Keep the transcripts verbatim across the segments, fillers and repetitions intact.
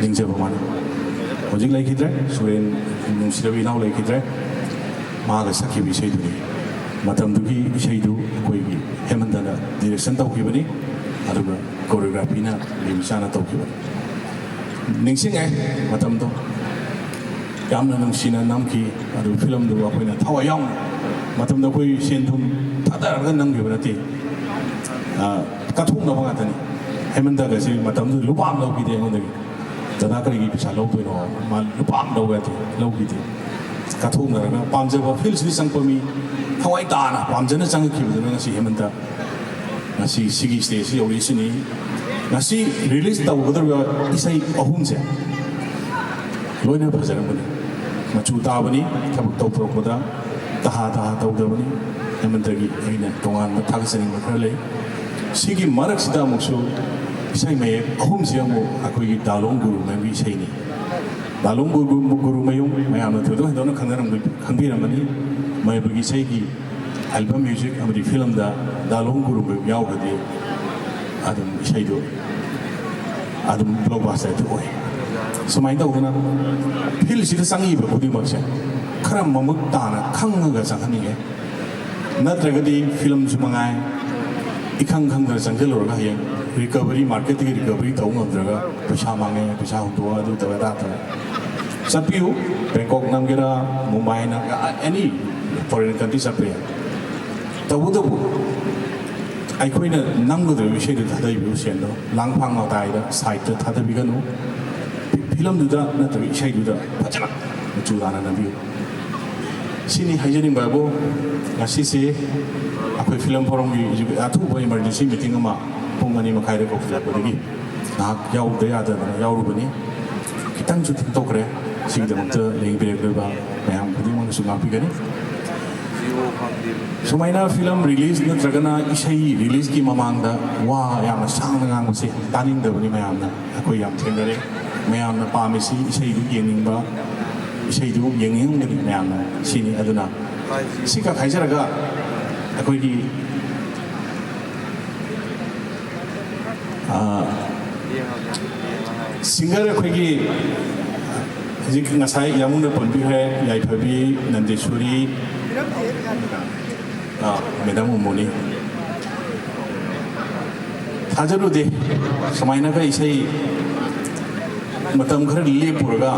ꯅꯤꯡꯖꯕ ꯃꯥꯅꯤ꯫ ꯍꯧꯖꯤꯛ ꯂꯩꯈꯤꯗ꯭ꯔꯦ, ꯁꯨꯔꯦꯟ, ꯅꯨꯡꯁꯤꯔꯕ ꯏꯅꯥꯎ ꯂꯩꯈꯤꯗ꯭ꯔꯦ꯫ ꯃꯥꯒ ꯁꯛꯈꯤꯕ ꯏꯁꯩꯗꯨꯅꯤ꯫ ꯃꯇꯝꯗꯨꯒꯤ ꯏꯁꯩꯗꯨ ꯑꯩꯈꯣꯏꯒꯤ ꯍꯦꯃꯟꯇꯅ direction ꯇꯧꯈꯤꯕꯅꯤ, ꯑꯗꯨꯒ choreographyꯅ ꯔꯤꯃꯤꯆꯥꯅ ꯇꯧꯈꯤꯕꯅꯤ꯫ ꯅꯤꯡꯁꯤꯡꯉꯦ ꯃꯇꯝꯗꯣ꯫ ꯌꯥꯝꯅ ꯅꯨꯡꯁꯤꯅ ꯅꯝꯈꯤ꯫ ꯑꯗꯨ ꯐꯤꯂꯝꯗꯨ ꯑꯩꯈꯣꯏꯅ ꯊꯋꯥꯏ ꯌꯥꯎꯅ, ꯃꯇꯝꯗ ꯑꯩꯈꯣꯏ ꯁꯦꯟ ꯊꯨꯝ ꯊꯥꯗꯔꯒ ꯅꯝꯈꯤꯕ ꯅꯠꯇꯦ꯫ ꯑ, ꯀꯠꯊꯣꯛꯅꯕ ꯉꯥꯛꯇꯅꯤ꯫ ꯍꯦꯃꯟꯇꯒꯁꯤ ꯃꯇꯝꯗꯨ ꯂꯨꯄꯥ ꯑꯃ ꯂꯧꯈꯤꯗꯦ ꯑꯩꯉꯣꯟꯗꯒꯤ꯫ "ꯗꯗꯥ, ꯀꯔꯤꯒꯤ ꯄꯩꯁꯥ ꯂꯧꯗꯣꯏꯅꯣ? ꯃꯥ ꯂꯨꯄꯥ ꯑꯃ ꯂꯧꯕ ꯌꯥꯗꯦ", ꯂꯧꯈꯤꯗꯦ꯫ ꯀꯠꯊꯣꯛꯅꯔꯒ ꯄꯥꯝꯖꯕ ꯐꯤꯜꯁꯤꯗ ꯆꯪꯉꯛꯄ ꯃꯤ, ꯊꯋꯥꯏ ꯇꯥꯅ ꯄꯥꯝꯖꯅ ꯆꯪꯉꯛꯈꯤꯕꯗꯨꯅ ꯉꯁꯤ ꯍꯦꯃꯟꯇ ꯉꯁꯤ ꯁꯤꯒꯤ stageꯁꯤ ꯌꯧꯔꯛꯏꯁꯤꯅꯤ꯫ ꯉꯁꯤ release ꯇꯧꯒꯗꯧꯔꯤꯕ ꯏꯁꯩ ꯑꯍꯨꯝꯁꯦ ꯂꯣꯏꯅ ꯐꯖꯔꯝꯕꯅꯤ, ꯃꯆꯨ ꯇꯥꯕꯅꯤ꯫ ꯊꯕꯛ ꯇꯧꯊꯣꯔꯛꯄꯗ ꯇꯍꯥ ꯇꯍꯥ ꯇꯧꯗꯕꯅꯤ꯫ ꯍꯦꯃꯟꯇꯒꯤ ꯑꯩꯅ ꯇꯣꯉꯥꯟꯕ ꯊꯥꯒꯠꯆꯅꯤꯡꯕ ꯈꯔ ꯂꯩ꯫ ꯁꯤꯒꯤ ꯃꯔꯛꯁꯤꯗ ꯑꯃꯨꯛꯁꯨ ꯏꯁꯩ ꯃꯌꯦꯛ ꯑꯍꯨꯝꯁꯤ ꯑꯃꯨꯛ ꯑꯩꯈꯣꯏꯒꯤ ꯗꯥꯂꯣꯡ ꯒꯨꯔꯨ ꯃꯌꯨꯝꯒꯤ ꯏꯁꯩꯅꯤ꯫ ꯗꯥꯂꯣꯡ ꯒꯨꯔꯨ, ꯒꯨꯔꯨ ꯃꯌꯨꯝ ꯃꯌꯥꯝꯅ ꯊꯣꯏꯗꯣꯛ ꯍꯦꯟꯗꯣꯛꯅ ꯈꯪꯅꯔꯝ-, ꯈꯪꯕꯤꯔꯝꯃꯅꯤ꯫ ꯃꯌꯥꯝꯒꯤ ꯏꯁꯩꯒꯤ album music ꯑꯃꯗꯤ ꯐꯤꯂꯝꯗ ꯗꯥꯂꯣꯡ ꯒꯨꯔꯨ ꯃꯌꯨꯝ ꯌꯥꯎꯔꯒꯗꯤ ꯑꯗꯨꯝ ꯏꯁꯩꯗꯨ ꯑꯗꯨꯝ blockbuster ꯑꯗꯨ ꯑꯣꯏ꯫ ꯁꯨꯃꯥꯏꯅ ꯇꯧꯗꯅ ꯐꯤꯜꯁꯤꯗ ꯆꯪꯉꯤꯕ ꯈꯨꯗꯤꯡꯃꯛꯁꯦ ꯈꯔ ꯃꯃꯨꯠ ꯇꯥꯅ ꯈꯪꯉꯒ ꯆꯪꯍꯟꯅꯤꯡꯉꯦ꯫ ꯅꯠꯇ꯭ꯔꯒꯗꯤ ꯐꯤꯂꯝꯁꯨ ꯃꯉꯥꯏ, ꯏꯈꯪ ꯈꯪꯗꯅ ꯆꯪꯁꯤꯜꯂꯨꯔꯒ ꯍꯌꯦꯡ recovery, marketꯇꯒꯤ recovery ꯇꯧꯕ ꯉꯝꯗ꯭ꯔꯒ ꯄꯩꯁꯥ ꯃꯥꯡꯉꯦ, ꯄꯩꯁꯥ ꯍꯨꯟꯗꯣꯛꯑꯣ, ꯑꯗꯨ ꯇꯧꯔꯦ, ꯑꯗꯥ ꯇꯧꯔꯦ꯫ ꯆꯠꯄꯤꯌꯨ, ꯕꯦꯡꯀꯣꯛ ꯅꯝꯒꯦꯔꯥ, ꯃꯨꯝꯕꯥꯏ ꯅꯝꯒꯦꯔꯥ, any foreign country ꯆꯠꯄ ꯌꯥꯏ꯫ ꯇꯧꯕꯇꯕꯨ ꯑꯩꯈꯣꯏꯅ ꯅꯝꯒꯗꯧꯔꯤꯕ ꯏꯁꯩꯗꯨ ꯊꯥꯗꯔꯤꯕ ꯁꯦꯟꯗꯣ ꯂꯥꯡꯐꯥꯡ ꯃꯇꯥꯏꯗ, sideꯇ ꯊꯥꯗꯕꯤꯒꯅꯨ꯫ ꯐꯤꯂꯝꯗꯨꯗ ꯅꯠꯇ꯭ꯔꯒ ꯏꯁꯩꯗꯨꯗ ꯐꯖꯅ ꯃꯆꯨ ꯇꯥꯅ ꯅꯝꯕꯤꯌꯨ꯫ ꯁꯤꯅꯤ ꯍꯥꯏꯖꯅꯤꯡꯕ ꯍꯥꯏꯕꯨ꯫ ꯉꯁꯤꯁꯦ ꯑꯩꯈꯣꯏ ꯐꯤꯂꯝ ꯐꯣꯔꯝꯒꯤ ꯑꯊꯨꯕ emergency meeting ꯑꯃ ꯄꯨꯡ ꯑꯅꯤ ꯃꯈꯥꯏꯗ ꯀꯧꯁꯤꯜꯂꯛꯄꯗꯒꯤ ꯉꯥꯏꯍꯥꯛ ꯌꯥꯎꯗ ꯌꯥꯗꯗꯅ ꯌꯥꯎꯔꯨꯕꯅꯤ꯫ ꯈꯤꯇꯪꯁꯨ ꯊꯦꯡꯗꯣꯛꯈ꯭ꯔꯦ꯫ ꯁꯤꯒꯤꯗꯃꯛꯇ ꯂꯦꯡꯕꯤꯔꯛꯂꯤꯕ ꯃꯌꯥꯝ ꯈꯨꯗꯤꯡꯃꯛꯅꯁꯨ ꯉꯥꯛꯄꯤꯒꯅꯤ꯫ ꯁꯨꯃꯥꯏꯅ ꯐꯤꯂꯝ release ꯅꯠꯇ꯭ꯔꯒꯅ ꯏꯁꯩ releaseꯀꯤ ꯃꯃꯥꯡꯗ ꯋꯥ ꯌꯥꯝꯅ ꯁꯥꯡꯅ ꯉꯥꯡꯕꯁꯦ ꯇꯥꯅꯤꯡꯗꯕꯅꯤ ꯃꯌꯥꯝꯅ꯫ ꯑꯩꯈꯣꯏ ꯌꯥꯝ ꯊꯦꯡꯅꯔꯦ꯫ ꯃꯌꯥꯝꯅ ꯄꯥꯝꯃꯤꯁꯤ ꯏꯁꯩꯗꯨ ꯌꯦꯡꯅꯤꯡꯕ, ꯏꯁꯩꯗꯨ ꯌꯦꯡꯅꯤꯡꯉꯝꯒꯅꯤ ꯃꯌꯥꯝꯅ꯫ ꯁꯤꯅꯤ꯫ ꯑꯗꯨꯅ ꯁꯤ ꯈꯛ ꯍꯥꯏꯖꯔꯒ ꯑꯩꯈꯣꯏꯒꯤ, ꯑ, ꯁꯤꯡꯒꯔ ꯑꯩꯈꯣꯏꯒꯤ ꯍꯧꯖꯤꯛ ꯉꯁꯥꯏ ꯌꯥꯃꯨꯡꯅ ꯄꯟꯕꯤꯈ꯭ꯔꯦ, ꯌꯥꯏꯐꯕꯤ, ꯅꯟꯗꯦꯁꯣꯔꯤ, ꯑꯥ, ꯃꯦꯗꯥꯝ ꯎꯃꯣꯅꯤ꯫ ꯊꯥꯖꯔꯨꯗꯦ ꯁꯨꯃꯥꯏꯅꯒ ꯏꯁꯩ ꯃꯇꯝ ꯈꯔ ꯂꯦꯞꯄꯨꯔꯒ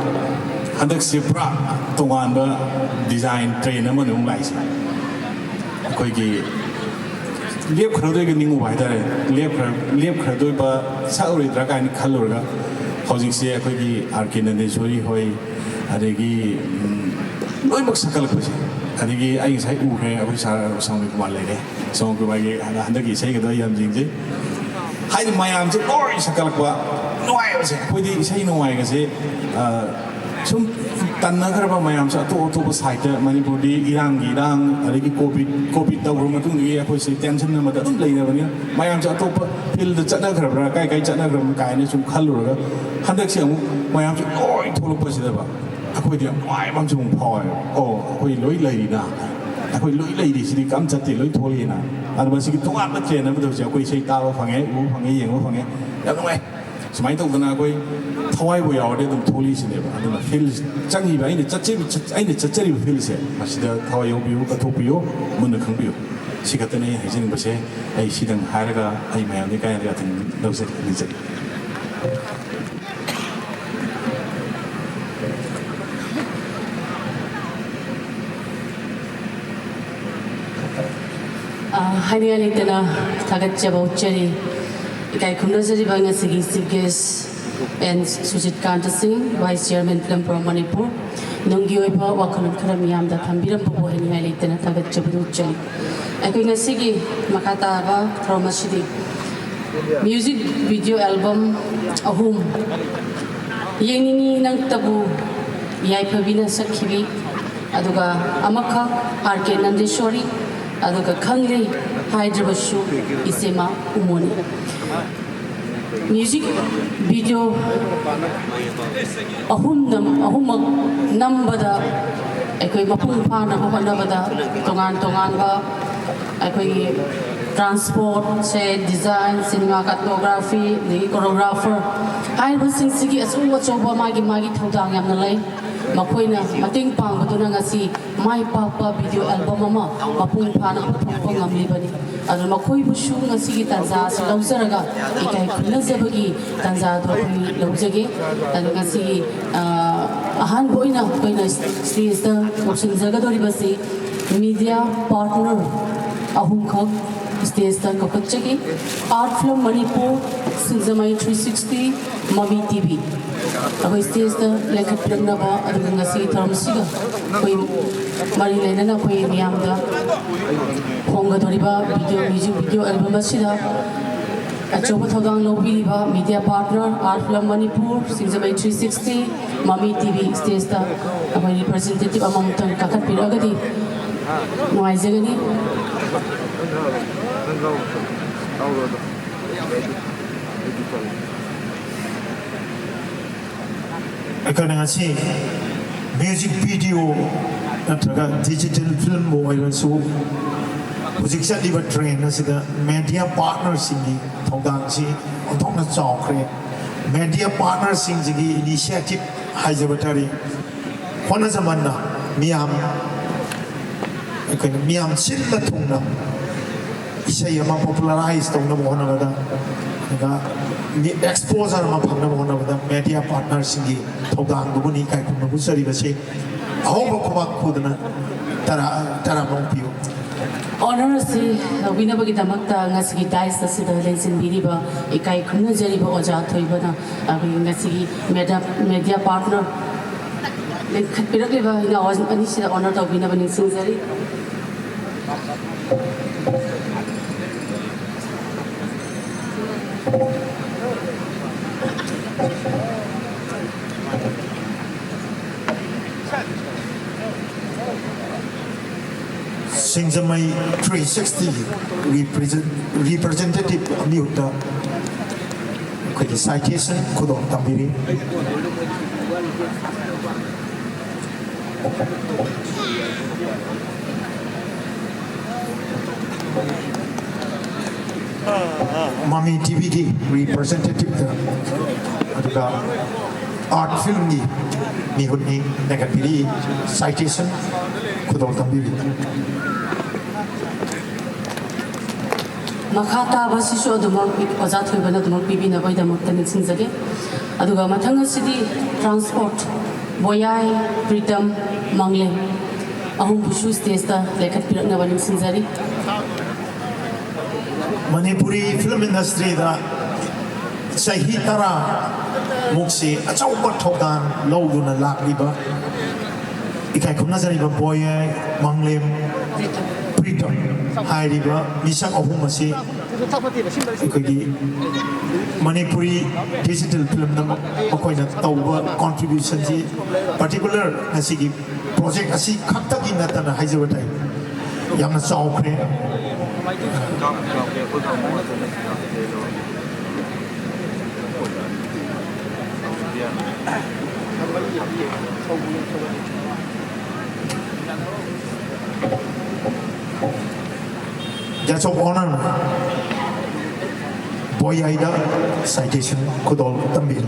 ꯍꯟꯗꯛꯁꯦ ꯄꯨꯔꯥ ꯇꯣꯉꯥꯟꯕ ꯗꯤꯖꯥꯏꯟ ꯇ꯭ꯔꯦꯟ ꯑꯃꯅꯤ ꯑꯃꯨꯛ ꯂꯥꯛꯏꯁꯦ꯫ ꯑꯩꯈꯣꯏꯒꯤ ꯂꯦꯞꯈ꯭ꯔꯗꯣꯏꯒ ꯅꯤꯡꯉꯨꯕ ꯍꯥꯏꯇꯥꯔꯦ꯫ ꯂꯦꯞꯈ꯭ꯔ-, ꯂꯦꯞꯈ꯭ꯔꯗꯣꯏꯕ, ꯁꯛꯑꯔꯣꯏꯗ꯭ꯔꯥ ꯀꯥꯏꯅ ꯈꯜꯂꯨꯔꯒ ꯍꯧꯖꯤꯛꯁꯦ ꯑꯩꯈꯣꯏꯒꯤ ꯑꯥꯔ ꯀꯦ ꯅꯟꯗꯦꯁꯣꯔꯤ ꯍꯣꯏ, ꯑꯗꯒꯤ, ꯎꯝ, ꯂꯣꯏꯅꯃꯛ ꯁꯛꯀꯠꯂꯛꯄꯁꯦ꯫ ꯑꯗꯒꯤ ꯑꯩ ꯉꯁꯥꯏ ꯎꯈ꯭ꯔꯦ, ꯑꯩꯈꯣꯏ ꯁꯥꯔ ꯁꯣꯃꯤ ꯀꯨꯃꯥꯔ ꯂꯩꯔꯦ꯫ ꯁꯣꯃꯤ ꯀꯨꯃꯥꯔꯒꯤ ꯍꯟꯗꯛꯀꯤ ꯏꯁꯩꯒꯗꯣ ꯑꯩ ꯌꯥꯝ ꯌꯦꯡꯖꯩ꯫ ꯍꯥꯏꯗꯤ ꯃꯌꯥꯝꯁꯦ ꯂꯣꯏ ꯁꯛꯀꯠꯂꯛꯄ, ꯅꯨꯡꯉꯥꯏꯕꯁꯦ꯫ ꯑꯩꯈꯣꯏꯗꯤ ꯏꯁꯩ ꯅꯨꯡꯉꯥꯏꯒꯁꯦ, ꯑ, ꯁꯨꯝ ꯇꯟꯅꯈ꯭ꯔꯕ ꯃꯌꯥꯝꯁꯦ ꯑꯇꯣꯞ ꯑꯇꯣꯞꯄ ꯁꯥꯏꯠꯇ, ꯃꯅꯤꯄꯨꯔꯗꯤ ꯏꯔꯥꯡꯒꯤ ꯏꯔꯥꯡ, ꯑꯗꯒꯤ ꯀꯣꯚꯤꯠ, ꯀꯣꯚꯤꯠ ꯇꯧꯈ꯭ꯔ ꯃꯇꯨꯡꯗꯒꯤ ꯑꯩꯈꯣꯏꯁꯦ ꯇꯦꯟꯁꯟ ꯑꯃꯗ ꯑꯗꯨꯝ ꯂꯩꯔꯕꯅꯤꯅ ꯃꯌꯥꯝꯁꯦ ꯑꯇꯣꯞꯄ ꯐꯤꯜꯗ ꯆꯠꯅꯈ꯭ꯔꯕ꯭ꯔꯥ, ꯀꯥꯏ ꯀꯥꯏ ꯆꯠꯅꯈ꯭ꯔꯕꯅꯣ ꯀꯥꯏꯅ ꯁꯨꯝ ꯈꯜꯂꯨꯔꯒ ꯍꯟꯗꯛꯁꯦ ꯑꯃꯨꯛ ꯃꯌꯥꯝꯁꯦ ꯂꯣꯏ ꯊꯣꯛꯂꯛꯄꯁꯤꯗꯕ ꯑꯩꯈꯣꯏꯗꯤ ꯌꯥꯝ ꯅꯨꯡꯉꯥꯏꯕ ꯑꯃꯁꯨ ꯑꯃꯨꯛ ꯐꯥꯎꯋꯦꯕ꯫ ꯑꯣ, ꯑꯩꯈꯣꯏ ꯂꯣꯏ ꯂꯩꯔꯤꯅ, ꯑꯩꯈꯣꯏ ꯂꯣꯏ ꯂꯩꯔꯤ, ꯁꯤꯗꯤ ꯀꯝ ꯆꯠꯇꯦ, ꯂꯣꯏ ꯊꯣꯛꯂꯛꯑꯦꯅ꯫ ꯑꯗꯣ ꯃꯁꯤꯒꯤ ꯇꯣꯉꯥꯟꯕ ꯇ꯭ꯔꯦꯟ ꯑꯃꯗ ꯍꯧꯖꯤꯛ ꯑꯩꯈꯣꯏ ꯏꯁꯩ ꯇꯥꯕ ꯐꯪꯉꯦ, ꯎꯕ ꯐꯪꯉꯦ, ꯌꯦꯡꯕ ꯐꯪꯉꯦ, ꯌꯥꯝ ꯅꯨꯡꯉꯥꯏ꯫ ꯁꯨꯃꯥꯏꯅ ꯇꯧꯗꯅ ꯑꯩꯈꯣꯏ ꯊꯋꯥꯏꯕꯨ ꯌꯥꯎꯔꯗꯤ ꯑꯗꯨꯝ ꯊꯣꯛꯂꯛꯏꯁꯤꯅꯦꯕ꯫ ꯑꯗꯨꯅ ꯐꯤꯜ ꯆꯪꯉꯤꯕ, ꯑꯩꯅ ꯆꯠꯆꯔꯤꯕ, ꯑꯩꯅ ꯆꯠꯆꯔꯤꯕ ꯐꯤꯜꯁꯦ ꯃꯁꯤꯗ ꯊꯋꯥꯏ ꯌꯥꯎꯕꯤꯌꯨ, ꯀꯠꯊꯣꯛꯄꯤꯌꯨ, ꯃꯨꯟꯅ ꯈꯪꯕꯤꯌꯨ꯫ ꯁꯤ ꯈꯛꯇꯅꯤ ꯑꯩ ꯍꯥꯏꯖꯅꯤꯡꯕꯁꯦ꯫ ꯑꯩ ꯁꯤꯗꯪ ꯍꯥꯏꯔꯒ ꯑꯩ ꯃꯌꯥꯝꯗꯤ ꯀꯥꯏꯅ ꯌꯥꯊꯪ ꯂꯧꯖꯔꯤ, ꯅꯤꯖꯔꯤ꯫ ꯑ, ꯍꯥꯏꯅꯤꯡꯉꯥꯏ ꯂꯩꯇꯅ ꯊꯥꯒꯠꯆꯕ ꯎꯠꯆꯔꯤ꯫ ꯏꯀꯥꯏ ꯈꯨꯝꯅꯖꯔꯤꯕ ꯉꯁꯤꯒꯤ Chief Guest ꯑꯦꯟ ꯁꯨꯖꯤꯠ ꯀꯥꯟꯇ ꯁꯤꯡ, Vice Chairman Film Forum Manipur, ꯅꯨꯡꯒꯤ ꯑꯣꯏꯕ ꯋꯥꯈꯜꯂꯣꯟ ꯈꯔ ꯃꯤꯌꯥꯝꯗ ꯊꯝꯕꯤꯔꯝꯕꯕꯨ ꯍꯥꯏꯅꯤꯡꯉꯥꯏ ꯂꯩꯇꯅ ꯊꯥꯒꯠꯆꯕꯗꯨ ꯎꯠꯆꯔꯤ꯫ ꯑꯩꯈꯣꯏ ꯉꯁꯤꯒꯤ ꯃꯈꯥ ꯇꯥꯕ ꯊꯧꯔꯝ ꯑꯁꯤꯗꯤ music video album ꯑꯍꯨꯝ ꯌꯦꯡꯅꯤꯡꯉꯤ ꯅꯪꯇꯕꯨ ꯌꯥꯏꯐꯕꯤꯅ ꯁꯛꯈꯤꯕꯤ, ꯑꯗꯨꯒ ꯑꯃꯈꯛ ꯑꯥꯔ ꯀꯦ ꯅꯟꯗꯦꯁꯣꯔꯤ, ꯑꯗꯨꯒ ꯈꯪꯂꯦ ꯍꯥꯏꯗ꯭ꯔꯕꯁꯨ ꯏꯆꯦꯃ ꯎꯃꯣꯅꯤ꯫ Music video ꯑꯍꯨꯝ ꯅꯝ-, ꯑꯍꯨꯝꯃꯛ ꯅꯝꯕꯗ ꯑꯩꯈꯣꯏ ꯃꯄꯨꯡ ꯐꯥꯅꯕ ꯍꯣꯠꯅꯕꯗ ꯇꯣꯉꯥꯟ ꯇꯣꯉꯥꯟꯕ ꯑꯩꯈꯣꯏꯒꯤ ꯇ꯭ꯔꯥꯟꯁꯄꯣꯔꯠ, ꯁꯦꯠ, ꯗꯤꯖꯥꯏꯟ, ꯁꯤꯅꯦꯃꯥ ꯀꯠꯇꯣꯒ꯭ꯔꯥꯐꯤ, ꯑꯗꯒꯤ ꯀꯣꯔꯣꯒ꯭ꯔꯥꯐꯔ ꯍꯥꯏꯔꯤꯕꯁꯤꯡꯁꯤꯒꯤ ꯑꯆꯧ ꯑꯆꯧꯕ ꯃꯥꯒꯤ ꯃꯥꯒꯤ ꯊꯧꯗꯥꯡ ꯌꯥꯝꯅ ꯂꯩ꯫ ꯃꯈꯣꯏꯅ ꯃꯇꯦꯡ ꯄꯥꯡꯕꯗꯨꯅ ꯉꯁꯤ ꯃꯥꯏ ꯄꯥꯛꯄ ꯚꯤꯗꯤꯑꯣ ꯑꯦꯜꯕꯝ ꯑꯃ ꯃꯄꯨꯡ ꯐꯥꯅ ꯄꯨꯊꯣꯛꯄ ꯉꯝꯂꯤꯕꯅꯤ꯫ ꯑꯗꯨꯅ ꯃꯈꯣꯏꯕꯨꯁꯨ ꯉꯁꯤꯒꯤ ꯇꯥꯟꯖꯥ ꯑꯁꯤ ꯂꯧꯖꯔꯒ ꯏꯀꯥꯏ ꯈꯨꯝꯅꯖꯕꯒꯤ ꯇꯥꯟꯖꯥꯗꯣ ꯑꯩꯈꯣꯏ ꯂꯧꯖꯒꯦ꯫ ꯑꯗꯨ ꯉꯁꯤꯒꯤ, ꯑ, ꯑꯍꯥꯟꯕ ꯑꯣꯏꯅ ꯑꯩꯈꯣꯏꯅ ꯁ꯭ꯇꯦꯖꯇ ꯀꯧꯁꯤꯟꯖꯒꯗꯧꯔꯤꯕꯁꯤ ꯃꯤꯗꯤꯌꯥ ꯄꯥꯔꯠꯅꯔ ꯑꯍꯨꯝꯈꯛ ꯁ꯭ꯇꯦꯖꯇ ꯀꯧꯈꯠꯆꯒꯦ꯫ Art film Manipur, Singjamei three sixty, Mami T V. ꯑꯩꯈꯣꯏ ꯁ꯭ꯇꯦꯖꯇ ꯂꯦꯡꯈꯠꯄꯤꯔꯛꯅꯕ, ꯑꯗꯨꯒ ꯉꯁꯤꯒꯤ ꯊꯧꯔꯝꯁꯤꯒ ꯑꯩꯈꯣꯏ ꯃꯔꯤ ꯂꯩꯅꯅ ꯑꯩꯈꯣꯏ ꯃꯤꯌꯥꯝꯗ ꯐꯣꯡꯒꯗꯧꯔꯤꯕ ꯚꯤꯗꯤꯑꯣ, ꯃ꯭ꯌꯨꯖꯤꯛ ꯚꯤꯗꯤꯑꯣ ꯑꯦꯜꯕꯝ ꯑꯁꯤꯗ ꯑꯆꯧꯕ ꯊꯧꯗꯥꯡ ꯂꯧꯕꯤꯔꯤꯕ media partner art film Manipur, Singjamei three sixty, Mami T V ꯁ꯭ꯇꯦꯖꯇ ꯑꯩꯈꯣꯏ ꯔꯤꯄ꯭ꯔꯖꯦꯟꯇꯦꯇꯤꯚ ꯑꯃꯃꯝꯇꯪ ꯀꯥꯈꯠꯄꯤꯔꯛꯑꯒꯗꯤ ꯅꯨꯡꯉꯥꯏꯖꯒꯅꯤ꯫ ꯑꯩꯈꯣꯏꯅ ꯉꯁꯤ ꯃ꯭ꯌꯨꯖꯤꯛ ꯚꯤꯗꯤꯑꯣ ꯅꯠꯇ꯭ꯔꯒ ꯗꯤꯖꯤꯇꯦꯜ ꯐꯤꯂꯝꯕꯨ ꯑꯣꯏꯔꯁꯨ, ꯍꯧꯖꯤꯛ ꯆꯠꯂꯤꯕ ꯇ꯭ꯔꯦꯟ ꯑꯁꯤꯗ ꯃꯦꯗꯤꯌꯥ ꯄꯥꯔꯠꯅꯔꯁꯤꯡꯒꯤ ꯊꯧꯗꯥꯡꯁꯤ ꯑꯣꯟꯊꯣꯛꯅ ꯆꯥꯎꯈ꯭ꯔꯦ꯫ ꯃꯦꯗꯤꯌꯥ ꯄꯥꯔꯠꯅꯔꯁꯤꯡꯁꯤꯒꯤ ꯏꯅꯤꯁꯤꯌꯦꯇꯤꯚ ꯍꯥꯏꯖꯕ ꯇꯥꯔꯦ, ꯍꯣꯠꯅꯖꯃꯟꯅ ꯃꯤꯌꯥꯝ, ꯑꯩꯈꯣꯏꯅ ꯃꯤꯌꯥꯝ ꯁꯤꯟꯅ ꯊꯨꯡꯅ ꯏꯁꯩ ꯑꯃ ꯄꯣꯄꯨꯂꯔꯥꯏꯖ ꯇꯧꯅꯕ ꯍꯣꯠꯅꯕꯗ, ꯑꯗꯨꯒ ꯃꯤ ꯑꯦꯛꯁꯄꯣꯖꯔ ꯑꯃ ꯐꯪꯅꯕ ꯍꯣꯠꯅꯕꯗ ꯃꯦꯗꯤꯌꯥ ꯄꯥꯔꯠꯅꯔꯁꯤꯡꯒꯤ ꯊꯧꯗꯥꯡꯗꯨꯕꯨꯅꯤ ꯏꯀꯥꯏ ꯈꯨꯝꯅꯕ ꯎꯠꯆꯔꯤꯕꯁꯤ꯫ ꯑꯍꯧꯕ ꯈꯨꯕꯥꯛ ꯈꯨꯗꯅ ꯇꯔꯥ, ꯇꯔꯥꯃꯨꯛ ꯄꯤꯌꯨ꯫ ꯑꯣꯅꯔ ꯑꯁꯤ ꯂꯧꯕꯤꯅꯕꯒꯤꯗꯃꯛꯇ ꯉꯁꯤꯒꯤ ꯗꯥꯏꯁ ꯑꯁꯤꯗ ꯂꯦꯡꯁꯤꯟꯕꯤꯔꯤꯕ ꯏꯀꯥꯏ ꯈꯨꯝꯅꯖꯔꯤꯕ ꯑꯣꯖꯥ ꯊꯣꯏꯕꯅ ꯑꯩꯈꯣꯏꯒꯤ ꯉꯁꯤꯒꯤ ꯃꯦꯗꯥ-, ꯃꯦꯗꯤꯌꯥ ꯄꯥꯔꯠꯅꯔ ꯂꯤꯡꯈꯠꯄꯤꯔꯛꯂꯤꯕ ꯏꯅꯥꯎ ꯑꯅꯤꯁꯤꯗ ꯑꯣꯅꯔ ꯇꯧꯕꯤꯅꯕ ꯅꯤꯡꯁꯤꯡꯖꯔꯤ꯫ ꯁꯤꯡꯖꯃꯩ ꯊ꯭ꯔꯤ ꯁꯤꯛꯁꯇꯤꯒꯤ ꯔꯤꯄ꯭ꯔꯖꯦꯟ-, ꯔꯤꯄ꯭ꯔꯖꯦꯟꯇꯦꯇꯤꯚ ꯑꯃꯤꯌꯨꯠꯇ ꯑꯩꯈꯣꯏꯒꯤ ꯁꯥꯏꯇꯦꯁꯟ ꯈꯨꯗꯣꯡ ꯇꯝꯕꯤꯔꯤ꯫ ꯃꯃꯤ ꯇꯤꯚꯤꯒꯤ ꯔꯤꯄ꯭ꯔꯖꯦꯟꯇꯦꯇꯤꯚꯇ, ꯑꯗꯨꯒ ꯑꯥꯔꯠ ꯐꯤꯜꯝꯒꯤ ꯃꯤꯍꯨꯠꯅꯤ꯫ ꯂꯦꯡꯈꯠꯄꯤꯔꯤ꯫ ꯁꯥꯏꯇꯦꯁꯟ ꯈꯨꯗꯣꯜ ꯇꯝꯕꯤꯔꯤ꯫ ꯃꯈꯥ ꯇꯥꯕꯁꯤꯁꯨ ꯑꯗꯨꯃꯛ ꯑꯣꯖꯥ ꯊꯣꯏꯕꯅ ꯑꯗꯨꯃꯛ ꯄꯤꯕꯤꯅꯕꯒꯤꯗꯃꯛꯇ ꯅꯤꯡꯁꯤꯡꯖꯒꯦ꯫ ꯑꯗꯨꯒ ꯃꯊꯪ ꯑꯁꯤꯗꯤ ꯇ꯭ꯔꯥꯟꯁꯄꯣꯔꯠ, ꯕꯣꯌꯥꯏ, ꯄ꯭ꯔꯤꯇꯝ, ꯃꯪꯂꯦꯝ ꯑꯍꯨꯝꯕꯨꯁꯨ ꯁ꯭ꯇꯦꯖꯇ ꯂꯦꯡꯈꯠꯄꯤꯔꯛꯅꯕ ꯅꯤꯡꯁꯤꯡꯖꯔꯤ꯫ ꯃꯅꯤꯄꯨꯔꯤ ꯐꯤꯂꯝ ꯏꯟꯗꯁꯇ꯭ꯔꯤꯗ ꯆꯍꯤ ꯇꯔꯥ ꯃꯨꯛꯁꯤ ꯑꯆꯧꯕ ꯊꯧꯗꯥꯡ ꯂꯧꯗꯨꯅ ꯂꯥꯛꯂꯤꯕ, ꯏꯀꯥꯏ ꯈꯨꯝꯅꯖꯔꯤꯕ ꯕꯣꯌꯥꯏ, ꯃꯪꯂꯦꯝ, ꯄ꯭ꯔꯤꯇꯝ ꯍꯥꯏꯔꯤꯕ ꯃꯤꯁꯛ ꯑꯍꯨꯝ ꯑꯁꯤ ꯑꯩꯈꯣꯏꯒꯤ ꯃꯅꯤꯄꯨꯔꯤ ꯗꯤꯖꯤꯇꯦꯜ ꯐꯤꯂꯝꯗ ꯃꯈꯣꯏꯅ ꯇꯧꯕ ꯀꯣꯟꯇ꯭ꯔꯤꯕ꯭ꯌꯨꯁꯟꯁꯤ, ꯄꯥꯔꯇꯤꯀꯨꯂꯔ ꯉꯁꯤꯒꯤ ꯄ꯭ꯔꯣꯖꯦꯛ ꯑꯁꯤ ꯈꯛꯇꯒꯤ ꯅꯠꯇꯅ ꯍꯥꯏꯖꯕ ꯇꯥꯏ, ꯌꯥꯝꯅ ꯆꯥꯎꯈ꯭ꯔꯦ꯫ Guest of Honor, ꯕꯣꯌꯥꯏꯗ ꯁꯥꯏꯇꯦꯁꯟ ꯈꯨꯗꯣꯜ ꯇꯝꯕꯤꯔꯤ꯫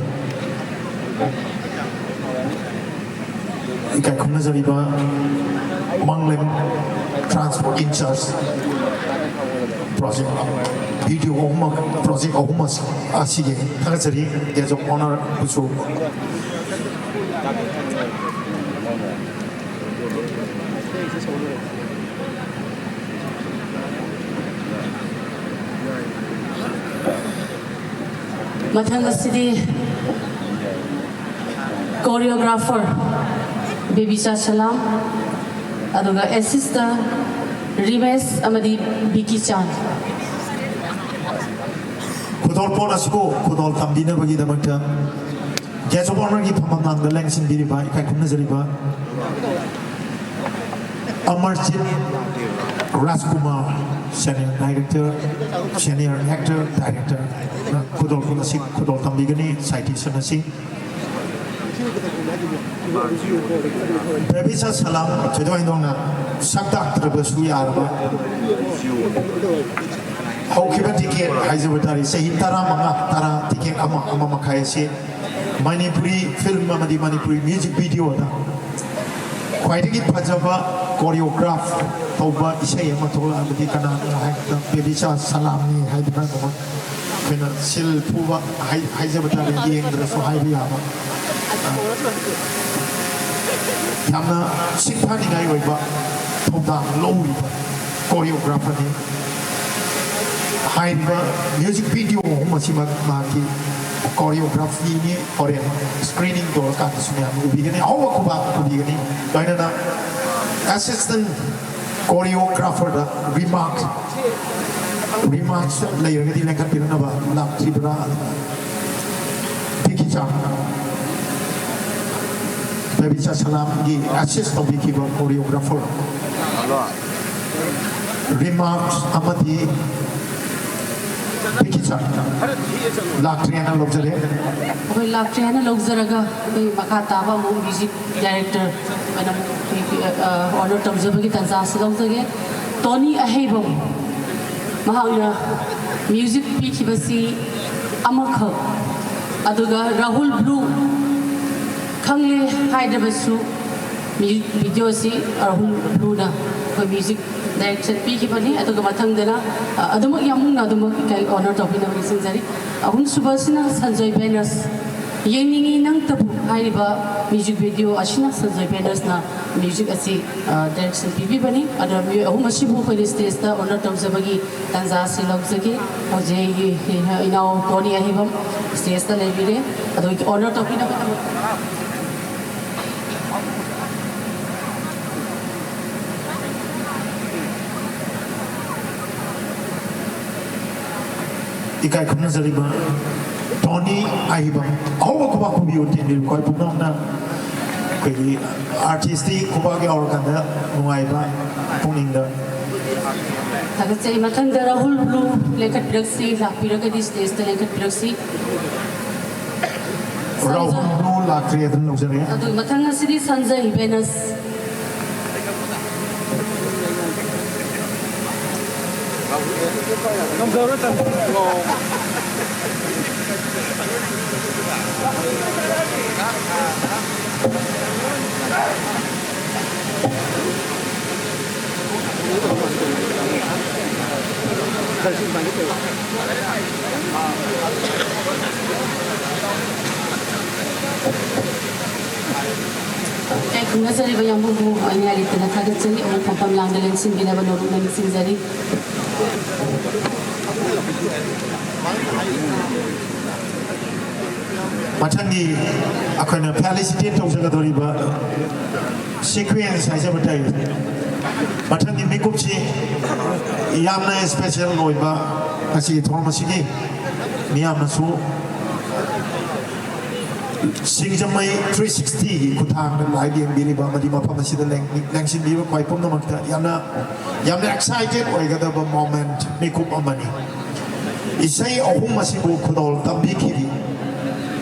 ꯏꯀꯥꯏ ꯈꯨꯝꯅꯖꯔꯤꯕ Manglem transport in charge, project, video ꯑꯍꯨꯝꯃꯛ, ꯄ꯭ꯔꯣꯖꯦꯛ ꯑꯍꯨꯝ ꯑꯁꯤꯒꯤ ꯊꯥꯒꯠꯆꯔꯤ꯫ Guest of Honor ꯕꯨꯁꯨ꯫ ꯃꯊꯪ ꯑꯁꯤꯗꯤ ꯀꯣꯔꯤꯌꯣꯒ꯭ꯔꯥꯐꯔ ꯕꯦꯕꯤꯆꯥ ꯁꯂꯥꯝ, ꯑꯗꯨꯒ ꯑꯦꯁꯤꯁꯇꯔ ꯔꯤꯃꯦꯁ ꯑꯃꯗꯤ ꯕꯤꯀꯤ ꯆꯥꯟ꯫ ꯈꯨꯗꯣꯜꯄꯣꯠ ꯑꯁꯤꯕꯨ ꯈꯨꯗꯣꯜ ꯇꯝꯕꯤꯅꯕꯒꯤꯗꯃꯛꯇ ꯒꯦꯁ ꯑꯣꯐ ꯑꯣꯅꯔꯒꯤ ꯐꯝꯐꯝ ꯂꯥꯡꯗ ꯂꯦꯡꯁꯤꯟꯕꯤꯔꯤꯕ, ꯏꯀꯥꯏ ꯈꯨꯝꯅꯖꯔꯤꯕ Amarjit Rajkumar, senior director, senior actor, director, ꯈꯨꯗꯣꯜ ꯑꯁꯤ ꯈꯨꯗꯣꯜ ꯇꯝꯕꯤꯒꯅꯤ꯫ ꯁꯥꯏꯇꯦꯁꯟ ꯑꯁꯤ ꯕꯦꯕꯤꯆꯥ ꯁꯂꯥꯝ ꯊꯣꯏꯗꯣꯛ ꯍꯦꯟꯗꯣꯛꯅ ꯁꯛ ꯇꯥꯛꯇ꯭ꯔꯕꯁꯨ ꯌꯥꯔꯕ ꯍꯧꯈꯤꯕ ꯗꯤꯀꯦꯠ ꯍꯥꯏꯖꯕ ꯇꯥꯔꯦ, ꯆꯍꯤ ꯇꯔꯥꯃꯉꯥ, ꯇꯔꯥ, ꯗꯤꯀꯦꯠ ꯑꯃ, ꯑꯃ ꯃꯈꯥꯏ ꯑꯁꯤ ꯃꯅꯤꯄꯨꯔꯤ ꯐꯤꯂꯝ ꯑꯃꯗꯤ ꯃꯅꯤꯄꯨꯔꯤ ꯃ꯭ꯌꯨꯖꯤꯛ ꯚꯤꯗꯤꯑꯣꯗ ꯈ꯭ꯋꯥꯏꯗꯒꯤ ꯐꯖꯕ ꯀꯣꯔꯤꯌꯣꯒ꯭ꯔꯥꯐ ꯇꯧꯕ ꯏꯁꯩ ꯑꯃ ꯊꯣꯛꯂꯛꯑꯕꯗꯤ ꯀꯅꯥꯅꯣ ꯍꯥꯏꯕꯗ ꯕꯦꯕꯤꯆꯥ ꯁꯂꯥꯝꯅꯤ ꯍꯥꯏꯗꯅ ꯑꯗꯨꯃꯛ ꯑꯩꯈꯣꯏꯅ ꯁꯤꯜ ꯐꯨꯕ ꯍꯥꯏ-, ꯍꯥꯏꯖꯕ ꯇꯥꯔꯦ, ꯌꯦꯡꯗ꯭ꯔꯁꯨ ꯍꯥꯏꯕ ꯌꯥꯕ꯫ ꯌꯥꯝꯅ ꯁꯤꯡꯊꯥꯅꯤꯡꯉꯥꯏ ꯑꯣꯏꯕ ꯊꯧꯗꯥꯡ ꯂꯧꯔꯤꯕ ꯀꯣꯔꯤꯌꯣꯒ꯭ꯔꯥꯐꯔꯅꯤ꯫ ꯍꯥꯏꯔꯤꯕ ꯃ꯭ꯌꯨꯖꯤꯛ ꯚꯤꯗꯤꯑꯣ ꯑꯍꯨꯝ ꯑꯁꯤꯃꯛ ꯃꯍꯥꯛꯀꯤ ꯀꯣꯔꯤꯌꯣꯒ꯭ꯔꯥꯐꯤꯅꯤ꯫ ꯍꯣꯔꯦꯟ ꯁ꯭ꯀ꯭ꯔꯤꯅꯤꯡ ꯇꯧꯔꯀꯥꯟꯗꯁꯨ ꯃꯌꯥꯝꯅ ꯎꯕꯤꯒꯅꯤ, ꯑꯍꯧꯕ ꯈꯨꯕꯥꯛ ꯎꯕꯤꯒꯅꯤ꯫ ꯂꯣꯏꯅꯅ ꯑꯦꯁꯤꯁꯇꯦꯟ ꯀꯣꯔꯤꯌꯣꯒ꯭ꯔꯥꯐꯔꯗ ꯔꯤꯃꯥꯔꯛ, ꯔꯤꯃꯥꯔꯛꯁ ꯂꯩꯔꯒꯗꯤ ꯂꯦꯡꯈꯠꯄꯤꯔꯛꯅꯕ ꯂꯥꯛꯇ꯭ꯔꯤꯕ꯭ꯔꯥ? ꯕꯤꯀꯤꯆꯥ, ꯕꯤꯀꯤꯆꯥ ꯁꯂꯥꯝꯒꯤ ꯑꯦꯁꯤꯁ ꯇꯧꯕꯤꯈꯤꯕ ꯀꯣꯔꯤꯌꯣꯒ꯭ꯔꯥꯐꯔ꯫ ꯔꯤꯃꯥꯔꯛꯁ ꯑꯃꯗꯤ ꯕꯤꯀꯤꯆꯥ ꯂꯥꯛꯇ꯭ꯔꯦꯅ ꯂꯧꯖꯔꯦ꯫ ꯑꯩꯈꯣꯏ ꯂꯥꯛꯇ꯭ꯔꯦ ꯍꯥꯏꯅ ꯂꯧꯖꯔꯒ ꯑꯩꯈꯣꯏ ꯃꯈꯥ ꯇꯥꯕ ꯑꯃꯨꯛ ꯃ꯭ꯌꯨꯖꯤꯛ ꯗꯥꯏꯔꯦꯛꯇꯔ ꯑꯣꯏꯅ ꯑꯃꯨꯛ ꯑꯩꯈꯣꯏꯒꯤ, ꯑ, ꯑꯣꯅꯔ ꯇꯧꯖꯕꯒꯤ ꯇꯥꯟꯖꯥ ꯑꯁꯤ ꯂꯧꯖꯒꯦ꯫ ꯇꯣꯅꯤ ꯑꯍꯩꯕꯝ, ꯃꯍꯥꯛꯅ ꯃ꯭ꯌꯨꯖꯤꯛ ꯄꯤꯈꯤꯕꯁꯤ ꯑꯃꯈꯛ, ꯑꯗꯨꯒ ꯔꯥꯍꯨꯜ ꯕ꯭ꯂꯨ, ꯈꯪꯂꯦ ꯍꯥꯏꯗ꯭ꯔꯕꯁꯨ ꯃ꯭ꯌꯨꯖꯤꯛ ꯚꯤꯗꯤꯑꯣꯁꯤ ꯔꯥꯍꯨꯜ ꯕ꯭ꯂꯨꯅ ꯑꯩꯈꯣꯏ ꯃ꯭ꯌꯨꯖꯤꯛ ꯗꯥꯏꯔꯦꯛꯁꯟ ꯄꯤꯈꯤꯕꯅꯤ꯫ ꯑꯗꯨꯒ ꯃꯊꯪꯗꯅ, ꯑ, ꯑꯗꯨꯃꯛ ꯌꯥꯝꯅ ꯑꯗꯨꯃꯛ ꯏꯀꯥꯏ ꯑꯣꯅꯔ ꯇꯧꯕꯤꯅꯕ ꯅꯤꯡꯁꯤꯡꯖꯔꯤ꯫ ꯑꯍꯨꯝꯁꯨꯕꯁꯤꯅ ꯁꯟꯖꯣꯏ ꯕꯦꯅꯔꯁ, ꯌꯦꯡꯅꯤꯡꯉꯤ ꯅꯪꯇꯕꯨ ꯍꯥꯏꯔꯤꯕ ꯃ꯭ꯌꯨꯖꯤꯛ ꯚꯤꯗꯤꯑꯣ ꯑꯁꯤꯅ ꯁꯟꯖꯣꯏ ꯕꯦꯅꯔꯁꯅ ꯃ꯭ꯌꯨꯖꯤꯛ ꯑꯁꯤ, ꯑ, ꯗꯥꯏꯔꯦꯛꯁꯟ ꯄꯤꯕꯤꯕꯅꯤ꯫ ꯑꯗꯣ ꯃꯤꯑꯣꯏ ꯑꯍꯨꯝ ꯑꯁꯤꯕꯨ ꯑꯩꯈꯣꯏꯅ ꯁ꯭ꯇꯦꯖꯇ ꯑꯣꯅꯔ ꯇꯧꯖꯕꯒꯤ ꯇꯥꯟꯖꯥ ꯑꯁꯤ ꯂꯧꯖꯒꯦ꯫ ꯍꯧꯖꯤꯛ ꯑꯩꯒꯤ ꯏꯅꯥꯎ ꯇꯣꯅꯤ ꯑꯍꯩꯕꯝ ꯁ꯭ꯇꯦꯖꯇ ꯂꯩꯕꯤꯔꯦ꯫ ꯑꯗꯣ ꯑꯣꯅꯔ ꯇꯧꯕꯤꯅꯕꯒꯤꯗꯃꯛ ꯏꯀꯥꯏ ꯈꯨꯝꯅꯖꯔꯤꯕ ꯇꯣꯅꯤ ꯑꯍꯩꯕꯝ, ꯑꯍꯧꯕ ꯈꯨꯕꯥꯛ ꯈꯨꯕꯤꯌꯨ, ꯇꯦꯟꯕꯤꯌꯨ꯫ ꯑꯩꯈꯣꯏ ꯄꯨꯝꯅꯃꯛꯅ ꯑꯩꯈꯣꯏꯒꯤ ꯑꯥꯔꯇꯤꯁꯇꯤ ꯈꯨꯕꯥꯛ ꯌꯥꯎꯔꯀꯥꯟꯗ ꯅꯨꯡꯉꯥꯏꯕ ꯄꯨꯛꯅꯤꯡꯗ꯫ ꯊꯥꯒꯠꯆꯔꯤ꯫ ꯃꯊꯪꯗ ꯔꯥꯍꯨꯜ ꯕ꯭ꯂꯨ ꯂꯦꯡꯈꯠꯄꯤꯔꯛꯁꯤ, ꯂꯥꯛꯄꯤꯔꯒꯗꯤ ꯁ꯭ꯇꯦꯖꯇ ꯂꯦꯡꯈꯠꯄꯤꯔꯛꯁꯤ꯫ ꯔꯥꯍꯨꯜ ꯕ꯭ꯂꯨ ꯂꯥꯛꯇ꯭ꯔꯦ, ꯑꯗꯨꯝ ꯂꯧꯖꯔꯦ꯫ ꯑꯗꯨ ꯃꯊꯪ ꯑꯁꯤꯗꯤ ꯁꯟꯖꯌ ꯕꯦꯅꯁ꯫ ꯏꯀꯥꯏ ꯈꯨꯝꯅꯖꯔꯤꯕ ꯌꯥꯝꯕꯨꯡꯕꯨ ꯑꯩꯅ ꯂꯩꯇꯅ ꯊꯥꯒꯠꯆꯔꯤ꯫ ꯑꯃꯨꯛ ꯐꯝꯐꯝ ꯂꯥꯡꯗ ꯂꯦꯡꯁꯤꯟꯕꯤꯅꯕ ꯅꯣꯂꯨꯛꯅ ꯅꯤꯡꯁꯤꯡꯖꯔꯤ꯫ ꯃꯊꯪꯒꯤ ꯑꯩꯈꯣꯏꯅ ꯐꯦꯂꯤꯁꯤꯇꯦꯠ ꯇꯧꯖꯒꯗꯧꯔꯤꯕ ꯁꯤꯀ꯭ꯋꯦꯟꯁ ꯍꯥꯏꯖꯕ ꯇꯥꯏ꯫ ꯃꯊꯪꯒꯤ ꯃꯤꯀꯨꯞꯁꯤ ꯌꯥꯝꯅ ꯏꯁꯄꯦꯁꯦꯜ ꯑꯣꯏꯕ ꯉꯁꯤꯒꯤ ꯊꯧꯔꯝ ꯑꯁꯤꯒꯤ ꯃꯤꯌꯥꯝꯅꯁꯨ ꯁꯤꯡꯖꯃꯩ ꯊ꯭ꯔꯤ ꯁꯤꯛꯁꯇꯤꯒꯤ ꯈꯨꯠꯊꯥꯡꯗ ꯂꯥꯏꯚ ꯌꯦꯡꯕꯤꯔꯤꯕ ꯑꯃꯗꯤ ꯃꯐꯝ ꯑꯁꯤꯗ ꯂꯦꯡ-, ꯂꯦꯡꯁꯤꯟꯕꯤꯔꯤꯕ ꯈ꯭ꯋꯥꯏ ꯄꯨꯝꯅꯃꯛꯇ ꯌꯥꯝꯅ, ꯌꯥꯝꯅ ꯑꯦꯛꯁꯥꯏꯇꯦꯠ ꯑꯣꯏꯒꯗꯕ ꯃꯣꯃꯦꯟꯠ, ꯃꯤꯀꯨꯞ ꯑꯃꯅꯤ꯫ ꯏꯁꯩ ꯑꯍꯨꯝ ꯑꯁꯤꯕꯨ ꯈꯨꯗꯣꯜ ꯇꯝꯕꯤꯈꯤꯕꯤ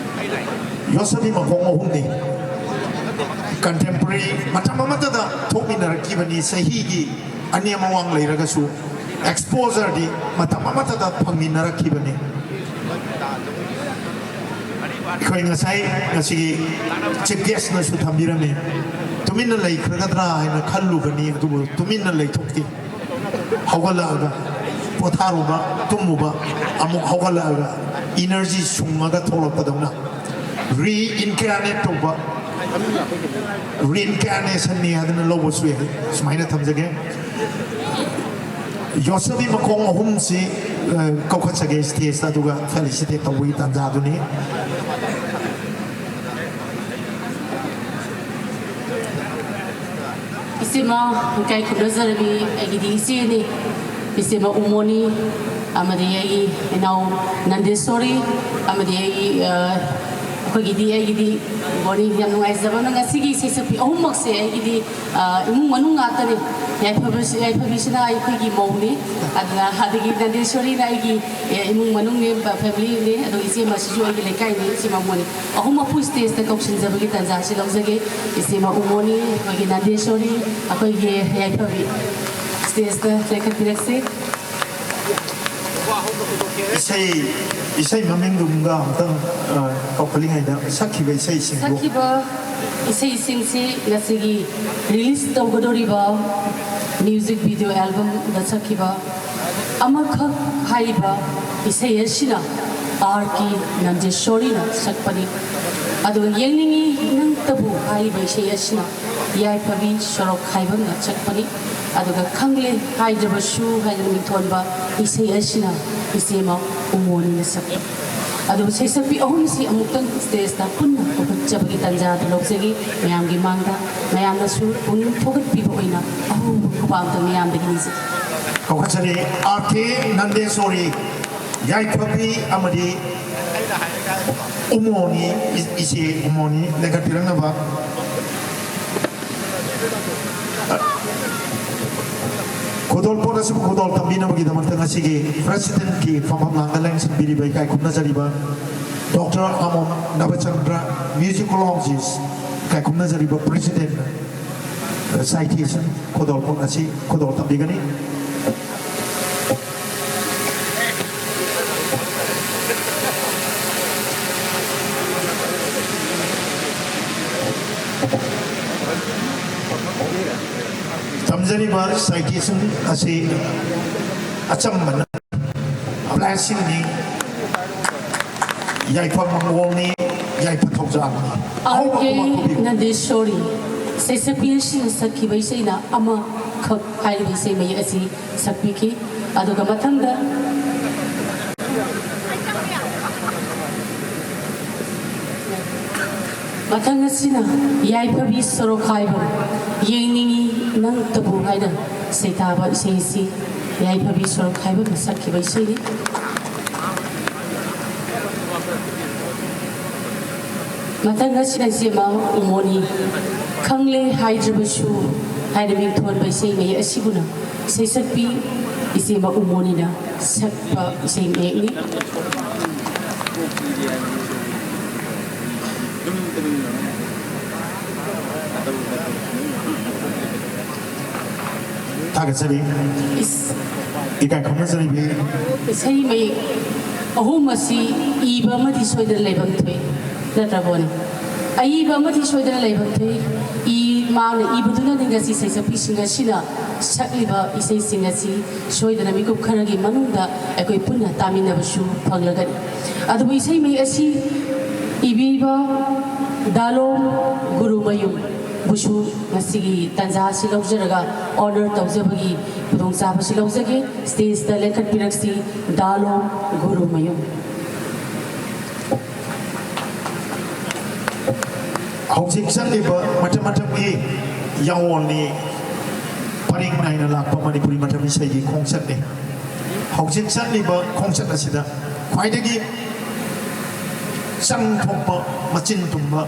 ꯌꯣꯠꯁꯕꯤ ꯃꯈꯣꯡ ꯑꯍꯨꯝꯅꯤ꯫ ꯀꯟꯇꯦꯝꯄꯣꯔꯔꯤ ꯃꯇꯝ ꯑꯃꯠꯇꯗ ꯊꯣꯛꯃꯤꯟꯅꯔꯛꯈꯤꯕꯅꯤ꯫ ꯆꯍꯤꯒꯤ ꯑꯅꯦꯝ ꯑꯋꯥꯡ ꯂꯩꯔꯒꯁꯨ ꯑꯦꯛꯁꯄꯣꯖꯔꯗꯤ ꯃꯇꯝ ꯑꯃꯠꯇꯗ ꯐꯪꯃꯤꯟꯅꯔꯛꯈꯤꯕꯅꯤ꯫ ꯑꯩꯈꯣꯏ ꯉꯁꯥꯏ ꯉꯁꯤꯒꯤ ꯆꯤꯐ ꯒꯦꯁꯅꯁꯨ ꯊꯝꯕꯤꯔꯝꯃꯤ꯫ ꯇꯨꯃꯤꯟꯅ ꯂꯩꯈ꯭ꯔꯒꯗ꯭ꯔꯥ ꯍꯥꯏꯅ ꯈꯜꯂꯨꯕꯅꯤ, ꯑꯗꯨꯕꯨ ꯇꯨꯃꯤꯟꯅ ꯂꯩꯊꯣꯛꯇꯦ꯫ ꯍꯧꯒꯠꯂꯛꯑꯒ ꯄꯣꯊꯥꯔꯨꯕ, ꯇꯨꯝꯃꯨꯕ, ꯑꯃꯨꯛ ꯍꯧꯒꯠꯂꯛꯑꯒ ꯏꯅꯔꯖꯤ ꯁꯨꯡꯉꯒ ꯊꯣꯛꯂꯛꯄꯗꯧꯅ, ꯔꯤꯏꯟꯀꯥꯔꯅꯦꯠ ꯇꯧꯕ, ꯔꯤꯏꯟꯀꯥꯔꯅꯦꯁꯟꯅꯤ ꯍꯥꯏꯗꯅ ꯂꯧꯕꯁꯨ ꯌꯥꯏ꯫ ꯁꯨꯃꯥꯏꯅ ꯊꯝꯖꯒꯦ꯫ ꯌꯣꯠꯁꯕꯤ ꯃꯈꯣꯡ ꯑꯍꯨꯝꯁꯤ, ꯑ, ꯀꯧꯈꯠꯆꯒꯦ ꯁ꯭ꯇꯦꯖꯇ, ꯑꯗꯨꯒ ꯐꯦꯂꯤꯁꯤꯇꯦꯠ ꯇꯧꯕꯒꯤ ꯇꯥꯟꯖꯥꯗꯨꯅꯤ꯫ ꯏꯆꯦꯃ, ꯏꯀꯥꯏ ꯈꯨꯝꯅꯖꯔꯕꯤ ꯑꯩꯒꯤꯗꯤ ꯏꯆꯦꯅꯤ꯫ ꯏꯆꯦꯃ ꯎꯃꯣꯅꯤ, ꯑꯃꯗꯤ ꯑꯩꯒꯤ ꯏꯅꯥꯎ ꯅꯟꯗꯦꯁꯣꯔꯤ, ꯑꯃꯗꯤ ꯑꯩꯒꯤ, ꯑ, ꯑꯩꯈꯣꯏꯒꯤꯗꯤ, ꯑꯩꯒꯤꯗꯤ ꯎꯃꯣꯅꯤ꯫ ꯌꯥꯝ ꯅꯨꯡꯉꯥꯏꯖꯕꯅ ꯉꯁꯤꯒꯤ ꯏꯁꯩ ꯁꯛꯄꯤ ꯑꯍꯨꯝꯃꯛꯁꯦ ꯑꯩꯒꯤꯗꯤ, ꯑ, ꯏꯃꯨꯡ ꯃꯅꯨꯡ ꯉꯥꯛꯇꯅꯤ꯫ ꯌꯥꯏꯐꯕꯁꯤ-, ꯌꯥꯏꯐꯕꯤꯁꯤꯅ ꯑꯩꯈꯣꯏꯒꯤ ꯃꯧꯅꯤ, ꯑꯗꯨꯅ ꯑꯗꯒꯤ ꯅꯟꯗꯦꯁꯣꯔꯤꯅ ꯑꯩꯒꯤ ꯑꯦ, ꯏꯃꯨꯡ ꯃꯅꯨꯡꯅꯤ, ꯐꯦꯃꯤꯂꯤꯅꯤ, ꯑꯗꯣ ꯏꯆꯦ ꯃꯁꯤꯁꯨ ꯑꯩꯒꯤ ꯂꯩꯀꯥꯏꯅꯤ, ꯏꯆꯦ ꯃꯃꯣꯅꯤ꯫ ꯑꯍꯨꯝꯃꯛꯄꯨ ꯁ꯭ꯇꯦꯖꯇ ꯀꯧꯁꯤꯟꯖꯕꯒꯤ ꯇꯥꯟꯖꯥ ꯑꯁꯤ ꯂꯧꯖꯒꯦ꯫ ꯏꯆꯦ ꯃꯃꯣꯅꯤ, ꯑꯩꯈꯣꯏꯒꯤ ꯅꯟꯗꯦꯁꯣꯔꯤ, ꯑꯩꯈꯣꯏꯒꯤ ꯌꯥꯏꯐꯕꯤ ꯁ꯭ꯇꯦꯖꯇ ꯂꯦꯡꯈꯠꯄꯤꯔꯛꯁꯤ꯫ ꯏꯁꯩ, ꯏꯁꯩ ꯃꯃꯤꯡꯗꯨꯝꯒ ꯑꯝꯇꯪ, ꯑ, ꯀꯧꯈꯠꯂꯤꯉꯩꯗ ꯁꯛꯈꯤꯕ ꯏꯁꯩꯁꯤꯡꯗꯣ꯫ ꯁꯛꯈꯤꯕ ꯏꯁꯩꯁꯤꯡꯁꯤ ꯉꯁꯤꯒꯤ release ꯇꯧꯒꯗꯧꯔꯤꯕ music video albumꯗ ꯁꯛꯈꯤꯕ ꯑꯃꯈꯛ ꯍꯥꯏꯔꯤꯕ ꯏꯁꯩ ꯑꯁꯤꯅ R K ꯅꯟꯗꯦꯁꯣꯔꯤꯅ ꯁꯛꯄꯅꯤ꯫ ꯑꯗꯨꯒ ꯌꯦꯡꯅꯤꯡꯉꯤ ꯅꯪꯇꯕꯨ ꯍꯥꯏꯔꯤꯕ ꯏꯁꯩ ꯑꯁꯤꯅ ꯌꯥꯏꯐꯕꯤ ꯁꯣꯔꯣꯛꯈꯥꯏꯕꯝꯅ ꯁꯛꯄꯅꯤ꯫ ꯑꯗꯨꯒ ꯈꯪꯂꯦ ꯍꯥꯏꯗ꯭ꯔꯕꯁꯨ ꯍꯥꯏꯗꯅ ꯃꯤꯡꯊꯣꯟꯕ ꯏꯁꯩ ꯑꯁꯤꯅ ꯏꯆꯦꯃ ꯎꯃꯣꯅꯤꯅ ꯁꯛꯄ꯫ ꯑꯗꯨꯕꯨ ꯁꯩꯁꯛꯄꯤ ꯑꯍꯨꯝꯁꯤ ꯑꯃꯨꯛꯇꯪ stageꯇ ꯄꯨꯟꯅ ꯄꯨꯈꯠꯆꯕꯒꯤ ꯇꯥꯟꯖꯥ ꯑꯗꯨ ꯂꯧꯖꯒꯦ꯫ ꯃꯌꯥꯝꯒꯤ ꯃꯥꯡꯗ ꯃꯌꯥꯝꯅꯁꯨ ꯄꯨꯛꯅꯤꯡ ꯊꯧꯒꯠꯄꯤꯕ ꯑꯣꯏꯅ ꯑꯍꯧꯕ ꯈꯨꯄꯥꯛꯇ ꯃꯌꯥꯝꯗꯒꯤ ꯅꯤꯖꯩ꯫ ꯀꯧꯈꯠꯆꯔꯤ, R K ꯅꯟꯗꯦꯁꯣꯔꯤ, ꯌꯥꯏꯐꯕꯤ ꯑꯃꯗꯤ ꯎꯃꯣꯅꯤ, ꯏ-, ꯏꯆꯦ ꯎꯃꯣꯅꯤ ꯂꯦꯡꯈꯠꯄꯤꯔꯛꯅꯕ꯫ ꯈꯨꯗꯣꯜꯄꯣꯠ ꯑꯁꯤꯕꯨ ꯈꯨꯗꯣꯜ ꯇꯝꯕꯤꯅꯕꯒꯤꯗꯃꯛꯇ ꯉꯁꯤꯒꯤ presidentꯀꯤ ꯐꯝꯐꯝ ꯂꯥꯡꯗ ꯂꯦꯡꯁꯤꯟꯕꯤꯔꯤꯕ ꯏꯀꯥꯏ ꯈꯨꯝꯅꯖꯔꯤꯕ Doctor ꯑꯃꯣꯝ ꯅꯕꯆꯟꯗ꯭ꯔ, musicologist, ꯏꯀꯥꯏ ꯈꯨꯝꯅꯖꯔꯤꯕ president, citation ꯈꯨꯗꯣꯜꯄꯣꯠ ꯑꯁꯤ ꯈꯨꯗꯣꯜ ꯇꯝꯕꯤꯒꯅꯤ꯫ ꯇꯝꯖꯔꯤꯕ citation ꯑꯁꯤ ꯑꯆꯝꯕꯅ blessingꯅꯤ, ꯌꯥꯏꯐ ꯃꯪꯒꯣꯜꯅꯤ, ꯌꯥꯏꯐ ꯊꯧꯖꯥꯜꯅꯤ꯫ ꯑꯍꯧꯕ R K ꯈꯨꯕꯥꯛ ꯈꯨꯕꯤꯌꯨ꯫ ꯅꯟꯗꯦꯁꯣꯔꯤ, ꯁꯩꯁꯛꯄꯤ ꯑꯁꯤꯅ ꯁꯛꯈꯤꯕ ꯏꯁꯩꯅ ꯑꯃꯈꯛ ꯍꯥꯏꯔꯤꯕ ꯏꯁꯩ ꯃꯌꯦꯛ ꯑꯁꯤ ꯁꯛꯄꯤꯈꯤ꯫ ꯑꯗꯨꯒ ꯃꯊꯪꯗ, ꯃꯊꯪ ꯑꯁꯤꯅ ꯌꯥꯏꯐꯕꯤ ꯁꯣꯔꯣꯛꯈꯥꯏꯕꯝ, ꯌꯦꯡꯅꯤꯡꯏ ꯅꯪꯇꯕꯨ ꯍꯥꯏꯅ ꯁꯩꯇꯥꯕ ꯏꯁꯩ ꯑꯁꯤ ꯌꯥꯏꯐꯕꯤ ꯁꯣꯔꯣꯛꯈꯥꯏꯕꯝꯅ ꯁꯛꯈꯤꯕ ꯏꯁꯩꯅꯤ꯫ ꯃꯊꯪ ꯑꯁꯤꯅ ꯏꯆꯦꯃ ꯎꯃꯣꯅꯤ, ꯈꯪꯂꯦ ꯍꯥꯏꯗ꯭ꯔꯕꯁꯨ ꯍꯥꯏꯅ ꯃꯤꯡꯊꯣꯟꯕ ꯏꯁꯩ ꯃꯌꯦꯛ ꯑꯁꯤꯕꯨꯅ ꯁꯩꯁꯛꯄꯤ ꯏꯆꯦꯃ ꯎꯃꯣꯅꯤꯅ ꯁꯛꯄ ꯏꯁꯩ ꯃꯌꯦꯛꯅꯤ꯫ ꯊꯥꯒꯠꯆꯔꯤ꯫ ꯏꯁ-, ꯏꯀꯥꯏ ꯈꯨꯝꯅꯖꯔꯤꯕꯤ꯫ ꯏꯁꯩ ꯃꯌꯦꯛ ꯑꯍꯨꯝ ꯑꯁꯤ ꯏꯕ ꯑꯃꯗꯤ ꯁꯣꯏꯗꯅ ꯂꯩꯐꯝ ꯊꯣꯛꯏ, ꯅꯠꯇ꯭ꯔꯕꯣꯅꯦ? ꯑꯏꯕ ꯑꯃꯗꯤ ꯁꯣꯏꯗꯅ ꯂꯩꯐꯝ ꯊꯣꯛꯏ꯫ ꯏ-, ꯃꯥꯅ ꯏꯕꯗꯨꯅꯅꯤ ꯉꯁꯤ ꯁꯩꯁꯛꯄꯤꯁꯤꯡ ꯑꯁꯤꯅ ꯁꯛꯂꯤꯕ ꯏꯁꯩꯁꯤꯡ ꯑꯁꯤ ꯁꯣꯏꯗꯅ ꯃꯤꯀꯨꯞ ꯈꯔꯒꯤ ꯃꯅꯨꯡꯗ ꯑꯩꯈꯣꯏ ꯄꯨꯟꯅ ꯇꯥꯃꯤꯟꯅꯕꯁꯨ ꯐꯪꯂꯒꯅꯤ꯫ ꯑꯗꯨꯕꯨ ꯏꯁꯩ ꯃꯌꯦꯛ ꯑꯁꯤ ꯏꯕꯤꯕ ꯗꯥꯂꯣꯝ ꯒꯨꯔꯨꯃꯌꯨꯝꯕꯨꯁꯨ ꯉꯁꯤꯒꯤ ꯇꯥꯟꯖꯥ ꯑꯁꯤ ꯂꯧꯖꯔꯒ honor ꯇꯧꯖꯕꯒꯤ ꯈꯨꯗꯣꯡꯆꯥꯕꯁꯤ ꯂꯧꯖꯒꯦ꯫ Stageꯇ ꯂꯦꯡꯈꯠꯄꯤꯔꯛꯁꯤ, ꯗꯥꯂꯣꯝ ꯒꯨꯔꯨꯃꯌꯨꯝ꯫ ꯍꯧꯖꯤꯛ ꯆꯠꯂꯤꯕ ꯃꯇꯝ ꯃꯇꯝꯒꯤ ꯌꯥꯑꯣꯟꯅꯤ, ꯄꯔꯤꯡ ꯅꯥꯏꯅ ꯂꯥꯛꯄ ꯃꯅꯤꯄꯨꯔꯤ ꯃꯇꯝ ꯏꯁꯩꯒꯤ ꯈꯣꯡꯆꯠꯅꯤ꯫ ꯍꯧꯖꯤꯛ ꯆꯠꯂꯤꯕ ꯈꯣꯡꯆꯠ ꯑꯁꯤꯗ ꯈ꯭ꯋꯥꯏꯗꯒꯤ ꯆꯪ ꯊꯣꯛꯄ, ꯃꯆꯤꯟ ꯇꯨꯝꯕ,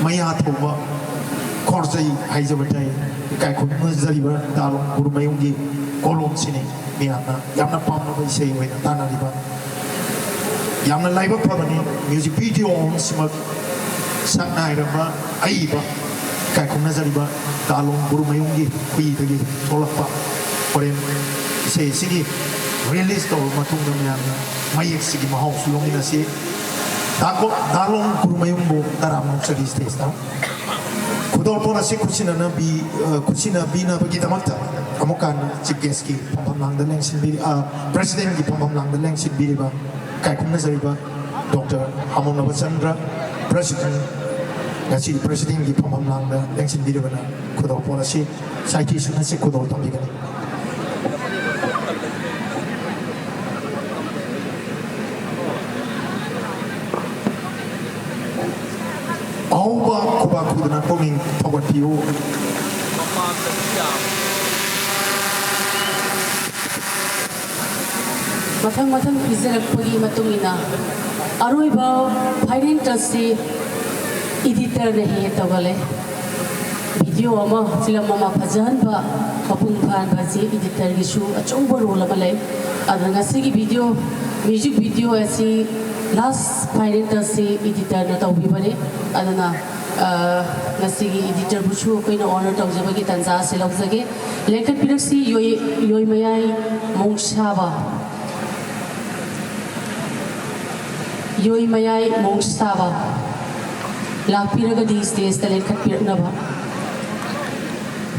ꯃꯌꯥ ꯊꯧꯕ ꯈꯣꯔꯖꯩ ꯍꯥꯏꯖꯕ ꯇꯥꯏ꯫ ꯏꯀꯥꯏ ꯈꯨꯝꯅꯖꯔꯤꯕ ꯗꯥꯂꯣꯝ ꯒꯨꯔꯨꯃꯌꯨꯝꯒꯤ ꯀꯣꯂꯣꯝꯁꯤꯅꯤ꯫ ꯃꯤꯌꯥꯝꯅ ꯌꯥꯝꯅ ꯄꯥꯝꯅꯕ ꯏꯁꯩ ꯑꯣꯏꯅ ꯇꯥꯅꯔꯤꯕ꯫ ꯌꯥꯝꯅ ꯂꯥꯏꯕꯛ ꯐꯕꯅꯤ, music video ꯑꯍꯨꯝꯁꯤꯃꯛ ꯁꯛ ꯅꯥꯏꯔꯕ ꯑꯏꯕ ꯏꯀꯥꯏ ꯈꯨꯝꯅꯖꯔꯤꯕ ꯗꯥꯂꯣꯝ ꯒꯨꯔꯨꯃꯌꯨꯝꯒꯤ ꯈꯨꯠꯏꯗꯒꯤ ꯊꯣꯛꯂꯛꯄ꯫ ꯍꯣꯔꯦꯟ ꯏꯁꯩ ꯑꯁꯤꯒꯤ release ꯇꯧꯔꯕ ꯃꯇꯨꯡꯗ ꯃꯌꯥꯝꯅ ꯃꯌꯦꯛꯁꯤꯒꯤ ꯃꯍꯥꯎꯁꯨ ꯂꯧꯃꯤꯟꯅꯁꯤ꯫ ꯗꯥꯀꯣ-, ꯗꯥꯂꯣꯝ ꯒꯨꯔꯨꯃꯌꯨꯝꯕꯨ ꯇꯔꯥꯝꯅ ꯑꯣꯛꯆꯔꯤ stageꯇ꯫ ꯈꯨꯗꯣꯜꯄꯣꯠ ꯑꯁꯤ ꯈꯨꯠꯁꯤꯟꯅꯅꯕꯤ-, ꯑ, ꯈꯨꯠꯁꯤꯟꯅꯕꯤꯅꯕꯒꯤꯗꯃꯛꯇ ꯑꯃꯨꯛꯀ ꯍꯟꯅ chief guestꯀꯤ ꯐꯝꯐꯝ ꯂꯥꯡꯗ ꯂꯦꯡꯁꯤꯟꯕꯤꯔꯤ-, ꯑ, presidentꯀꯤ ꯐꯝꯐꯝ ꯂꯥꯡꯗ ꯂꯦꯡꯁꯤꯟꯕꯤꯔꯤꯕ ꯏꯀꯥꯏ ꯈꯨꯝꯅꯖꯔꯤꯕ ꯗꯣꯛꯇꯔ ꯍꯥꯃꯣꯝꯅꯕ ꯆꯟꯗ꯭ꯔ, president, ꯉꯁꯤ presidentꯀꯤ ꯐꯝꯐꯝ ꯂꯥꯡꯗ ꯂꯦꯡꯁꯤꯟꯕꯤꯔꯤꯕꯅ ꯈꯨꯗꯣꯜꯄꯣꯠ ꯑꯁꯤ ꯆꯥꯏꯊꯤ ꯁꯨꯅꯁꯤ ꯈꯨꯗꯣꯜ ꯇꯝꯕꯤꯒꯅꯤ꯫ ꯑꯍꯧꯕ ꯈꯨꯕꯥꯛ ꯈꯨꯗꯅ ꯄꯨꯛꯅꯤꯡ ꯊꯧꯒꯠꯄꯤꯌꯨ꯫ ꯃꯊꯪ ꯃꯊꯪ ꯄꯤꯖꯔꯛꯄꯒꯤ ꯃꯇꯨꯡ ꯏꯟꯅ ꯑꯔꯣꯏꯕ final touchꯁꯤ editorꯅ ꯍꯦꯛ ꯍꯦꯛ ꯇꯧꯒꯜꯂꯦ꯫ Video ꯑꯃ, film ꯑꯃ ꯐꯖꯍꯟꯕ, ꯃꯄꯨꯡ ꯐꯥꯍꯟꯕ ꯑꯁꯤ editorꯒꯤꯁꯨ ꯑꯆꯧꯕ role ꯑꯃ ꯂꯩ꯫ ꯑꯗꯨꯅ ꯉꯁꯤꯒꯤ video, music video ꯑꯁꯤ last final touchꯁꯤ editorꯅ ꯇꯧꯕꯤꯕꯅꯤ꯫ ꯑꯗꯨꯅ ꯑ, ꯉꯁꯤꯒꯤ ꯏꯗꯤꯇꯔꯕꯨꯁꯨ ꯑꯩꯈꯣꯏꯅ ꯑꯣꯅꯔ ꯇꯧꯖꯕꯒꯤ ꯇꯥꯟꯖꯥ ꯑꯁꯤ ꯂꯧꯖꯒꯦ꯫ ꯂꯦꯡꯈꯠꯄꯤꯔꯛꯁꯤ ꯌꯣꯏ-, ꯌꯣꯏꯃꯌꯥꯏ ꯃꯣꯡꯁꯥꯕ꯫ ꯌꯣꯏꯃꯌꯥꯏ ꯃꯣꯡꯁꯥꯕ꯫ ꯂꯥꯛꯄꯤꯔꯒꯗꯤ ꯁ꯭ꯇꯦꯖꯇ ꯂꯦꯡꯈꯠꯄꯤꯔꯛꯅꯕ꯫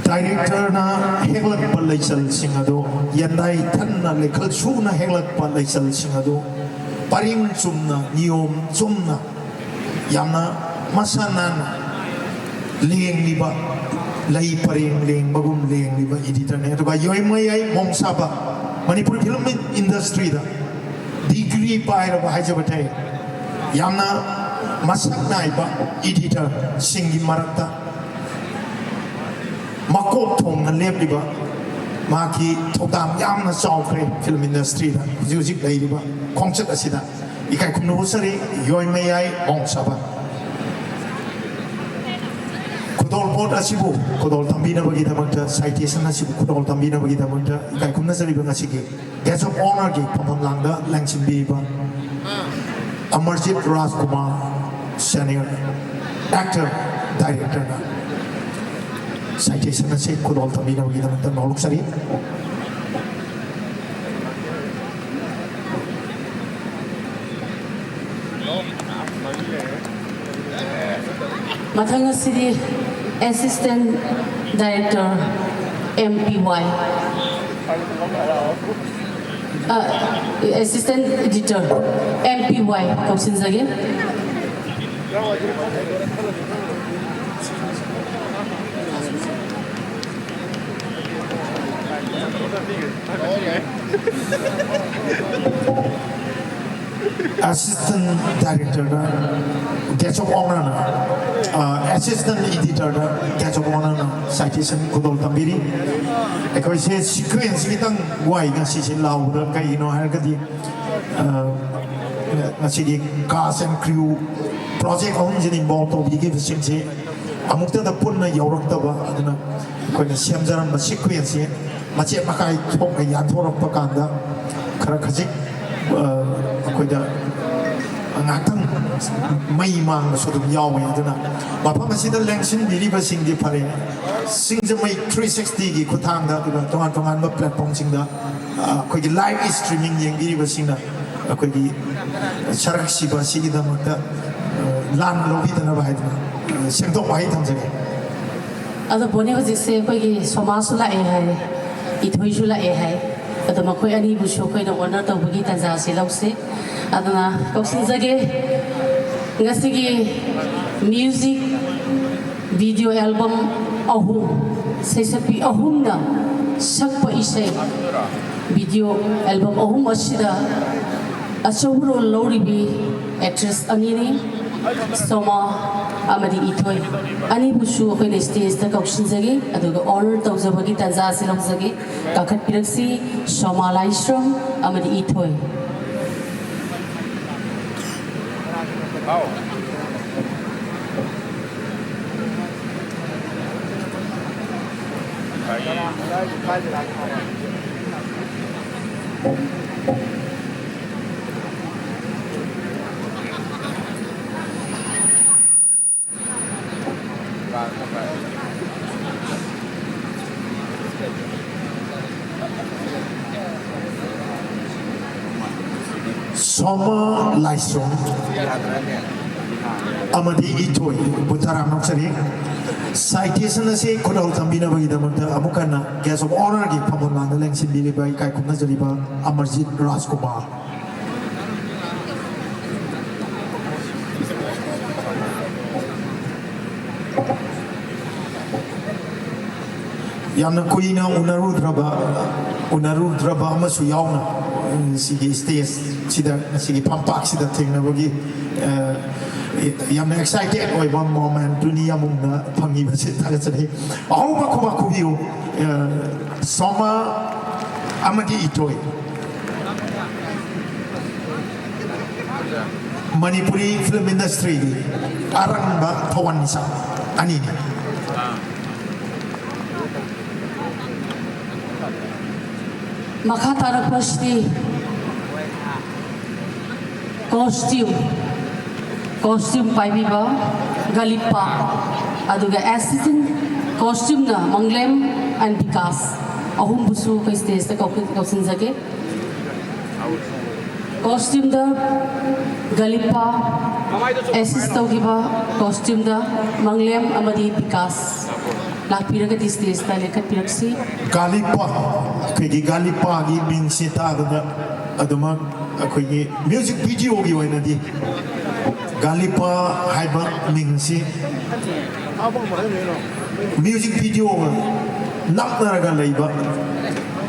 ꯗꯥꯏꯔꯦꯛꯇꯔꯅ ꯍꯦꯛꯂꯛꯄ ꯂꯩꯆꯜꯁꯤꯡ ꯑꯗꯨ, ꯌꯦꯟꯗꯥꯏ ꯊꯟꯅ ꯂꯩꯈꯜ ꯁꯨꯅ ꯍꯦꯛꯂꯛꯄ ꯂꯩꯆꯜꯁꯤꯡ ꯑꯗꯨ ꯄꯔꯤꯡ ꯆꯨꯝꯅ, ꯅꯤꯌꯣꯝ ꯆꯨꯝꯅ, ꯌꯥꯝꯅ ꯃꯁꯥ ꯅꯥꯟꯅ ꯂꯦꯡꯂꯤꯕ, ꯂꯩ ꯄꯔꯦꯡ ꯂꯦꯡꯕꯒꯨꯝ ꯂꯦꯡꯂꯤꯕ ꯏꯗꯤꯇꯔꯅꯤ꯫ ꯑꯗꯨꯒ ꯌꯣꯏꯃꯌꯥꯏ ꯃꯣꯡꯁꯥꯕ, ꯃꯅꯤꯄꯨꯔ ꯐꯤꯂꯝ ꯏꯟꯗꯁꯇ꯭ꯔꯤꯗ ꯗꯤꯒ꯭ꯔꯤ ꯄꯥꯏꯔꯕ ꯍꯥꯏꯖꯕ ꯊꯥꯏ, ꯌꯥꯝꯅ ꯃꯁꯛ ꯅꯥꯏꯕ ꯏꯗꯤꯇꯔꯁꯤꯡꯒꯤ ꯃꯔꯛꯇ ꯃꯀꯣꯛ ꯊꯣꯡꯅ ꯂꯦꯞꯂꯤꯕ, ꯃꯍꯥꯛꯀꯤ ꯊꯧꯗꯥꯡ ꯌꯥꯝꯅ ꯆꯥꯎꯈ꯭ꯔꯦ ꯐꯤꯂꯝ ꯏꯟꯗꯁꯇ꯭ꯔꯤꯗ ꯍꯧꯖꯤꯛ ꯍꯧꯖꯤꯛ ꯂꯩꯔꯤꯕ ꯈꯣꯡꯆꯠ ꯑꯁꯤꯗ꯫ ꯏꯀꯥꯏ ꯈꯨꯝꯅꯕ ꯎꯠꯆꯔꯤ ꯌꯣꯏꯃꯌꯥꯏ ꯃꯣꯡꯁꯥꯕ꯫ ꯈꯨꯗꯣꯜꯄꯣꯠ ꯑꯁꯤꯕꯨ ꯈꯨꯗꯣꯜ ꯇꯝꯕꯤꯅꯕꯒꯤꯗꯃꯛꯇ, ꯁꯥꯏꯇꯦꯁꯟ ꯑꯁꯤꯕꯨ ꯈꯨꯗꯣꯜ ꯇꯝꯕꯤꯅꯕꯒꯤꯗꯃꯛꯇ ꯏꯀꯥꯏ ꯈꯨꯝꯅꯖꯔꯤꯕ ꯉꯁꯤꯒꯤ ꯒꯦꯁ ꯑꯣꯐ ꯑꯣꯅꯔꯒꯤ ꯐꯝꯐꯝ ꯂꯥꯡꯗ ꯂꯦꯡꯁꯤꯟꯕꯤꯔꯤꯕ ꯑꯃꯔꯖꯤꯠ ꯔꯥꯖꯀꯨꯃꯥꯔ, ꯁꯦꯅꯤꯌꯔ ꯑꯦꯛꯇꯔ, ꯗꯥꯏꯔꯦꯛꯇꯔꯅ ꯁꯥꯏꯇꯦꯁꯟ ꯑꯁꯤ ꯈꯨꯗꯣꯜ ꯇꯝꯕꯤꯅꯕꯒꯤꯗꯃꯛꯇ ꯅꯣꯂꯨꯛꯆꯔꯤ꯫ ꯃꯊꯪ ꯑꯁꯤꯗꯤ assistant director, M P Y, ꯑ, assistant editor, M P Y ꯀꯧꯁꯤꯟꯖꯒꯦ꯫ ꯑꯦꯁꯤꯁꯇꯦꯟ ꯗꯥꯏꯔꯦꯛꯇꯔꯗ ꯒꯦꯁ ꯑꯣꯐ ꯑꯣꯅꯔꯅ, ꯑꯦꯁꯤꯁꯇꯦꯟ ꯏꯗꯤꯇꯔꯗ ꯒꯦꯁ ꯑꯣꯐ ꯑꯣꯅꯔꯅ ꯁꯥꯏꯇꯦꯁꯟ ꯈꯨꯗꯣꯜ ꯇꯝꯕꯤꯔꯤ꯫ ꯑꯩꯈꯣꯏꯁꯦ ꯁꯤꯀ꯭ꯋꯦꯟꯁ ꯈꯤꯇꯪ ꯋꯥꯏ ꯉꯁꯤꯁꯦ ꯂꯥꯎꯕꯗ, ꯀꯩꯒꯤꯅꯣ ꯍꯥꯏꯔꯒꯗꯤ ꯑ, ꯉꯁꯤꯗꯤ ꯀꯥꯁ ꯑꯦꯟ ꯀ꯭ꯔꯤꯎ ꯄ꯭ꯔꯣꯖꯦꯛ ꯑꯍꯨꯝꯁꯤꯗ ꯏꯟꯚꯣꯜꯕ ꯇꯧꯕꯤꯈꯤꯕꯁꯤꯡꯁꯤ ꯑꯃꯨꯛꯇꯗ ꯄꯨꯟꯅ ꯌꯧꯔꯛꯇꯕ, ꯑꯗꯨꯅ ꯑꯩꯈꯣꯏꯅ ꯁꯦꯝꯖꯔꯝꯕ ꯁꯤꯀ꯭ꯋꯦꯟꯁꯁꯦ ꯃꯆꯦꯠ ꯃꯀꯥꯏ ꯊꯣꯛꯅ ꯌꯥꯟꯊꯣꯔꯛꯄ ꯀꯥꯟꯗ ꯈꯔ ꯈꯖꯤꯛ, ꯑ, ꯑꯩꯈꯣꯏꯗ ꯉꯥꯏꯍꯥꯛꯇꯪ ꯃꯩ ꯃꯥꯡꯕꯁꯨ ꯑꯗꯨꯝ ꯌꯥꯎꯋꯦ꯫ ꯑꯗꯨꯅ ꯃꯐꯝ ꯑꯁꯤꯗ ꯂꯦꯡꯁꯤꯟꯕꯤꯔꯤꯕꯁꯤꯡꯗꯤ ꯐꯔꯦ, ꯁꯤꯡꯖꯃꯩ ꯊ꯭ꯔꯤ ꯁꯤꯛꯁꯇꯤꯒꯤ ꯈꯨꯠꯊꯥꯡꯗ, ꯑꯗꯨꯒ ꯇꯣꯉꯥꯟ ꯇꯣꯉꯥꯟꯕ ꯄ꯭ꯂꯦꯠꯐꯣꯝꯁꯤꯡꯗ, ꯑ, ꯑꯩꯈꯣꯏꯒꯤ ꯂꯥꯏꯚ ꯏꯁꯇ꯭ꯔꯤꯃꯤꯡ ꯌꯦꯡꯕꯤꯔꯤꯕꯁꯤꯡꯅ ꯑꯩꯈꯣꯏꯒꯤ ꯁꯔꯛ ꯁꯤꯕ ꯑꯁꯤꯒꯤꯗꯃꯛꯇ, ꯑ, ꯂꯥꯟꯅ ꯂꯧꯕꯤꯗꯅꯕ ꯍꯥꯏꯗꯨꯅ, ꯑ, ꯁꯦꯡꯗꯣꯛ ꯋꯥꯍꯩ ꯊꯝꯖꯒꯦ꯫ ꯑꯗꯣ ꯕꯣꯅꯤ, ꯍꯧꯖꯤꯛꯁꯦ ꯑꯩꯈꯣꯏꯒꯤ ꯁꯣꯃꯥꯁꯨ ꯂꯥꯛꯑꯦ ꯍꯥꯏ, ꯏꯊꯣꯏꯁꯨ ꯂꯥꯛꯑꯦ ꯍꯥꯏ꯫ ꯑꯗꯣ ꯃꯈꯣꯏ ꯑꯅꯤꯕꯨꯁꯨ ꯑꯩꯈꯣꯏꯅ ꯑꯣꯅꯔ ꯇꯧꯕꯒꯤ ꯇꯥꯟꯖꯥꯁꯤ ꯂꯧꯁꯤ꯫ ꯑꯗꯨꯅ ꯀꯧꯁꯤꯟꯖꯒꯦ, ꯉꯁꯤꯒꯤ ꯃ꯭ꯌꯨꯖꯤꯛ ꯚꯤꯗꯤꯑꯣ ꯑꯦꯜꯕꯝ ꯑꯍꯨꯝ, ꯁꯩꯁꯛꯄꯤ ꯑꯍꯨꯝꯅ ꯁꯛꯄ ꯏꯁꯩ ꯚꯤꯗꯤꯑꯣ ꯑꯦꯜꯕꯝ ꯑꯍꯨꯝ ꯑꯁꯤꯗ ꯑꯆꯧꯕ ꯔꯣꯜ ꯂꯧꯔꯤꯕꯤ ꯑꯦꯛꯇ꯭ꯔꯦꯁ ꯑꯅꯤꯅꯤ, ꯁꯣꯃꯥ ꯑꯃꯗꯤ ꯏꯊꯣꯏ꯫ ꯑꯅꯤꯕꯨꯁꯨ ꯑꯩꯈꯣꯏꯅ ꯁ꯭ꯇꯦꯖꯇ ꯀꯧꯁꯤꯟꯖꯒꯦ, ꯑꯗꯨꯒ ꯑꯣꯅꯔ ꯇꯧꯖꯕꯒꯤ ꯇꯥꯟꯖꯥ ꯑꯁꯤ ꯂꯧꯖꯒꯦ꯫ ꯀꯥꯈꯠꯄꯤꯔꯛꯁꯤ, ꯁꯣꯃꯥ ꯂꯥꯏꯁ꯭ꯔꯝ ꯑꯃꯗꯤ ꯏꯊꯣꯏ꯫ ꯁꯣꯃꯥ ꯂꯥꯏꯁ꯭ꯔꯝ ꯑꯃꯗꯤ ꯏꯊꯣꯏꯕꯨ ꯇꯔꯥꯝꯅ ꯑꯣꯛꯆꯔꯤ꯫ ꯁꯥꯏꯇꯦꯁꯟ ꯑꯁꯤ ꯈꯨꯗꯧ ꯇꯝꯕꯤꯅꯕꯒꯤꯗꯃꯛꯇ ꯑꯃꯨꯛ ꯍꯟꯅ ꯒꯦꯁ ꯑꯣꯐ ꯑꯣꯅꯔꯒꯤ ꯐꯝꯐꯝ ꯂꯥꯡꯗ ꯂꯦꯡꯁꯤꯟꯕꯤꯔꯤꯕ ꯏꯀꯥꯏ ꯈꯨꯝꯅꯖꯔꯤꯕ ꯑꯃꯔꯖꯤꯠ ꯔꯥꯖꯀꯨꯃꯥꯔ꯫ ꯌꯥꯝꯅ ꯀꯨꯏꯅ ꯎꯅꯔꯨꯗ꯭ꯔꯕ ꯎꯅꯔꯨꯗ꯭ꯔꯕ ꯑꯃꯁꯨ ꯌꯥꯎꯅ, ꯎꯝ, ꯁꯤꯒꯤ ꯁ꯭ꯇꯦꯖꯁꯤꯗ, ꯉꯁꯤꯒꯤ ꯐꯝꯄꯥꯛꯁꯤꯗ ꯊꯦꯡꯅꯕꯒꯤ, ꯑ, ꯌꯥꯝꯅ ꯑꯦꯛꯁꯥꯏꯇꯦꯗ ꯑꯣꯏꯕ ꯃꯣꯃꯦꯟꯠꯇꯨꯅꯤ ꯑꯃꯨꯛꯅ ꯐꯪꯉꯤꯕꯁꯦ꯫ ꯊꯥꯒꯠꯆꯔꯤ꯫ ꯑꯍꯧꯕ ꯈꯨꯕꯥꯛ ꯈꯨꯕꯤꯌꯨ, ꯑ, ꯁꯣꯃꯥ ꯑꯃꯗꯤ ꯏꯊꯣꯏ꯫ ꯃꯅꯤꯄꯨꯔꯤ ꯐꯤꯂꯝ ꯏꯟꯗꯁꯇ꯭ꯔꯤꯒꯤ ꯑꯔꯪꯕ ꯊꯋꯥꯟꯃꯤꯆꯥꯛ ꯑꯅꯤꯅꯤ꯫ ꯃꯈꯥ ꯇꯥꯔꯛꯄꯁꯤꯗꯤ Costume, costume ꯄꯥꯏꯕꯤꯕ ꯒꯥꯂꯤꯄꯥ, ꯑꯗꯨꯒ assistant costumeꯅ ꯃꯪꯂꯦꯝ and ꯕꯤꯀꯥꯁ, ꯑꯍꯨꯝꯕꯨꯁꯨ ꯑꯩꯈꯣꯏ stageꯇ ꯀꯧ-, ꯀꯧꯁꯤꯟꯖꯒꯦ꯫ Costumeꯗ ꯒꯥꯂꯤꯄꯥ, assist ꯇꯧꯈꯤꯕ costumeꯗ ꯃꯪꯂꯦꯝ ꯑꯃꯗꯤ ꯕꯤꯀꯥꯁ ꯂꯥꯛꯄꯤꯔꯒꯗꯤ stageꯇ ꯂꯦꯡꯈꯠꯄꯤꯔꯛꯁꯤ꯫ ꯒꯥꯂꯤꯄꯥ, ꯑꯩꯈꯣꯏꯒꯤ ꯒꯥꯂꯤꯄꯥꯒꯤ ꯃꯤꯡꯁꯦ ꯇꯥꯕꯗ ꯑꯗꯨꯃꯛ ꯑꯩꯈꯣꯏꯒꯤ music videoꯒꯤ ꯑꯣꯏꯅꯗꯤ ꯒꯥꯂꯤꯄꯥ ꯍꯥꯏꯕ ꯃꯤꯡꯁꯤ music videoꯒ ꯅꯛꯅꯔꯒ ꯂꯩꯕ,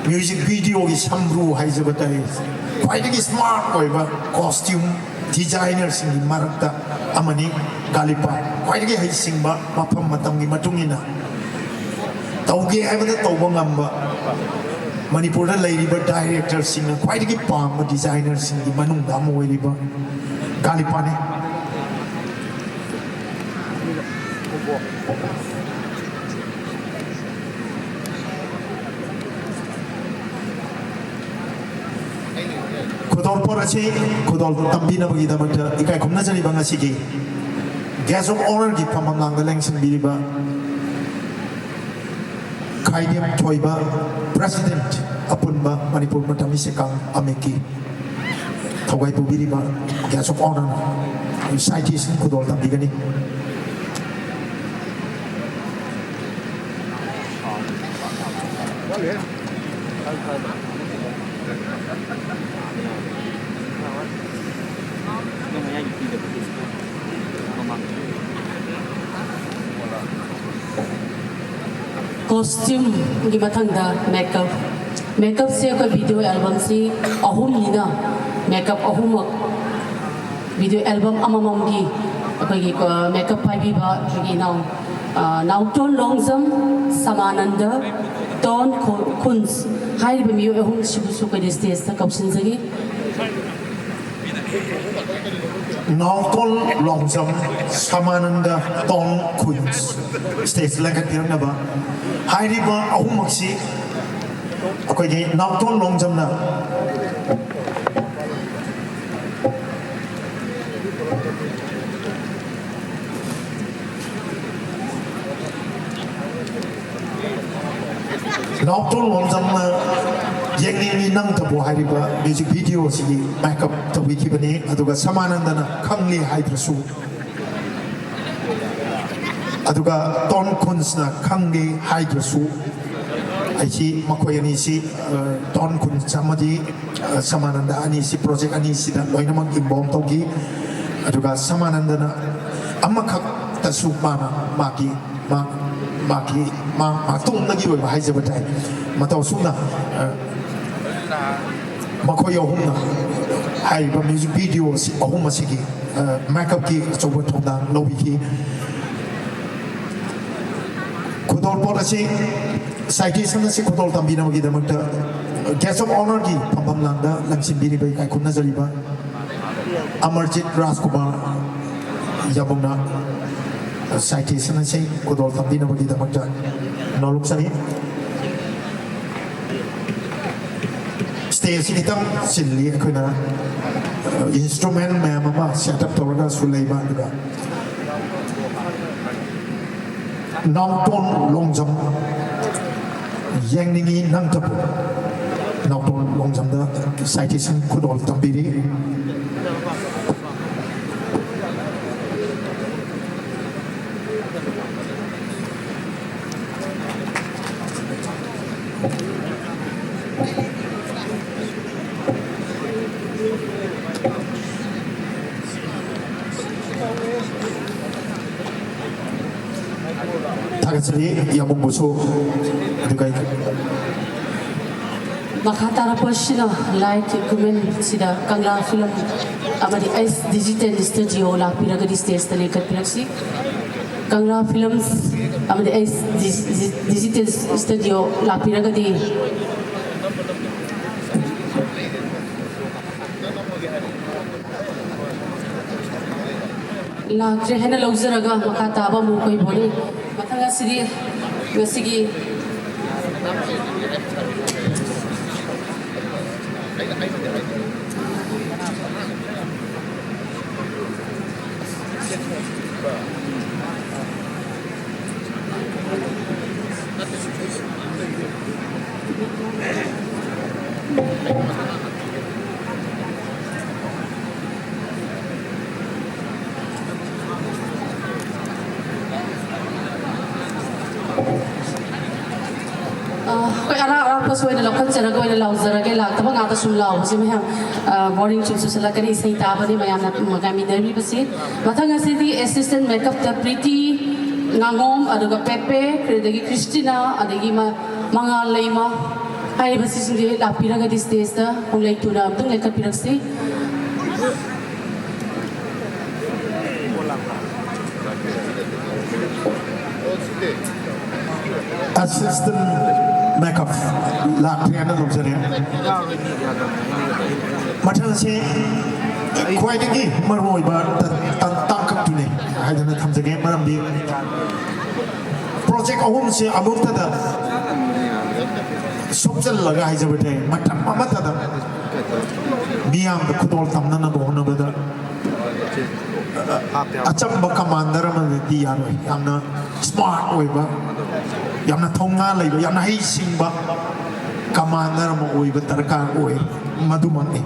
music videoꯒꯤ ꯁꯝꯕ꯭ꯔꯨ ꯍꯥꯏꯖꯕ ꯇꯥꯏ, ꯈ꯭ꯋꯥꯏꯗꯒꯤ smart ꯑꯣꯏꯕ costume designerꯁꯤꯡꯒꯤ ꯃꯔꯛꯇ ꯑꯃꯅꯤ꯫ ꯒꯥꯂꯤꯄꯥ ꯈ꯭ꯋꯥꯏꯗꯒꯤ ꯍꯩꯁꯤꯡꯕ, ꯃꯐꯝ ꯃꯇꯝꯒꯤ ꯃꯇꯨꯡ ꯏꯟꯅ ꯇꯧꯒꯦ ꯍꯥꯏꯕꯗ ꯇꯧꯕ ꯉꯝꯕ, ꯃꯅꯤꯄꯨꯔꯗ ꯂꯩꯔꯤꯕ directorꯁꯤꯡꯅ ꯈ꯭ꯋꯥꯏꯗꯒꯤ ꯄꯥꯝꯕ designerꯁꯤꯡꯒꯤ ꯃꯅꯨꯡꯗ ꯑꯃ ꯑꯣꯏꯔꯤꯕ ꯒꯥꯂꯤꯄꯥꯅꯤ꯫ ꯈꯨꯗꯣꯜꯄꯣꯠ ꯑꯁꯤ ꯈꯨꯗꯣꯜ ꯇꯝꯕꯤꯅꯕꯒꯤꯗꯃꯛꯇ ꯏꯀꯥꯏ ꯈꯨꯝꯅꯖꯔꯤꯕ ꯉꯁꯤꯒꯤ Guest of Honourꯒꯤ ꯐꯝꯐꯝ ꯂꯥꯡꯗ ꯂꯦꯡꯁꯤꯟꯕꯤꯔꯤꯕ ꯈꯥꯏꯗꯦꯝ ꯊꯣꯏꯕ, President ꯑꯄꯨꯟꯕ ꯃꯅꯤꯄꯨꯔ ꯃꯇꯝ ꯏꯁꯩꯀꯥꯡ ꯑꯃꯦꯛꯀꯤ ꯊꯧꯒꯥꯏ ꯄꯨꯕꯤꯔꯤꯕ Guest of Honour citation ꯈꯨꯗꯣꯜ ꯇꯝꯕꯤꯒꯅꯤ꯫ Costumeꯒꯤ ꯃꯊꯪꯗ makeup꯫ Makeupꯁꯦ ꯑꯩꯈꯣꯏ video albumꯁꯤ ꯑꯍꯨꯝꯅꯤꯅ, makeup ꯑꯍꯨꯝꯃꯛ, video album ꯑꯃꯃꯝꯒꯤ ꯑꯩꯈꯣꯏꯒꯤ, ꯑ, makeup ꯄꯥꯏꯕꯤꯕ ꯑꯩꯈꯣꯏꯒꯤ ꯏꯅꯥꯎ, ꯑ, ꯅꯥꯎꯇꯣꯟ ꯂꯣꯡꯖꯝ, ꯁꯃꯥꯅꯟꯗ, ꯇꯣꯟ ꯈꯨ-, ꯈꯨꯟꯁ ꯍꯥꯏꯔꯤꯕ ꯃꯤꯑꯣꯏ ꯑꯍꯨꯝꯁꯤꯕꯨꯁꯨ ꯑꯩꯈꯣꯏꯅ stageꯇ ꯀꯧꯁꯤꯟꯖꯔꯤ꯫ ꯅꯥꯎꯇꯣꯟ ꯂꯣꯡꯖꯝ, ꯁꯃꯥꯅꯟꯗ, ꯇꯣꯟ ꯈꯨꯟꯁ stageꯇ ꯂꯦꯡꯈꯠꯄꯤꯔꯛꯅꯕ꯫ ꯍꯥꯏꯔꯤꯕ ꯑꯍꯨꯝꯃꯛꯁꯤ ꯑꯩꯈꯣꯏꯒꯤ ꯅꯥꯎꯇꯣꯟ ꯂꯣꯡꯖꯝꯅ ꯅꯥꯎꯇꯣꯟ ꯂꯣꯡꯖꯝꯅ ꯌꯦꯡꯅꯤꯡꯏ ꯅꯪꯇꯕꯨ ꯍꯥꯏꯔꯤꯕ ꯃ꯭ꯌꯨꯖꯤꯛ ꯚꯤꯗꯤꯑꯣ ꯑꯁꯤꯒꯤ ꯃꯦꯀꯞ ꯇꯧꯕꯤꯈꯤꯕꯅꯤ꯫ ꯑꯗꯨꯒ ꯁꯃꯥꯅꯟꯗꯅ ꯈꯪꯂꯦ ꯍꯥꯏꯗ꯭ꯔꯁꯨ, ꯑꯗꯨꯒ ꯇꯣꯟ ꯈꯨꯟꯁꯅ ꯈꯪꯂꯦ ꯍꯥꯏꯗ꯭ꯔꯁꯨ, ꯑꯩꯁꯤ ꯃꯈꯣꯏ ꯑꯅꯤꯁꯤ, ꯑ, ꯇꯣꯟ ꯈꯨꯟꯁ ꯑꯃꯗꯤ, ꯑ, ꯁꯃꯥꯅꯟꯗ ꯑꯅꯤꯁꯤ ꯄ꯭ꯔꯣꯖꯦꯛ ꯑꯅꯤꯁꯤꯗ ꯂꯣꯏꯅꯃꯛ ꯏꯟꯚꯣꯜꯕ ꯇꯧꯈꯤ꯫ ꯑꯗꯨꯒ ꯁꯃꯥꯅꯟꯗꯅ ꯑꯃꯈꯛꯇꯁꯨ ꯃꯥꯅ ꯃꯥꯒꯤ ꯃꯥ-, ꯃꯥꯒꯤ, ꯃꯥ-, ꯃꯥꯇꯣꯝꯗꯒꯤ ꯑꯣꯏꯕ ꯍꯥꯏꯖꯕ ꯇꯥꯏ꯫ ꯃꯇꯧ ꯑꯁꯨꯝꯅ, ꯑ, ꯃꯈꯣꯏ ꯑꯍꯨꯝꯅ ꯍꯥꯏꯔꯤꯕ ꯃ꯭ꯌꯨꯖꯤꯛ ꯚꯤꯗꯤꯑꯣ ꯑꯁꯤ, ꯑꯍꯨꯝ ꯑꯁꯤꯒꯤ, ꯑ, ꯃꯦꯀꯞꯀꯤ ꯑꯆꯧꯕ ꯊꯧꯗꯥꯡ ꯂꯧꯕꯤꯈꯤ꯫ ꯈꯨꯗꯣꯜꯄꯣꯠ ꯑꯁꯤ, ꯁꯥꯏꯇꯦꯁꯟ ꯑꯁꯤ ꯈꯨꯗꯣꯜ ꯇꯝꯕꯤꯅꯕꯒꯤꯗꯃꯛꯇ ꯒꯦꯁ ꯑꯣꯐ ꯑꯣꯅꯔꯒꯤ ꯐꯝꯐꯝ ꯂꯥꯡꯗ ꯂꯪꯁꯤꯟꯕꯤꯔꯤꯕ ꯏꯀꯥꯏ ꯈꯨꯝꯅꯖꯔꯤꯕ ꯑꯃꯔꯖꯤꯠ ꯔꯥꯖꯀꯨꯃꯥꯔ ꯌꯥꯃꯨꯡꯅ ꯁꯥꯏꯇꯦꯁꯟ ꯑꯁꯤ ꯈꯨꯗꯣꯜ ꯇꯝꯕꯤꯅꯕꯒꯤꯗꯃꯛꯇ ꯅꯣꯂꯨꯛꯆꯔꯤ꯫ ꯁ꯭ꯇꯦꯖꯁꯤ ꯈꯤꯇꯪ ꯆꯤꯜꯂꯤ, ꯑꯩꯈꯣꯏꯅ, ꯑ, ꯏꯟꯁꯇ꯭ꯔꯨꯃꯦꯟ ꯃꯌꯥꯝ ꯑꯃ ꯁꯦꯠ ꯑꯞ ꯇꯧꯔꯒꯁꯨ ꯂꯩꯕ, ꯑꯗꯨꯒ ꯅꯥꯎꯇꯣꯟ ꯂꯣꯡꯖꯝ ꯌꯦꯡꯅꯤꯡꯏ ꯅꯪꯇꯕꯨ꯫ ꯅꯥꯎꯇꯣꯟ ꯂꯣꯡꯖꯝꯗ ꯁꯥꯏꯇꯦꯁꯟ ꯈꯨꯗꯣꯜ ꯇꯝꯕꯤꯔꯤ꯫ ꯊꯥꯒꯠꯆꯔꯤ ꯌꯥꯃꯨꯡꯕꯨꯁꯨ꯫ ꯑꯗꯨꯒ ꯃꯈꯥ ꯇꯥꯔꯛꯄ ꯑꯁꯤꯅ light equipment ꯁꯤꯗ ꯀꯪꯂꯥ ꯐꯤꯂꯝ ꯑꯃꯗꯤ ꯑꯩꯁ ꯗꯤꯖꯤꯇꯦꯜ ꯁ꯭ꯇꯨꯗꯤꯑꯣ ꯂꯥꯛꯄꯤꯔꯒꯗꯤ ꯁ꯭ꯇꯦꯖꯇ ꯂꯦꯡꯈꯠꯄꯤꯔꯛꯁꯤ꯫ ꯀꯪꯂꯥ ꯐꯤꯂꯝꯁ ꯑꯃꯗꯤ ꯑꯩꯁ ꯗꯤ-, ꯗꯤ-, ꯗꯤꯖꯤꯇꯦꯜ ꯁ꯭ꯇꯨꯗꯤꯑꯣ ꯂꯥꯛꯄꯤꯔꯒꯗꯤ꯫ ꯂꯥꯛꯇ꯭ꯔꯦ ꯍꯥꯏꯅ ꯂꯧꯖꯔꯒ ꯃꯈꯥ ꯇꯥꯕ ꯑꯃꯨꯛ ꯑꯣꯏꯕꯅꯤ꯫ ꯃꯊꯪ ꯑꯁꯤꯗꯤ ꯉꯁꯤꯒꯤ ꯑ, ꯑꯩꯈꯣꯏ ꯑꯔꯥꯞ ꯑꯔꯥꯞꯄꯁꯨ ꯑꯣꯏꯅ ꯂꯧꯈꯠꯆꯔꯒ ꯑꯣꯏꯅ ꯂꯥꯎꯖꯔꯒꯦ꯫ ꯂꯥꯛꯇꯕ ꯉꯥꯛꯇ ꯁꯨꯝ ꯂꯥꯎꯕꯁꯦ ꯃꯌꯥꯝ, ꯑ, boring ꯁꯨꯝ ꯆꯨꯁꯜꯂꯛꯀꯅꯤ꯫ ꯏꯁꯩ ꯇꯥꯕꯅꯤ ꯃꯌꯥꯝꯅ ꯉꯥꯏꯃꯤꯟꯅꯔꯤꯕꯁꯤ꯫ ꯃꯊꯪ ꯑꯁꯤꯗꯤ assistant makeupꯇ ꯄ꯭ꯔꯤꯇꯤ ꯉꯥꯉꯣꯝ, ꯑꯗꯨꯒ ꯄꯦꯄꯦ, ꯑꯗꯒꯤ ꯈ꯭ꯔꯤꯁꯇꯤꯅꯥ, ꯑꯗꯒꯤ ꯃ-, ꯃꯉꯥꯜ ꯂꯩꯃ ꯍꯥꯏꯔꯤꯕꯁꯤꯡꯁꯦ ꯂꯥꯛꯄꯤꯔꯒꯗꯤ stageꯇ ꯍꯣꯡꯂꯩ ꯊꯨꯅ ꯑꯃꯨꯛꯇꯪ ꯂꯦꯡꯈꯠꯄꯤꯔꯛꯁꯤ꯫ Assistant makeup ꯂꯥꯛꯇ꯭ꯔꯦꯅ ꯂꯧꯖꯔꯦ꯫ ꯃꯊꯪꯁꯤ ꯈ꯭ꯋꯥꯏꯗꯒꯤ ꯃꯔꯨꯑꯣꯏꯕ ꯇ-, ꯇ-, ꯇꯥꯡꯀꯛꯇꯨꯅꯤ ꯍꯥꯏꯗꯅ ꯊꯝꯖꯒꯦ꯫ ꯃꯔꯝꯗꯤ project ꯑꯍꯨꯝꯁꯦ ꯑꯃꯨꯛꯇꯗ ꯁꯨꯞꯆꯜꯂꯒ ꯍꯥꯏꯖꯕ ꯇꯥꯏ, ꯃꯇꯝ ꯑꯃꯠꯇꯗ ꯃꯤꯌꯥꯝꯗ ꯈꯨꯗꯣꯜ ꯇꯝꯅꯅꯕ ꯍꯣꯠꯅꯕꯗ ꯑꯆꯝꯕ commander ꯑꯃꯗꯗꯤ ꯌꯥꯔꯣꯏ꯫ ꯌꯥꯝꯅ smart ꯑꯣꯏꯕ, ꯌꯥꯝꯅ ꯊꯧꯅꯥ ꯂꯩꯕ, ꯌꯥꯝꯅ ꯍꯩꯁꯤꯡꯕ commander ꯑꯃ ꯑꯣꯏꯕ ꯗꯔꯀꯥꯔ ꯑꯣꯏ꯫ ꯃꯗꯨꯃꯛꯅꯤ꯫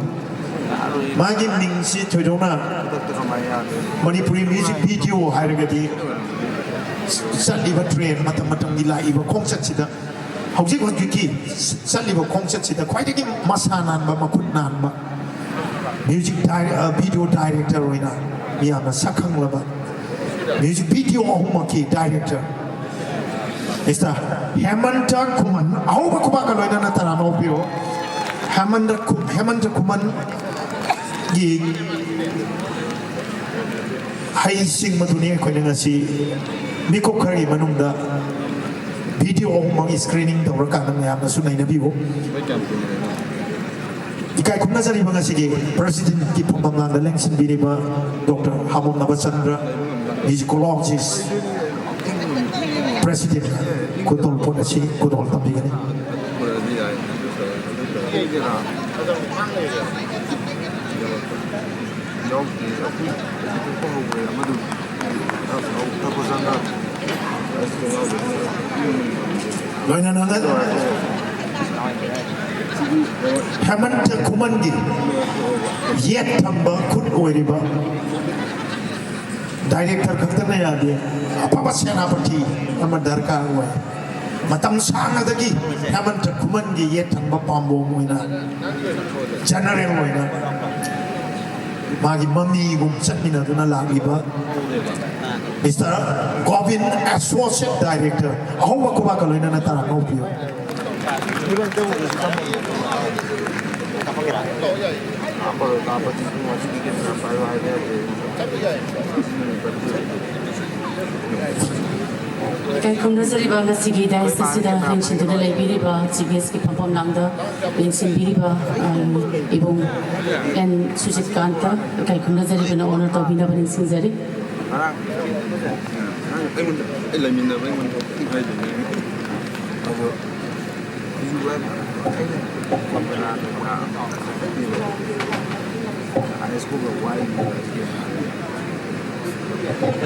ꯃꯥꯒꯤ ꯃꯤꯡꯁꯤ ꯊꯣꯏꯗꯣꯛꯅ ꯃꯅꯤꯄꯨꯔꯤ music video ꯍꯥꯏꯔꯒꯗꯤ ꯆꯠꯂꯤꯕ trend, ꯃꯇꯝ ꯃꯇꯝꯒꯤ ꯂꯥꯛꯏꯕ ꯈꯣꯡꯆꯠꯁꯤꯗ, ꯍꯧꯖꯤꯛ ꯍꯧꯖꯤꯛꯀꯤ ꯆꯠꯂꯤꯕ ꯈꯣꯡꯆꯠꯁꯤꯗ ꯈ꯭ꯋꯥꯏꯗꯒꯤ ꯃꯁꯥ ꯅꯥꯟꯕ, ꯃꯈꯨꯠ ꯅꯥꯟꯕ music di-, ꯑ, video director ꯑꯣꯏꯅ ꯃꯤꯌꯥꯝꯅ ꯁꯛ ꯈꯪꯂꯕ music video ꯑꯍꯨꯝꯃꯛꯀꯤ director Mister ꯍꯦꯃꯟꯇ ꯈꯨꯃꯟ, ꯑꯍꯧꯕ ꯈꯨꯕꯥꯛꯀ ꯂꯣꯏꯅꯅ ꯇꯔꯥꯝꯅ ꯑꯣꯛꯄꯤꯔꯣ꯫ ꯍꯦꯃꯟꯇ ꯈꯨ-, ꯍꯦꯃꯟꯇ ꯈꯨꯃꯟꯒꯤ ꯍꯩꯁꯤꯡꯕꯗꯨꯅꯤ ꯑꯩꯈꯣꯏꯅ ꯉꯁꯤ ꯃꯤꯀꯨꯞ ꯈꯔꯒꯤ ꯃꯅꯨꯡꯗ video ꯑꯍꯨꯝꯃꯛ screening ꯇꯧꯔꯀꯥꯟꯗ ꯃꯌꯥꯝꯅꯁꯨ ꯅꯩꯅꯕꯤꯌꯨ꯫ ꯏꯀꯥꯏ ꯈꯨꯝꯅꯖꯔꯤꯕ ꯉꯁꯤꯒꯤ presidentꯀꯤ ꯐꯝꯐꯝ ꯂꯥꯡꯗ ꯂꯦꯡꯁꯤꯟꯕꯤꯔꯤꯕ Doctor ꯍꯥꯃꯣꯝ ꯅꯕꯆꯟꯗ꯭ꯔ, musicologist president, ꯈꯨꯗꯣꯜꯄꯣꯠ ꯑꯁꯤ ꯈꯨꯗꯣꯜ ꯇꯝꯕꯤꯒꯅꯤ꯫ ꯂꯣꯏꯅꯅ ꯍꯦꯃꯟꯇ ꯈꯨꯃꯟꯒꯤ ꯌꯦꯠ ꯊꯪꯕ ꯈꯨꯠ ꯑꯣꯏꯔꯤꯕ ꯗꯥꯏꯔꯦꯛꯇꯔ ꯈꯛꯇꯅ ꯌꯥꯗꯦ, ꯑꯐꯕ ꯁꯦꯅꯥꯄꯇꯤ ꯑꯃ ꯗꯔꯀꯥꯔ ꯑꯣꯏ꯫ ꯃꯇꯝ ꯁꯥꯡꯅꯗꯒꯤ ꯍꯦꯃꯟꯇ ꯈꯨꯃꯟꯒꯤ ꯌꯦꯠ ꯊꯪꯕ ꯄꯥꯝꯕꯣꯝ ꯑꯣꯏꯅ, ꯖꯦꯅꯔꯦꯜ ꯑꯣꯏꯅ ꯃꯥꯒꯤ ꯃꯃꯤꯒꯨꯝ ꯆꯠꯃꯤꯟꯅꯗꯨꯅ ꯂꯥꯛꯂꯤꯕ ꯃꯤꯁꯇꯔ ꯒꯣꯕꯤꯟ, ꯑꯦꯁꯣꯁꯤꯌꯦꯠ ꯗꯥꯏꯔꯦꯛꯇꯔ, ꯑꯍꯧꯕ ꯈꯨꯕꯥꯛꯀ ꯂꯣꯏꯅꯅ ꯇꯔꯥ ꯀꯧꯕꯤꯌꯨ꯫ ꯏꯀꯥꯏ ꯈꯨꯝꯅꯖꯔꯤꯕ ꯉꯁꯤꯒꯤ dais ꯑꯁꯤꯗ ꯂꯦꯡꯁꯤꯟꯗꯨꯅ ꯂꯩꯕꯤꯔꯤꯕ, chief guest ꯀꯤ ꯐꯝꯐꯝ ꯂꯥꯡꯗ ꯂꯦꯡꯁꯤꯟꯕꯤꯔꯤꯕ, ꯑ, ꯏꯕꯨꯡ ꯑꯦꯟ ꯁꯨꯖꯤꯠ ꯀꯥꯟꯇ ꯏꯀꯥꯏ ꯈꯨꯝꯅꯖꯔꯤꯕꯅ honor ꯇꯧꯕꯤꯅꯕ ꯅꯤꯡꯁꯤꯡꯖꯔꯤ꯫ ꯉꯔꯥꯡ ꯅꯪ ꯑꯩꯉꯣꯟꯗ ꯑꯩ ꯂꯩꯃꯤꯟꯅꯕ ꯑꯩꯉꯣꯟꯗ ꯑꯗꯨꯝ ꯍꯥꯏꯗꯣꯏꯅꯦ꯫ ꯑꯗꯣ ꯑꯩꯁꯨ ꯚꯥꯏ ꯑꯩꯅ ꯀꯦꯃꯦꯔꯥꯗ ꯄꯨꯔꯥ ꯆꯠꯄꯤꯕ ꯑꯥꯏ ꯑꯦꯁ ꯀꯣꯒ ꯋꯥꯏꯒꯤꯕ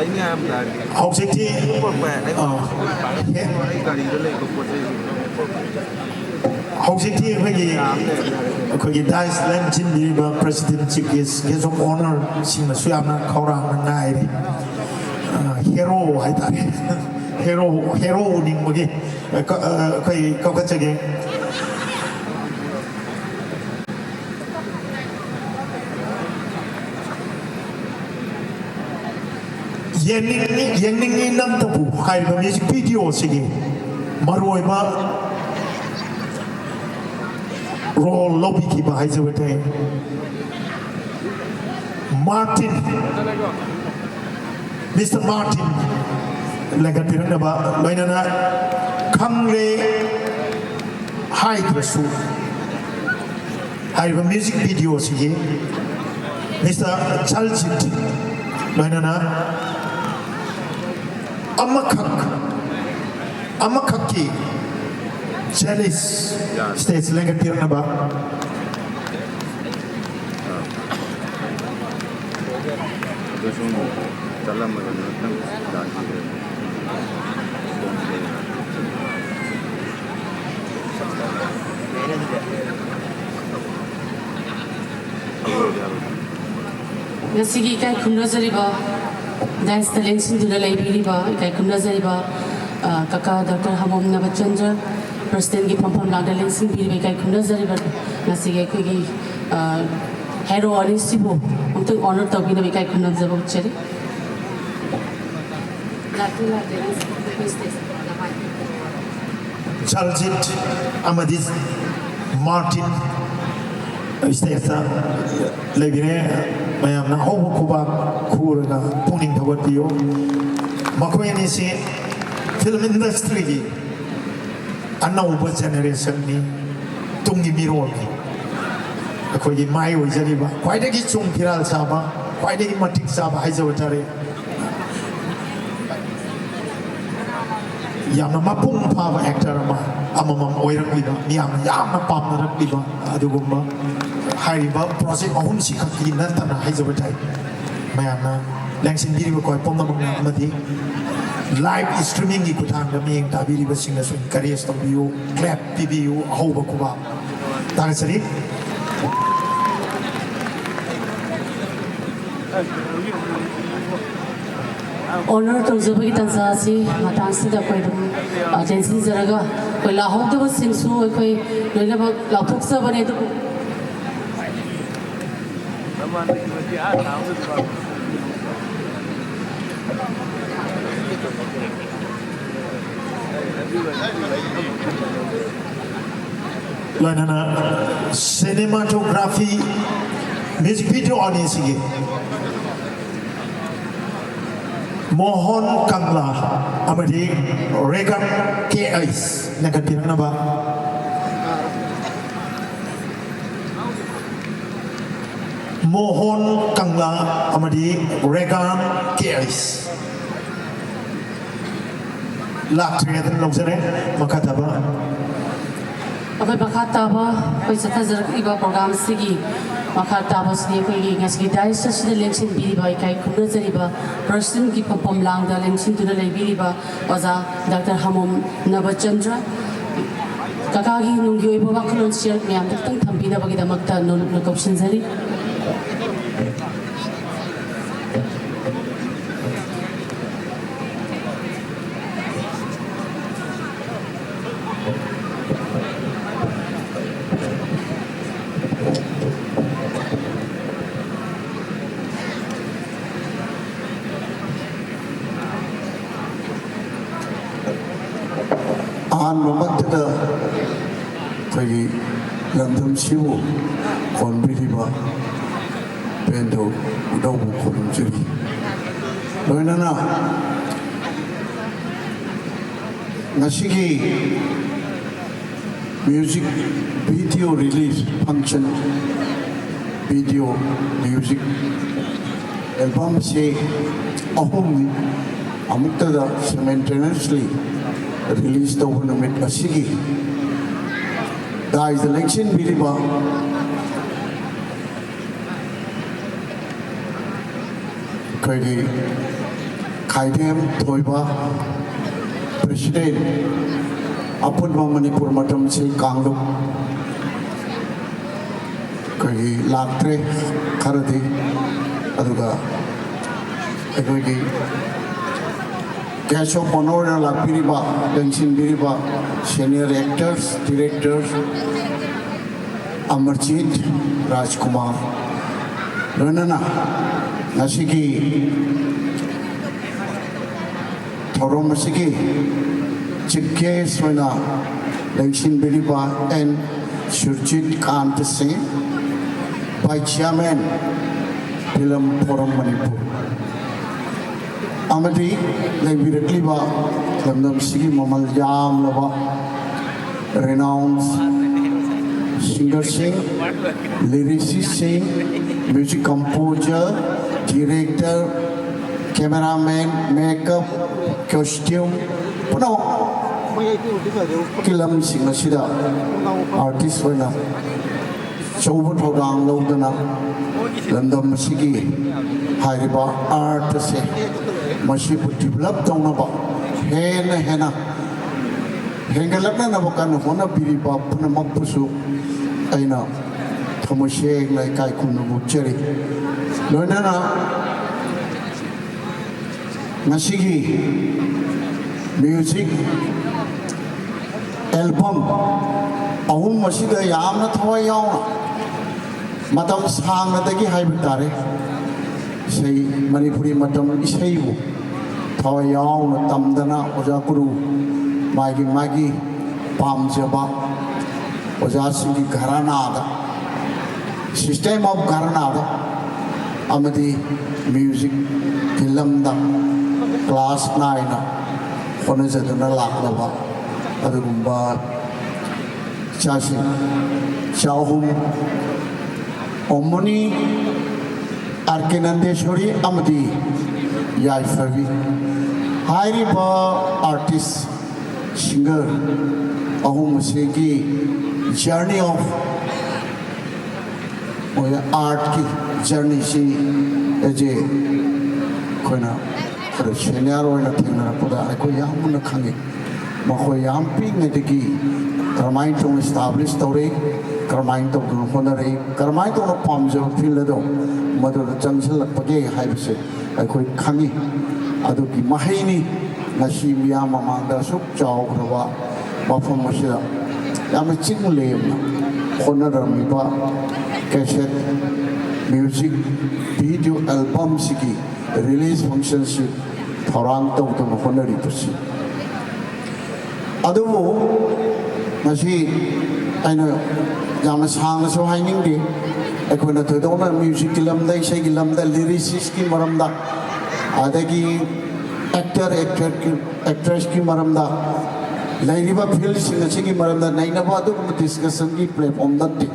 ꯑꯩꯅ ꯌꯥꯝ ꯇꯥꯔꯒꯦ꯫ ꯍꯧꯖꯤꯛꯇꯤ ꯚꯥꯏ ꯑꯩ ꯑꯥ, ꯑꯩ ꯒꯥꯔꯤꯗ ꯂꯩꯕ ꯄꯣꯠ ꯆꯩꯁꯤꯡꯗꯣ ꯍꯧꯖꯤꯛꯇꯤ ꯑꯩꯈꯣꯏꯒꯤ ꯑꯩꯈꯣꯏꯒꯤ dais ꯂꯦꯡꯁꯤꯟꯕꯤꯔꯤꯕ president, chief guest, guest of honor ꯁꯤꯡꯅꯁꯨ ꯌꯥꯝꯅ ꯈꯧꯔꯥꯡꯅ ꯉꯥꯏꯔꯤ꯫ ꯑ, ꯍꯦꯔꯣ ꯍꯥꯏꯇꯥꯔꯦ, ꯍꯦꯔꯣ, ꯍꯦꯔꯣ ꯎꯅꯤꯡꯕꯒꯤ ꯑ, ꯀ-, ꯑ, ꯑꯩꯈꯣꯏ ꯀꯧꯈꯠꯆꯒꯦ꯫ ꯌꯦꯡꯅꯤꯡꯉꯤ, ꯌꯦꯡꯅꯤꯡꯉꯤ ꯅꯪꯇꯕꯨ ꯍꯥꯏꯔꯤꯕ music video ꯑꯁꯤꯒꯤ ꯃꯔꯨꯑꯣꯏꯕ role ꯂꯧꯕꯤꯈꯤꯕ ꯍꯥꯏꯖꯕ ꯇꯥꯏ, ꯃꯥꯔꯇꯤꯟ, ꯃꯤꯁꯇꯔ ꯃꯥꯔꯇꯤꯟ ꯂꯦꯡꯈꯠꯄꯤꯔꯛꯅꯕ, ꯂꯣꯏꯅꯅ ꯈꯪꯂꯦ ꯍꯥꯏꯗ꯭ꯔꯁꯨ ꯍꯥꯏꯔꯤꯕ music video ꯑꯁꯤꯒꯤ ꯃꯤꯁꯇꯔ ꯆꯜꯖꯤꯠ ꯂꯣꯏꯅꯅ ꯑꯃꯈꯛ, ꯑꯃꯈꯛꯀꯤ jealous stage ꯂꯦꯡꯈꯠꯄꯤꯔꯛꯅꯕ꯫ ꯑꯗꯨꯁꯨ ꯑꯃꯨꯛ ꯆꯠꯂꯝꯃꯒ ꯉꯥꯛꯇꯪ ꯗꯥꯟꯁ ꯉꯁꯤꯒꯤ ꯏꯀꯥꯏ ꯈꯨꯝꯅꯖꯔꯤꯕ Dais ꯇ ꯂꯦꯡꯁꯤꯟꯗꯨꯅ ꯂꯩꯕꯤꯔꯤꯕ ꯏꯀꯥꯏ ꯈꯨꯝꯅꯖꯔꯤꯕ, ꯑ, ꯀꯀꯥ ꯗꯣꯛꯇꯔ ꯍꯃꯣꯝ ꯅꯕꯆꯟꯗ꯭ꯔ, ꯄ꯭ꯔꯁꯤꯗꯦꯟꯒꯤ ꯐꯝꯐꯝ ꯂꯥꯡꯗ ꯂꯦꯡꯁꯤꯟꯕꯤꯔꯤꯕ ꯏꯀꯥꯏ ꯈꯨꯝꯅꯖꯔꯤꯕ ꯉꯁꯤꯒꯤ ꯑꯩꯈꯣꯏꯒꯤ, ꯑ, ꯍꯦꯔꯣ ꯑꯅꯤꯁꯤꯕꯨ ꯑꯃꯨꯛꯇꯪ ꯑꯣꯅꯔ ꯇꯧꯕꯤꯅꯕ ꯏꯀꯥꯏ ꯈꯨꯝꯅꯖꯕ ꯎꯠꯆꯔꯤ꯫ ꯆꯔꯜꯖꯤꯠ ꯑꯃꯗꯤ ꯃꯥꯔꯇꯤꯟ ꯁ꯭ꯇꯦꯖꯇ ꯂꯩꯕꯤꯔꯦ꯫ ꯃꯌꯥꯝꯅ ꯑꯍꯧꯕ ꯈꯨꯕꯥꯛ ꯈꯨꯔꯒ ꯄꯨꯛꯅꯤꯡ ꯊꯧꯒꯠꯄꯤꯌꯨ꯫ ꯃꯈꯣꯏ ꯑꯅꯤꯁꯤ ꯐꯤꯂꯝ ꯏꯟꯗꯁꯇ꯭ꯔꯤꯒꯤ ꯑꯅꯧꯕ ꯖꯦꯅꯦꯔꯦꯁꯟꯅꯤ, ꯇꯨꯡꯒꯤ ꯃꯤꯔꯣꯜꯅꯤ꯫ ꯑꯩꯈꯣꯏꯒꯤ ꯃꯥꯏ ꯑꯣꯏꯖꯔꯤꯕ ꯈ꯭ꯋꯥꯏꯗꯒꯤ ꯆꯨꯡ ꯐꯤꯔꯥꯜ ꯆꯥꯕ, ꯈ꯭ꯋꯥꯏꯗꯒꯤ ꯃꯇꯤꯛ ꯆꯥꯕ ꯍꯥꯏꯖꯕ ꯇꯥꯔꯦ꯫ ꯌꯥꯝꯅ ꯃꯄꯨꯡ ꯐꯥꯕ ꯑꯦꯛꯇꯔ ꯑꯃ ꯑꯃꯃꯝ ꯑꯣꯏꯔꯛꯂꯤꯕ, ꯃꯤꯌꯥꯝꯅ ꯌꯥꯝꯅ ꯄꯥꯝꯅꯔꯛꯂꯤꯕ ꯑꯗꯨꯒꯨꯝꯕ ꯍꯥꯏꯔꯤꯕ ꯄ꯭ꯔꯣꯖꯦꯛ ꯑꯍꯨꯝꯁꯤ ꯈꯛꯀꯤ ꯅꯠꯇꯅ ꯍꯥꯏꯖꯕ ꯇꯥꯏ꯫ ꯃꯌꯥꯝꯅ ꯂꯦꯡꯁꯤꯟꯕꯤꯔꯤꯕ ꯑꯩꯈꯣꯏ ꯄꯨꯝꯅꯃꯛꯅ ꯑꯃꯗꯤ ꯂꯥꯏꯚ ꯁ꯭ꯇ꯭ꯔꯤꯃꯤꯡꯒꯤ ꯈꯨꯠꯊꯥꯡꯗ ꯃꯤꯠꯌꯦꯡ ꯇꯥꯕꯤꯔꯤꯕꯁꯤꯡꯅꯁꯨ ꯏꯟꯀꯔꯦꯖ ꯇꯧꯕꯤꯌꯨ, ꯀ꯭ꯂꯦꯞ ꯄꯤꯕꯤꯌꯨ, ꯑꯍꯧꯕ ꯈꯨꯕꯥꯛ꯫ ꯊꯥꯒꯠꯆꯔꯤ꯫ ꯑꯣꯅꯔ ꯇꯧꯖꯕꯒꯤ ꯇꯥꯟꯖꯥ ꯑꯁꯤ ꯃꯇꯥꯡꯁꯤꯗ ꯑꯩꯈꯣꯏ ꯑꯗꯨꯝ, ꯑ, ꯇꯦꯟꯁꯤꯟꯖꯔꯒ ꯑꯩꯈꯣꯏ ꯂꯥꯛꯍꯧꯗꯕꯁꯤꯡꯁꯨ ꯑꯩꯈꯣꯏ ꯂꯣꯏꯅꯃꯛ ꯂꯥꯎꯊꯣꯛꯆꯕꯅꯦ, ꯑꯗꯨꯕꯨ ꯂꯣꯏꯅꯅ ꯁꯤꯅꯦꯃꯥꯇꯣꯒ꯭ꯔꯥꯐꯤ ꯃ꯭ꯌꯨꯖꯤꯛ ꯚꯤꯗꯤꯑꯣ ꯑꯅꯤꯁꯤꯒꯤ ꯃꯣꯍꯣꯟ ꯀꯪꯂꯥ ꯑꯃꯗꯤ ꯔꯦꯒꯥ ꯀꯦ ꯑꯩꯁ ꯂꯦꯡꯈꯠꯄꯤꯔꯛꯅꯕ꯫ ꯃꯣꯍꯣꯟ ꯀꯪꯂꯥ ꯑꯃꯗꯤ ꯔꯦꯒꯥꯟ ꯀꯦ ꯑꯩꯁ꯫ ꯂꯥꯛꯇ꯭ꯔꯦ, ꯑꯗꯨꯝ ꯂꯧꯖꯔꯦ꯫ ꯃꯈꯥ ꯇꯥꯕ꯫ ꯑꯩꯈꯣꯏ ꯃꯈꯥ ꯇꯥꯕ ꯑꯩꯈꯣꯏ ꯆꯠꯊꯖꯔꯛꯂꯤꯕ ꯄ꯭ꯔꯣꯒ꯭ꯔꯥꯝꯁꯤꯒꯤ ꯃꯈꯥ ꯇꯥꯕꯁꯤꯗꯤ ꯑꯩꯈꯣꯏꯒꯤ ꯉꯁꯤꯒꯤ ꯗꯥꯏꯁ ꯑꯁꯤꯗ ꯂꯦꯡꯁꯤꯟꯕꯤꯔꯤꯕ, ꯏꯀꯥꯏ ꯈꯨꯝꯅꯖꯔꯤꯕ ꯄ꯭ꯔꯁꯤꯗꯦꯟꯒꯤ ꯐꯝꯐꯝ ꯂꯥꯡꯗ ꯂꯦꯡꯁꯤꯟꯗꯨꯅ ꯂꯩꯕꯤꯔꯤꯕ ꯑꯣꯖꯥ ꯗꯥꯛꯇꯔ ꯍꯃꯣꯝ ꯅꯕꯆꯟꯗ꯭ꯔ꯫ ꯀꯀꯥꯒꯤ ꯅꯨꯡꯒꯤ ꯑꯣꯏꯕ ꯋꯥꯈꯜꯂꯣꯟ ꯁꯤꯌꯔ ꯃꯌꯥꯝꯗ ꯈꯤꯇꯪ ꯊꯝꯕꯤꯅꯕꯒꯤꯗꯃꯛꯇ ꯅꯣꯂꯨꯛꯅ ꯀꯧꯁꯤꯟꯖꯔꯤ꯫ ꯑꯍꯥꯟꯕꯃꯛꯇꯗ ꯑꯩꯈꯣꯏꯒꯤ ꯂꯝꯗꯝꯁꯤꯕꯨ ꯀꯣꯟꯕꯤꯔꯤꯕ ꯏꯄꯦꯟꯗꯧ ꯏꯙꯧꯕꯨ ꯈꯨꯔꯨꯝꯖꯔꯤ꯫ ꯂꯣꯏꯅꯅ ꯉꯁꯤꯒꯤ music video release function, video music album ꯁꯦ ꯑꯍꯨꯝꯅꯤ ꯑꯃꯨꯛꯇꯗ simultaneously release ꯇꯧꯕ ꯅꯨꯃꯤꯠ ꯑꯁꯤꯒꯤ ꯗꯥꯏꯁꯇ ꯂꯦꯡꯁꯤꯟꯕꯤꯔꯤꯕ ꯑꯩꯈꯣꯏꯒꯤ ꯈꯥꯏꯗꯦꯝ ꯊꯣꯏꯕ, president, ꯑꯄꯨꯟꯕ ꯃꯅꯤꯄꯨꯔ ꯃꯇꯝꯁꯤ ꯀꯥꯡꯂꯨꯞ ꯑꯩꯈꯣꯏꯒꯤ ꯂꯥꯛꯇ꯭ꯔꯦ ꯈꯔꯗꯤ, ꯑꯗꯨꯒ ꯑꯩꯈꯣꯏꯒꯤ guest of honour ꯂꯥꯛꯄꯤꯔꯤꯕ, ꯂꯦꯡꯁꯤꯟꯕꯤꯔꯤꯕ senior actors, directors, Amarjeet ꯔꯥꯖꯀꯨꯃꯥꯔ, ꯂꯣꯏꯅꯅ ꯉꯁꯤꯒꯤ ꯊꯧꯔꯝ ꯑꯁꯤꯒꯤ chief guest ꯑꯣꯏꯅ ꯂꯦꯡꯁꯤꯟꯕꯤꯔꯤꯕ ꯑꯦꯟ ꯁꯨꯔꯖꯤꯠ ꯀꯥꯟꯇ ꯁꯤꯡ, vice chairman, Film Forum Manipur, ꯑꯃꯗꯤ ꯂꯩꯕꯤꯔꯛꯂꯤꯕ ꯂꯝꯗꯝꯁꯤꯒꯤ ꯃꯃꯜ ꯌꯥꯝꯂꯕ renowned singerꯁꯤꯡ, lyricistꯁꯤꯡ, music composer, director, cameraman, makeup, costume ꯄꯨꯝꯅꯃꯛꯀꯤ ꯂꯝꯁꯤꯡ ꯑꯁꯤꯗ artist ꯑꯣꯏꯅ ꯑꯆꯧꯕ ꯊꯧꯗꯥꯡ ꯂꯧꯗꯨꯅ ꯂꯝꯗꯝ ꯑꯁꯤꯒꯤ ꯍꯥꯏꯔꯤꯕ art ꯑꯁꯦ ꯃꯁꯤꯕꯨ develop ꯇꯧꯅꯕ ꯍꯦꯟꯅ ꯍꯦꯟꯅ ꯍꯦꯟꯒꯠꯂꯛꯅꯅꯕ ꯀꯟꯅ ꯍꯣꯠꯅꯕꯤꯔꯤꯕ ꯄꯨꯝꯅꯃꯛꯄꯨꯁꯨ ꯑꯩꯅ ꯊꯃꯣꯏ ꯁꯦꯡꯅ ꯏꯀꯥꯏ ꯈꯨꯝꯅꯕ ꯎꯠꯆꯔꯤ꯫ ꯂꯣꯏꯅꯅ ꯉꯁꯤꯒꯤ music album ꯑꯍꯨꯝ ꯑꯁꯤꯗ ꯌꯥꯝꯅ ꯊꯋꯥꯏ ꯌꯥꯎꯅ ꯃꯇꯝ ꯁꯥꯡꯅꯗꯒꯤ ꯍꯥꯏꯕ ꯇꯥꯔꯦ, ꯏꯁꯩ, ꯃꯅꯤꯄꯨꯔꯤ ꯃꯇꯝ ꯏꯁꯩꯕꯨ ꯊꯋꯥꯏ ꯌꯥꯎꯅ ꯇꯝꯗꯅ ꯑꯣꯖꯥ ꯒꯨꯔꯨ ꯃꯥꯒꯤ ꯃꯥꯒꯤ ꯄꯥꯝꯖꯕ ꯑꯣꯖꯥꯁꯤꯡꯒꯤ ꯘꯔꯥꯅꯥꯗ, system of ꯘꯔꯥꯅꯥꯗ ꯑꯃꯗꯤ music ꯐꯤꯂꯝꯗ class ꯅꯥꯏꯅ ꯍꯣꯠꯅꯖꯗꯨꯅ ꯂꯥꯛꯂꯕ ꯑꯗꯨꯒꯨꯝꯕ ꯏꯆꯥꯁꯤꯡ, ꯏꯆꯥ ꯑꯍꯨꯝ, ꯑꯣꯃꯣꯅꯤ, ꯑꯥꯔ ꯀꯦ ꯅꯟꯗꯦꯁꯣꯔꯤ ꯑꯃꯗꯤ ꯌꯥꯏꯐꯕꯤ꯫ ꯍꯥꯏꯔꯤꯕ artist singer ꯑꯍꯨꯝ ꯑꯁꯤꯒꯤ journey of ꯃꯣꯏ artꯀꯤ journeyꯁꯤ ꯑꯩꯁꯦ ꯑꯩꯈꯣꯏꯅ ꯈꯔ senior ꯑꯣꯏꯅ ꯊꯦꯡꯅꯔꯛꯄꯗ ꯑꯩꯈꯣꯏ ꯌꯥꯝꯅ ꯈꯪꯉꯤ꯫ ꯃꯈꯣꯏ ꯌꯥꯝ ꯄꯤꯛꯉꯩꯗꯒꯤ ꯀꯔꯝꯍꯥꯏꯅ ꯇꯧꯅ establish ꯇꯧꯔꯛꯏ, ꯀꯔꯝꯍꯥꯏꯅ ꯇꯧꯗꯨꯅ ꯍꯣꯠꯅꯔꯛꯏ, ꯀꯔꯝꯍꯥꯏꯅ ꯇꯧꯅ ꯄꯥꯝꯖꯕ field ꯑꯗꯣ ꯃꯗꯨꯗ ꯆꯪꯁꯤꯜꯂꯛꯄꯒꯦ ꯍꯥꯏꯕꯁꯦ ꯑꯩꯈꯣꯏ ꯈꯪꯉꯤ꯫ ꯑꯗꯨꯒꯤ ꯃꯍꯩꯅꯤ ꯉꯁꯤ ꯃꯤꯌꯥꯝ ꯃꯃꯥꯡꯗ ꯑꯁꯨꯛ ꯆꯥꯎꯈ꯭ꯔꯕ ꯃꯐꯝ ꯑꯁꯤꯗ ꯌꯥꯝꯅ ꯆꯤꯡ ꯂꯦꯝꯅ ꯍꯣꯠꯅꯔꯝꯃꯤꯕ cassette, music, video albumꯁꯤꯒꯤ release functionꯁꯤ ꯊꯧꯔꯥꯡ ꯇꯧꯗꯨꯅ ꯍꯣꯠꯅꯔꯤꯕꯁꯤ꯫ ꯑꯗꯨꯕꯨ ꯉꯁꯤ ꯑꯩꯅ ꯌꯥꯝꯅ ꯁꯥꯡꯅꯁꯨ ꯍꯥꯏꯅꯤꯡꯗꯦ꯫ ꯑꯩꯈꯣꯏꯅ ꯊꯣꯏꯗꯣꯛꯅ musicꯀꯤ ꯂꯝꯗ, ꯏꯁꯩꯒꯤ ꯂꯝꯗ, lyricistꯀꯤ ꯃꯔꯝꯗ, ꯑꯗꯒꯤ actor, actor, actressꯀꯤ ꯃꯔꯝꯗ ꯂꯩꯔꯤꯕ fieldꯁꯤꯡ ꯑꯁꯤꯒꯤ ꯃꯔꯝꯗ ꯅꯩꯅꯕ ꯑꯗꯨꯒꯨꯝꯕ discussionꯒꯤ platform ꯅꯠꯇꯦ꯫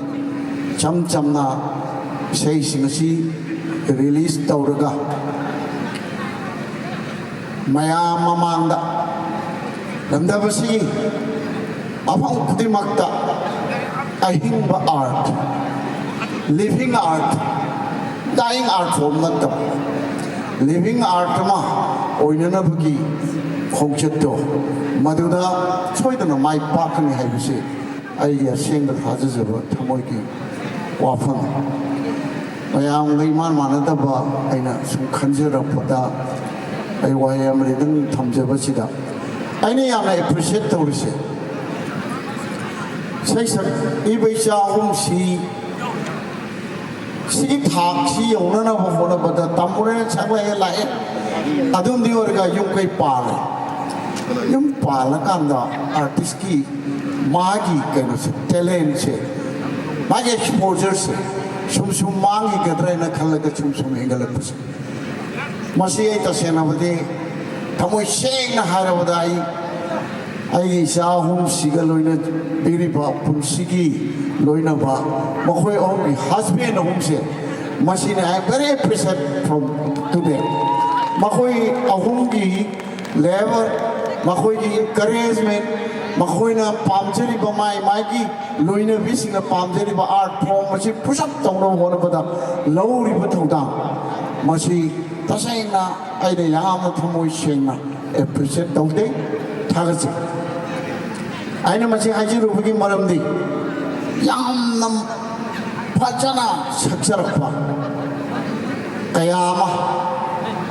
ꯏꯆꯝ ꯆꯝꯅ ꯏꯁꯩꯁꯤꯡ ꯑꯁꯤ release ꯇꯧꯔꯒ ꯃꯌꯥꯝ ꯃꯃꯥꯡꯗ ꯂꯝꯗꯝ ꯑꯁꯤꯒꯤ ꯃꯐꯝ ꯈꯨꯗꯤꯡꯃꯛꯇ ꯑꯍꯤꯡꯕ art, living art, dying art form ꯅꯠꯇꯕ living art ꯑꯃ ꯑꯣꯏꯅꯅꯕꯒꯤ ꯈꯣꯡꯆꯠꯇꯣ ꯃꯗꯨꯗ ꯁꯣꯏꯗꯅ ꯃꯥꯏ ꯄꯥꯛꯀꯅꯤ ꯍꯥꯏꯕꯁꯤ ꯑꯩꯒꯤ ꯑꯁꯦꯡꯕ ꯊꯥꯖꯖꯕ ꯊꯃꯣꯏꯒꯤ ꯋꯥꯐꯝꯅꯤ꯫ ꯃꯌꯥꯝꯒ ꯏꯃꯥꯟ ꯃꯥꯟꯅꯗꯕ ꯑꯩꯅ ꯁꯨꯝ ꯈꯟꯖꯔꯛꯄꯗ ꯑꯩ ꯋꯥꯍꯩ ꯑꯃꯅꯤꯗꯪ ꯊꯝꯖꯕꯁꯤꯗ ꯑꯩꯅ ꯌꯥꯝꯅ appreciate ꯇꯧꯔꯤꯁꯦ ꯏꯁꯩ ꯁꯛꯏꯕ ꯏꯆꯥ ꯑꯍꯨꯝꯁꯤ ꯁꯤꯒꯤ ꯊꯥꯛꯁꯤ ꯌꯧꯅꯅꯕ ꯍꯣꯠꯅꯕꯗ ꯇꯝꯃꯨꯔꯦ, ꯁꯛꯂꯛꯑꯦ, ꯂꯥꯛꯑꯦ, ꯑꯗꯨꯝꯗꯤ ꯑꯣꯏꯔꯒ ꯌꯨꯝ ꯀꯩ ꯄꯥꯜꯂꯦ꯫ ꯌꯨꯝ ꯄꯥꯜꯂꯀꯥꯟꯗ ꯑꯥꯔꯇꯤꯁꯀꯤ ꯃꯥꯒꯤ ꯀꯩꯅꯣꯁꯦ, ꯇꯦꯂꯦꯟꯁꯦ, ꯃꯥꯒꯤ ꯑꯦꯛꯁꯄꯣꯖꯔꯁꯦ ꯁꯨꯝ ꯁꯨꯝ ꯃꯥꯡꯈꯤꯒꯗ꯭ꯔꯥ ꯍꯥꯏꯅ ꯈꯜꯂꯒ ꯁꯨꯝ ꯁꯨꯝ ꯍꯦꯟꯒꯠꯂꯛꯄꯁꯦ, ꯃꯁꯤ ꯑꯩ ꯇꯁꯦꯡꯅꯕꯗꯤ, ꯊꯃꯣꯏ ꯁꯦꯡꯅ ꯍꯥꯏꯔꯕꯗ, ꯑꯩ ꯑꯩꯒꯤ ꯏꯆꯥ ꯑꯍꯨꯝꯁꯤꯒ ꯂꯣꯏꯅꯕꯤꯔꯤꯕ ꯄꯨꯟꯁꯤꯒꯤ ꯂꯣꯏꯅꯕ ꯃꯈꯣꯏ ꯑꯍꯨꯝꯒꯤ ꯍꯁꯕꯦꯟ ꯑꯍꯨꯝꯁꯦ, ꯃꯁꯤꯅ I very appreciate from today꯫ ꯃꯈꯣꯏ ꯑꯍꯨꯝꯒꯤ ꯂꯦꯕꯔ, ꯃꯈꯣꯏꯒꯤ ꯏꯟꯀꯔꯦꯖꯃꯦꯟ, ꯃꯈꯣꯏꯅ ꯄꯥꯝꯖꯔꯤꯕ, ꯃꯥꯏ ꯃꯥꯏꯒꯤ ꯂꯣꯏꯅꯕꯤꯁꯤꯡꯅ ꯄꯥꯝꯖꯔꯤꯕ ꯑꯥꯔꯠ ꯐꯣꯔꯝ ꯑꯁꯤ ꯄꯨꯁꯞ ꯇꯧꯅꯕ ꯍꯣꯠꯅꯕꯗ ꯂꯧꯔꯤꯕ ꯊꯧꯗꯥꯡ, ꯃꯁꯤ ꯇꯁꯦꯡꯅ ꯑꯩꯅ ꯌꯥꯝꯅ ꯊꯃꯣꯏ ꯁꯦꯡꯅ ꯑꯦꯄ꯭ꯔꯤꯁꯤꯌꯦꯠ ꯇꯧꯖꯩ, ꯊꯥꯒꯠꯆꯩ꯫ ꯑꯩꯅ ꯃꯁꯤ ꯍꯥꯏꯖꯔꯨꯕꯒꯤ ꯃꯔꯝꯗꯤ, ꯌꯥꯝꯅ ꯐꯖꯅ ꯁꯛꯆꯔꯛꯄ ꯀꯌꯥ ꯑꯃ,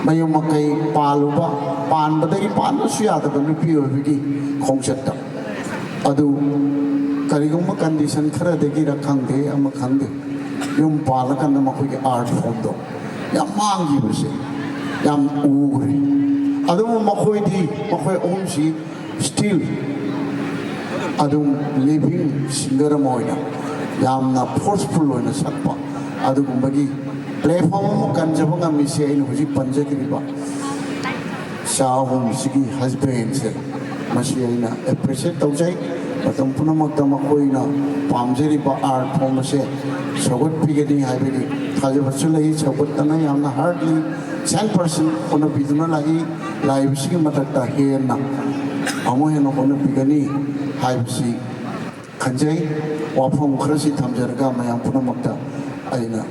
ꯃꯌꯨꯝ ꯃꯀꯩ ꯄꯥꯜꯂꯨꯕ, ꯄꯥꯟꯕꯗꯒꯤ ꯄꯥꯟꯕꯁꯨ ꯌꯥꯗꯕ ꯅꯨꯄꯤ ꯑꯣꯏꯕꯒꯤ ꯈꯣꯡꯆꯠꯇ, ꯑꯗꯨ ꯀꯔꯤꯒꯨꯝꯕ ꯀꯟꯗꯤꯁꯟ ꯈꯔꯗꯒꯤꯔ ꯈꯪꯗꯦ, ꯑꯃ ꯈꯪꯗꯦ, ꯌꯨꯝ ꯄꯥꯜꯂꯀꯥꯟꯗ ꯃꯈꯣꯏꯒꯤ ꯑꯥꯔꯠ ꯐꯣꯝꯗꯣ ꯌꯥꯝ ꯃꯥꯡꯈꯤꯕꯁꯦ ꯌꯥꯝ ꯎꯈ꯭ꯔꯦ꯫ ꯑꯗꯨꯕꯨ ꯃꯈꯣꯏꯗꯤ, ꯃꯈꯣꯏ ꯑꯍꯨꯝꯁꯤ ꯁ꯭ꯇꯤꯜ ꯑꯗꯨꯝ ꯂꯤꯚꯤꯡ ꯁꯤꯡꯒꯔ ꯑꯃ ꯑꯣꯏꯅ ꯌꯥꯝꯅ ꯐꯣꯔꯁꯐꯨꯜ ꯑꯣꯏꯅ ꯁꯛꯄ ꯑꯗꯨꯒꯨꯝꯕꯒꯤ ꯄ꯭ꯂꯦꯠꯐꯣꯝ ꯑꯃ ꯀꯟꯖꯕ ꯉꯝꯃꯤꯁꯦ ꯑꯩꯅ ꯍꯧꯖꯤꯛ ꯄꯟꯖꯈꯤꯕ ꯆꯥ ꯑꯍꯨꯝꯁꯤꯒꯤ ꯍꯁꯕꯦꯟꯁꯦ, ꯃꯁꯤ ꯑꯩꯅ ꯑꯦꯄ꯭ꯔꯤꯁꯤꯌꯦꯠ ꯇꯧꯖꯩ꯫ ꯃꯇꯝ ꯄꯨꯝꯅꯃꯛꯇ ꯃꯈꯣꯏꯅ ꯄꯥꯝꯖꯔꯤꯕ ꯑꯥꯔꯠ ꯐꯣꯝ ꯑꯁꯦ ꯁꯧꯒꯠꯄꯤꯒꯅꯤ ꯍꯥꯏꯕꯒꯤ ꯊꯥꯖꯕꯁꯨ ꯂꯩ꯫ ꯁꯧꯒꯠꯇꯅ ꯌꯥꯝꯅ ꯍꯥꯔꯗꯂꯤ ꯁꯦꯟ ꯄꯔꯁꯟ ꯍꯣꯠꯅꯕꯤꯗꯨꯅ ꯂꯥꯛꯏ꯫ ꯂꯥꯛꯏꯕꯁꯤꯒꯤ ꯃꯊꯛꯇ ꯍꯦꯟꯅ ꯑꯃꯨꯛ ꯍꯦꯟꯅ ꯍꯣꯠꯅꯕꯤꯒꯅꯤ ꯍꯥꯏꯕꯁꯤ ꯈꯟꯖꯩ꯫ ꯋꯥꯐꯝ ꯈꯔꯁꯤ ꯊꯝꯖꯔꯒ ꯃꯌꯥꯝ ꯄꯨꯝꯅꯃꯛꯇ ꯑꯩꯅ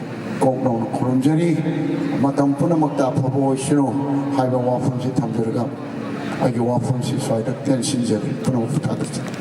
ꯀꯣꯛ ꯅꯧꯅ ꯈꯨꯔꯨꯝꯖꯔꯤ꯫ ꯃꯇꯝ ꯄꯨꯝꯅꯃꯛꯇ ꯑꯐꯕ ꯑꯣꯏꯁꯅꯨ ꯍꯥꯏꯕ ꯋꯥꯐꯝꯁꯤ ꯊꯝꯖꯔꯒ ꯑꯩꯒꯤ ꯋꯥꯐꯝꯁꯤ ꯁ꯭ꯋꯥꯏꯗ ꯇꯦꯟꯁꯤꯟꯖꯔꯤ꯫ ꯄꯨꯝꯅꯃꯛꯄꯨ ꯊꯥꯒꯠꯆꯔꯤ꯫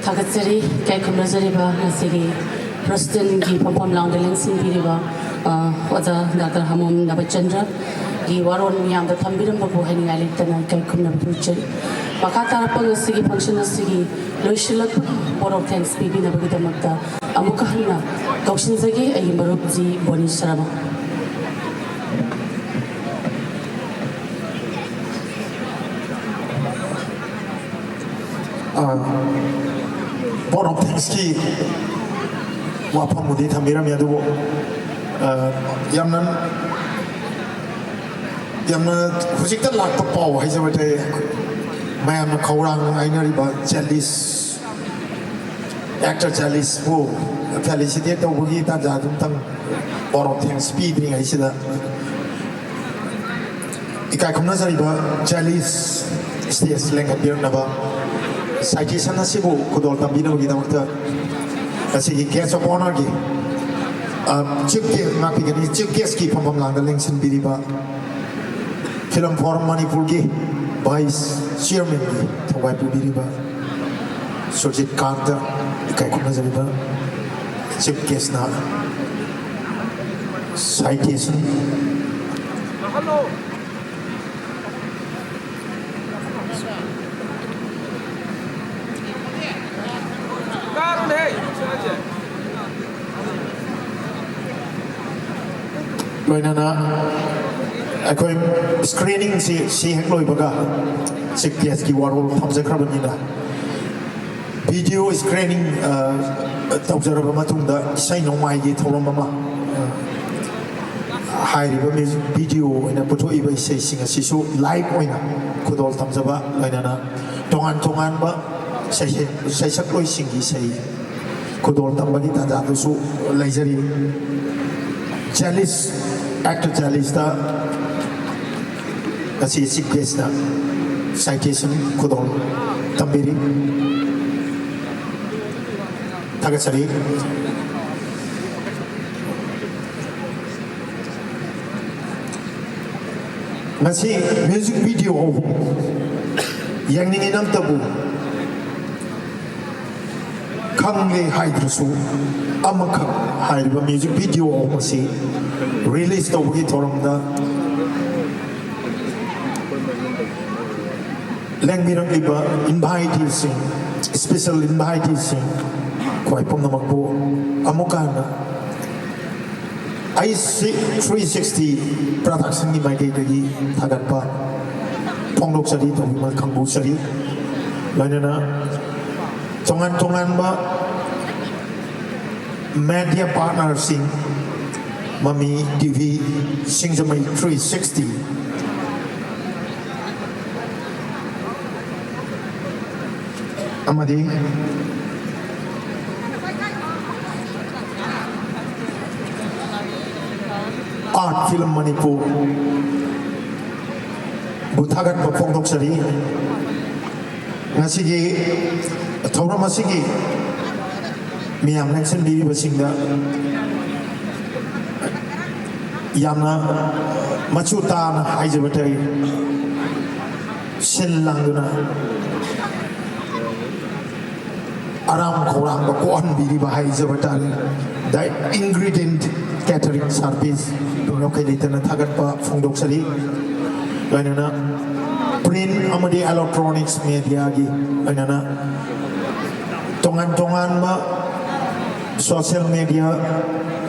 ꯊꯥꯒꯠꯆꯔꯤ ꯏꯀꯥꯏ ꯈꯨꯝꯅꯖꯔꯤꯕ ꯉꯁꯤꯒꯤ ꯄ꯭ꯔꯁꯤꯗꯦꯟꯒꯤ ꯐꯝꯐꯝ ꯂꯥꯡꯗ ꯂꯦꯡꯁꯤꯟꯕꯤꯔꯤꯕ, ꯑ, ꯑꯣꯖꯥ ꯗꯥꯛꯇꯔ ꯍꯃꯣꯝ ꯅꯕꯆꯟꯗ꯭ꯔꯒꯤ ꯋꯥꯔꯣꯜ ꯃꯤꯌꯥꯝꯗ ꯊꯝꯕꯤꯔꯝꯕꯕꯨ ꯍꯥꯏꯅꯤꯡꯉꯥꯏ ꯂꯩꯇꯅ ꯏꯀꯥꯏ ꯈꯨꯝꯅꯕ ꯎꯠꯆꯔꯤ꯫ ꯃꯈꯥ ꯇꯥꯔꯛꯄ ꯉꯁꯤꯒꯤ function ꯑꯁꯤꯒꯤ ꯂꯣꯏꯁꯤꯜꯂꯛꯄ vote of thanks ꯄꯤꯕꯤꯅꯕꯒꯤꯗꯃꯛꯇ ꯑꯃꯨꯛꯀ ꯍꯟꯅ ꯀꯧꯁꯤꯟꯖꯒꯦ ꯑꯩꯒꯤ ꯃꯔꯨꯞ ꯖꯤ ꯕꯣꯅꯤ ꯁꯔꯃ꯫ ꯑꯥ, vote of thanksꯀꯤ ꯋꯥꯐꯝꯕꯨꯗꯤ ꯊꯝꯕꯤꯔꯝꯃꯤ, ꯑꯗꯨꯕꯨ, ꯑꯥ, ꯌꯥꯝꯅ, ꯌꯥꯝꯅ ꯍꯧꯖꯤꯛꯇ ꯂꯥꯛꯄ ꯄꯥꯎ ꯍꯥꯏꯖꯕ ꯇꯥꯏ, ꯃꯌꯥꯝꯅ ꯈꯧꯔꯥꯡꯅ ꯉꯥꯏꯅꯔꯤꯕ ꯆꯥꯂꯤꯁ, actor ꯆꯥꯂꯤꯁꯄꯨ felicitate ꯇꯧꯕꯒꯤ ꯇꯥꯟꯖꯥꯗꯨ ꯑꯝꯇꯪ vote of thanks ꯄꯤꯗ꯭ꯔꯤꯉꯩꯁꯤꯗ ꯏꯀꯥꯏ ꯈꯨꯝꯅꯖꯔꯤꯕ ꯆꯥꯂꯤꯁ stage ꯂꯦꯡꯈꯠꯄꯤꯔꯛꯅꯕ, citation ꯑꯁꯤꯕꯨ ꯈꯨꯗꯣꯜ ꯇꯝꯕꯤꯅꯕꯒꯤꯗꯃꯛꯇ ꯉꯁꯤꯒꯤ guest of honourꯒꯤ, ꯑ, chief guest ꯉꯥꯛꯄꯤꯒꯅꯤ, chief guestꯀꯤ ꯐꯝꯐꯝ ꯂꯥꯡꯗ ꯂꯦꯡꯁꯤꯟꯕꯤꯔꯤꯕ Film Forum ꯃꯅꯤꯄꯨꯔꯒꯤ vice chairmanꯒꯤ ꯊꯧꯒꯥꯏ ꯄꯨꯕꯤꯔꯤꯕ ꯁꯨꯔꯖꯤꯠ ꯀꯥꯟꯇ ꯏꯀꯥꯏ ꯈꯨꯝꯅꯖꯔꯤꯕ chief guestꯅ citation꯫ ꯂꯣꯏꯅꯅ ꯑꯩꯈꯣꯏ screeningꯁꯤ ꯁꯤ ꯍꯦꯛ ꯂꯣꯏꯕꯒ chief guestꯀꯤ ꯋꯥꯔꯣꯜ ꯊꯝꯖꯈ꯭ꯔꯕꯅꯤꯅ, video screening, ꯑ, ꯇꯧꯖꯔꯕ ꯃꯇꯨꯡꯗ ꯏꯁꯩ ꯅꯣꯡꯃꯥꯏꯒꯤ ꯊꯧꯔꯝ ꯑꯃ, ꯑ, ꯍꯥꯏꯔꯤꯕ music video ꯑꯣꯏꯅ ꯄꯨꯊꯣꯛꯏꯕ ꯏꯁꯩꯁꯤꯡ ꯑꯁꯤꯁꯨ live ꯑꯣꯏꯅ ꯈꯨꯗꯣꯜ ꯇꯝꯖꯕ, ꯂꯣꯏꯅꯅ ꯇꯣꯉꯥꯟ ꯇꯣꯉꯥꯟꯕ ꯏꯁꯩ-, ꯏꯁꯩꯁꯛꯂꯣꯏꯁꯤꯡꯒꯤ ꯏꯁꯩ ꯈꯨꯗꯣꯜ ꯇꯝꯕꯒꯤ ꯇꯥꯟꯖꯥꯗꯨꯁꯨ ꯂꯩꯖꯔꯤ꯫ ꯆꯥꯂꯤꯁ, actor ꯆꯥꯂꯤꯁꯇ ꯉꯁꯤ chief guestꯅ citation ꯈꯨꯗꯣꯜ ꯇꯝꯕꯤꯔꯤ꯫ ꯊꯥꯒꯠꯆꯔꯤ꯫ ꯉꯁꯤ music video ꯑꯍꯨꯝ ꯌꯦꯡꯅꯤꯡꯉꯤ ꯅꯪꯇꯕꯨ꯫ ꯈꯪꯒꯦ ꯍꯥꯏꯗ꯭ꯔꯁꯨ, ꯑꯃꯈꯛ ꯍꯥꯏꯔꯤꯕ ꯃ꯭ꯌꯨꯖꯤꯛ ꯚꯤꯗꯤꯑꯣ ꯑꯍꯨꯝ ꯑꯁꯤ ꯔꯤꯂꯤꯁ ꯇꯧꯕꯒꯤ ꯊꯧꯔꯝꯗ ꯂꯦꯡꯕꯤꯔꯛꯂꯤꯕ ꯏꯟꯚꯥꯏꯇꯤꯁꯤꯡ, ꯏꯁꯄꯤꯁꯦꯜ ꯏꯟꯚꯥꯏꯇꯤꯁꯤꯡ, ꯈ꯭ꯋꯥꯏ ꯄꯨꯝꯅꯃꯛꯄꯨ ꯑꯃꯨꯛꯀ ꯍꯟꯅ ꯑꯩꯁ ꯊ꯭ꯔꯤ ꯁꯤꯛꯁꯇꯤ ꯄ꯭ꯔꯗꯛꯁꯟꯒꯤ ꯃꯥꯏꯀꯩꯗꯒꯤ ꯊꯥꯒꯠꯄ ꯐꯣꯡꯗꯣꯛꯆꯔꯤ, ꯇꯧꯕꯤꯃꯜ ꯈꯪꯕꯤꯖꯔꯤ꯫ ꯂꯣꯏꯅꯅ ꯇꯣꯉꯥꯟ ꯇꯣꯉꯥꯟꯕ ꯃꯦꯗꯤꯌꯥ ꯄꯥꯔꯠꯅꯔꯁꯤꯡ, ꯃꯃꯤ ꯇꯤ ꯚꯤ, ꯁꯤꯡꯖꯃꯩ ꯊ꯭ꯔꯤ ꯁꯤꯛꯁꯇꯤ, ꯑꯃꯗꯤ ꯑꯥꯔꯠ ꯐꯤꯂꯝ ꯃꯅꯤꯄꯨꯔꯕꯨ ꯊꯥꯒꯠꯄ ꯐꯣꯡꯗꯣꯛꯆꯔꯤ꯫ ꯉꯁꯤꯒꯤ ꯊꯧꯔꯝ ꯑꯁꯤꯒꯤ ꯃꯤꯌꯥꯝ ꯂꯦꯡꯁꯤꯟꯕꯤꯔꯤꯕꯁꯤꯡꯗ ꯌꯥꯝꯅ ꯃꯆꯨ ꯇꯥꯅ ꯍꯥꯏꯖꯕ ꯇꯥꯏ꯫ ꯁꯤꯜ ꯂꯥꯡꯗꯨꯅ ꯑꯔꯥꯝ ꯈꯧꯔꯥꯡꯕ ꯀꯣꯛꯍꯟꯕꯤꯔꯤꯕ ꯍꯥꯏꯖꯕ ꯇꯥꯔꯦ꯫ The Ingredient Catering Service ꯂꯣꯏꯅꯃꯛ ꯂꯩꯇꯅ ꯊꯥꯒꯠꯄ ꯐꯣꯡꯗꯣꯛꯆꯔꯤ꯫ ꯂꯣꯏꯅꯅ ꯄ꯭ꯔꯤꯟ ꯑꯃꯗꯤ ꯏꯂꯦꯛꯇ꯭ꯔꯣꯅꯤꯛꯁ ꯃꯦꯗꯤꯌꯥꯒꯤ ꯂꯣꯏꯅꯅ ꯇꯣꯉꯥꯟ ꯇꯣꯉꯥꯟꯕ ꯁꯣꯁꯤꯌꯦꯜ ꯃꯦꯗꯤꯌꯥ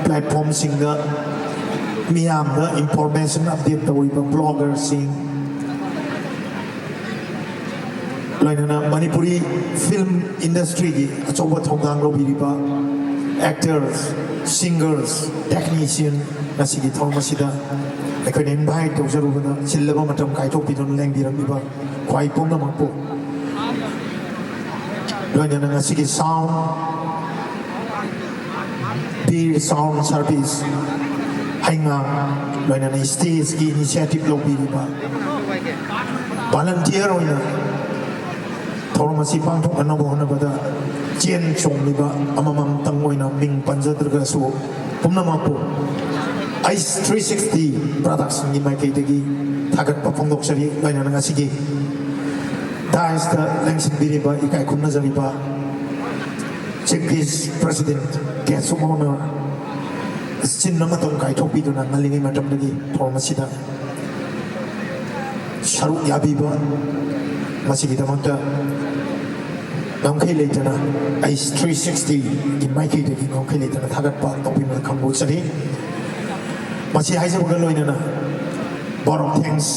ꯄ꯭ꯂꯦꯠꯐꯣꯝꯁꯤꯡꯗ ꯃꯤꯌꯥꯝꯗ ꯏꯟꯐꯣꯔꯃꯦꯁꯟ ꯑꯞꯗꯦꯠ ꯇꯧꯔꯤꯕ ꯕ꯭ꯂꯣꯒꯔꯁꯤꯡ, ꯂꯣꯏꯅꯅ ꯃꯅꯤꯄꯨꯔꯤ ꯐꯤꯂꯝ ꯏꯟꯗꯁꯇ꯭ꯔꯤꯒꯤ ꯑꯆꯧꯕ ꯊꯧꯗꯥꯡ ꯂꯧꯕꯤꯔꯤꯕ ꯑꯦꯛꯇꯔꯁ, ꯁꯤꯡꯒꯔꯁ, ꯇꯦꯛꯅꯤꯁꯤꯌꯟ, ꯉꯁꯤꯒꯤ ꯊꯧꯔꯝ ꯑꯁꯤꯗ ꯑꯩꯈꯣꯏꯅ ꯏꯟꯚꯥꯏꯠ ꯇꯧꯖꯔꯨꯕꯗ ꯆꯤꯜꯂꯕ ꯃꯇꯝ ꯀꯥꯏꯊꯣꯛꯄꯤꯗꯨꯅ ꯂꯦꯡꯕꯤꯔꯝꯂꯤꯕ ꯈ꯭ꯋꯥꯏ ꯄꯨꯝꯅꯃꯛꯄꯨ, ꯂꯣꯏꯅꯅ ꯉꯁꯤꯒꯤ ꯁꯥꯎꯟ, ꯕꯤꯔ ꯁꯥꯎꯟ ꯁꯥꯔꯚꯤꯁ, ꯍꯩꯉꯥꯡ, ꯂꯣꯏꯅꯅ ꯁ꯭ꯇꯦꯖꯀꯤ ꯏꯅꯤꯁꯤꯌꯦꯇꯤꯚ ꯂꯧꯕꯤꯔꯤꯕ, ꯚꯣꯂꯨꯟꯇꯤꯌꯔ ꯑꯣꯏꯅ ꯊꯧꯔꯝ ꯑꯁꯤ ꯄꯥꯡꯊꯣꯛꯅꯅꯕ ꯍꯣꯠꯅꯕꯗ ꯆꯦꯟ ꯆꯣꯡꯂꯤꯕ ꯑꯃꯃꯝꯇꯪ ꯑꯣꯏꯅ ꯃꯤꯡ ꯄꯟꯖꯗ꯭ꯔꯒꯁꯨ, ꯄꯨꯝꯅꯃꯛꯄꯨ ꯑꯩꯁ ꯊ꯭ꯔꯤ ꯁꯤꯛꯁꯇꯤ ꯄ꯭ꯔꯗꯛꯁꯟꯒꯤ ꯃꯥꯏꯀꯩꯗꯒꯤ ꯊꯥꯒꯠꯄ ꯐꯣꯡꯗꯣꯛꯆꯔꯤ꯫ ꯂꯣꯏꯅꯅ ꯉꯁꯤꯒꯤ ꯗꯥꯏꯁꯇ ꯂꯦꯡꯁꯤꯟꯕꯤꯔꯤꯕ, ꯏꯀꯥꯏ ꯈꯨꯝꯅꯖꯔꯤꯕ Chief Guest President ꯀꯦ ꯁꯨꯃꯣꯅ ꯆꯤꯟꯕ ꯃꯇꯝ ꯀꯥꯏꯊꯣꯛꯄꯤꯗꯨꯅ ꯉꯜꯂꯤꯉꯩ ꯃꯇꯝꯗꯒꯤ ꯊꯧꯔꯝ ꯑꯁꯤꯗ ꯁꯔꯨꯛ ꯌꯥꯕꯤꯕ, ꯃꯁꯤꯒꯤꯗꯃꯛꯇ ꯉꯝꯈꯩ ꯂꯩꯇꯅ, ꯑꯩ ꯊ꯭ꯔꯤ ꯁꯤꯛꯁꯇꯤꯒꯤ ꯃꯥꯏꯀꯩꯗꯒꯤ ꯉꯝꯈꯩ ꯂꯩꯇꯅ ꯊꯥꯒꯠꯄ ꯇꯧꯕꯤꯕ ꯈꯪꯍꯧꯖꯔꯤ꯫ ꯃꯁꯤ ꯍꯥꯏꯖꯕꯒ ꯂꯣꯏꯅꯅ vote of thanks,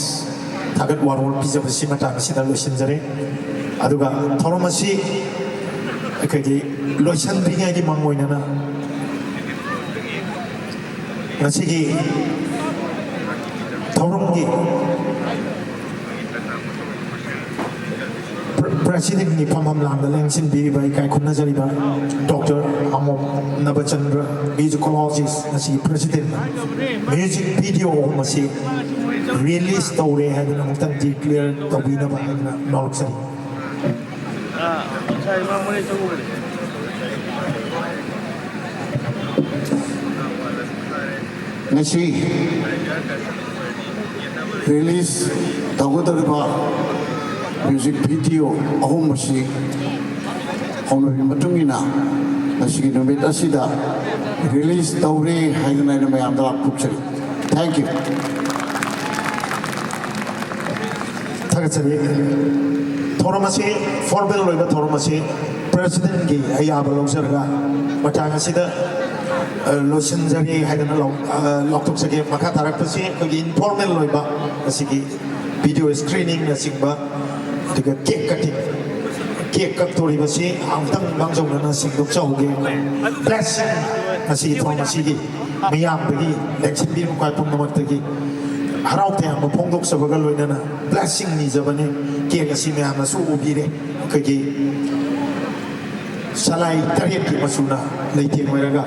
ꯊꯥꯒꯠ ꯋꯥꯔꯣꯜ ꯄꯤꯖꯕꯁꯤ ꯃꯇꯥꯡ ꯑꯁꯤꯗ ꯂꯣꯏꯁꯤꯟꯖꯔꯦ꯫ ꯑꯗꯨꯒ ꯊꯧꯔꯝ ꯑꯁꯤ ꯑꯩꯈꯣꯏꯒꯤ ꯂꯣꯏꯁꯤꯟꯗ꯭ꯔꯤꯉꯩꯒꯤ ꯃꯥꯡꯑꯣꯏꯅꯅ ꯉꯁꯤꯒꯤ ꯊꯧꯔꯝꯒꯤ ꯄ꯭ꯔ-, ꯄ꯭ꯔꯦꯁꯤꯗꯦꯟꯒꯤ ꯐꯝꯐꯝ ꯂꯥꯡꯗ ꯂꯦꯡꯁꯤꯟꯕꯤꯔꯤꯕ ꯏꯀꯥꯏ ꯈꯨꯝꯅꯖꯔꯤꯕ ꯗꯣꯛꯇꯔ ꯑꯃꯣꯝ ꯅꯕꯆꯟꯗ꯭ꯔ, ꯃ꯭ꯌꯨꯖꯤꯀꯣꯂꯣꯖꯤꯁ, ꯉꯁꯤꯒꯤ ꯄ꯭ꯔꯦꯁꯤꯗꯦꯟ, ꯃ꯭ꯌꯨꯖꯤꯛ ꯚꯤꯗꯤꯑꯣ ꯑꯍꯨꯝ ꯑꯁꯤ ꯔꯤꯂꯤꯁ ꯇꯧꯔꯦ ꯍꯥꯏꯗꯅ ꯑꯃꯨꯛꯇꯪ ꯗꯤꯀ꯭ꯂꯦꯌꯔ ꯇꯧꯕꯤꯅꯕ ꯍꯥꯏꯗꯅ ꯅꯣꯜꯂꯛꯆꯔꯤ꯫ ꯉꯁꯤ ꯔꯤꯂꯤꯁ ꯇꯧꯒꯗꯧꯔꯤꯕ ꯃ꯭ꯌꯨꯖꯤꯛ ꯚꯤꯗꯤꯑꯣ ꯑꯍꯨꯝ ꯑꯁꯤ ꯍꯧꯅꯕꯤ ꯃꯇꯨꯡ ꯏꯟꯅ ꯉꯁꯤꯒꯤ ꯅꯨꯃꯤꯠ ꯑꯁꯤꯗ ꯔꯤꯂꯤꯁ ꯇꯧꯔꯦ ꯍꯥꯏꯗꯅ ꯑꯩꯅ ꯃꯌꯥꯝꯗ ꯂꯥꯎꯊꯣꯛꯆꯔꯤ꯫ Thank you. ꯊꯥꯒꯠꯆꯔꯤ꯫ ꯊꯧꯔꯝ ꯑꯁꯤ, ꯐꯣꯔꯃꯦꯜ ꯑꯣꯏꯕ ꯊꯧꯔꯝ ꯑꯁꯤ ꯄ꯭ꯔꯦꯁꯤꯗꯦꯟꯒꯤ ꯑꯌꯥꯕ ꯂꯧꯖꯔꯒ ꯃꯇꯥꯡ ꯑꯁꯤꯗ, ꯑ, ꯂꯣꯏꯁꯤꯟꯖꯔꯤ ꯍꯥꯏꯗꯅ ꯂꯥꯎ-, ꯑ, ꯂꯥꯎꯊꯣꯛꯆꯒꯦ꯫ ꯃꯈꯥ ꯇꯥꯔꯛꯄꯁꯤ ꯑꯩꯈꯣꯏꯒꯤ ꯏꯟꯐꯣꯔꯃꯦꯜ ꯑꯣꯏꯕ, ꯉꯁꯤꯒꯤ ꯚꯤꯗꯤꯑꯣ ꯁ꯭ꯀ꯭ꯔꯤꯅꯤꯡꯅꯆꯤꯡꯕ, ꯑꯗꯨꯒ ꯀꯦꯛ ꯀꯠꯇꯤꯡ, ꯀꯦꯛ ꯀꯛꯇꯣꯔꯤꯕꯁꯤ ꯑꯃꯨꯛꯇꯪ ꯃꯥꯡꯖꯧꯅꯅ ꯁꯦꯡꯗꯣꯛꯆꯍꯧꯒꯦ꯫ ꯕ꯭ꯂꯦꯁꯤꯡ, ꯉꯁꯤꯒꯤ ꯊꯧꯔꯝ ꯑꯁꯤꯒꯤ ꯃꯤꯌꯥꯝꯗꯒꯤ ꯂꯦꯡꯁꯤꯟꯕꯤꯔꯤꯕ ꯈ꯭ꯋꯥꯏ ꯄꯨꯝꯅꯃꯛꯇꯒꯤ ꯍꯔꯥꯎ ꯇꯌꯥꯝꯕ ꯐꯣꯡꯗꯣꯛꯆꯕꯒ ꯂꯣꯏꯅꯅ ꯕ꯭ꯂꯦꯁꯤꯡ ꯅꯤꯖꯕꯅꯤ꯫ ꯀꯦꯛ ꯑꯁꯤ ꯃꯌꯥꯝꯅꯁꯨ ꯎꯕꯤꯔꯦ꯫ ꯑꯩꯈꯣꯏꯒꯤ ꯁꯂꯥꯏ ꯇꯔꯦꯠꯀꯤ ꯃꯆꯨꯅ ꯂꯩꯇꯦꯡ ꯑꯣꯏꯔꯒ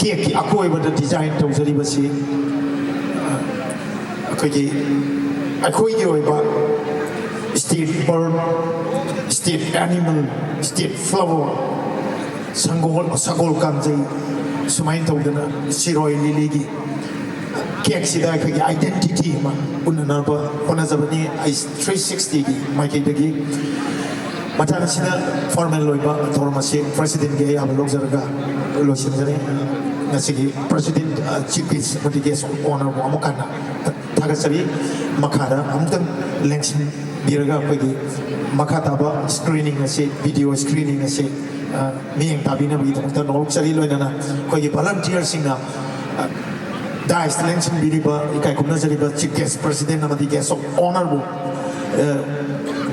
ꯀꯦꯛꯀꯤ ꯑꯀꯣꯏꯕꯗ ꯗꯤꯖꯥꯏꯟ ꯇꯧꯖꯔꯤꯕꯁꯤ ꯑꯩꯈꯣꯏꯒꯤ, ꯑꯩꯈꯣꯏꯒꯤ ꯑꯣꯏꯕ state bird, state animal, state flower, ꯁꯪꯒꯣꯜ, ꯁꯒꯣꯜ ꯀꯥꯡꯖꯩ, ꯁꯨꯃꯥꯏꯅ ꯇꯧꯗꯅ ꯁꯤꯔꯣꯏ ꯂꯤꯂꯤꯒꯤ ꯀꯦꯛꯁꯤꯗ ꯑꯩꯈꯣꯏꯒꯤ identity ꯑꯃ ꯎꯠꯅꯅꯕ ꯍꯣꯠꯅꯖꯕꯅꯤ ꯑꯩ ꯊ꯭ꯔꯤ ꯁꯤꯛꯁꯇꯤꯒꯤ ꯃꯥꯏꯀꯩꯗꯒꯤ꯫ ꯃꯇꯥꯡ ꯑꯁꯤꯗ ꯐꯣꯔꯃꯦꯜ ꯑꯣꯏꯕ ꯊꯧꯔꯝ ꯑꯁꯤ ꯄ꯭ꯔꯁꯤꯗꯦꯟꯒꯤ ꯑꯌꯥꯕ ꯂꯧꯖꯔꯒ ꯂꯣꯏꯁꯤꯟꯖꯔꯦ꯫ ꯉꯁꯤꯒꯤ ꯄ꯭ꯔꯁꯤꯗꯦꯟ, ꯑ, ꯆꯤꯐ ꯒꯦꯁ ꯑꯃꯗꯤ ꯒꯦꯁ ꯑꯣꯐ ꯑꯣꯅꯔꯕꯨ ꯑꯃꯨꯛ ꯍꯟꯅ ꯊꯥꯒꯠꯆꯔꯤ꯫ ꯃꯈꯥꯗ ꯑꯃꯨꯛꯇꯪ ꯂꯦꯡꯁꯤꯟꯕꯤꯔꯒ ꯑꯩꯈꯣꯏꯒꯤ ꯃꯈꯥ ꯇꯥꯕ ꯁ꯭ꯀ꯭ꯔꯤꯅꯤꯡ ꯑꯁꯤ, ꯚꯤꯗꯤꯑꯣ ꯁ꯭ꯀ꯭ꯔꯤꯅꯤꯡ ꯑꯁꯤ, ꯑ, ꯃꯤꯠꯌꯦꯡ ꯇꯥꯕꯤꯅꯕꯒꯤꯗꯃꯛꯇ ꯅꯣꯂꯨꯛꯆꯔꯤ꯫ ꯂꯣꯏꯅꯅ ꯑꯩꯈꯣꯏꯒꯤ ꯚꯣꯂꯟꯇꯤꯌꯔꯁꯤꯡꯅ, ꯑ, ꯗꯥꯏꯁꯇ ꯂꯦꯡꯁꯤꯟꯕꯤꯔꯤꯕ ꯏꯀꯥꯏ ꯈꯨꯝꯅꯖꯔꯤꯕ ꯆꯤꯐ ꯒꯦꯁ ꯄ꯭ꯔꯁꯤꯗꯦꯟ ꯑꯃꯗꯤ ꯒꯦꯁ ꯑꯣꯐ ꯑꯣꯅꯔꯕꯨ, ꯑ,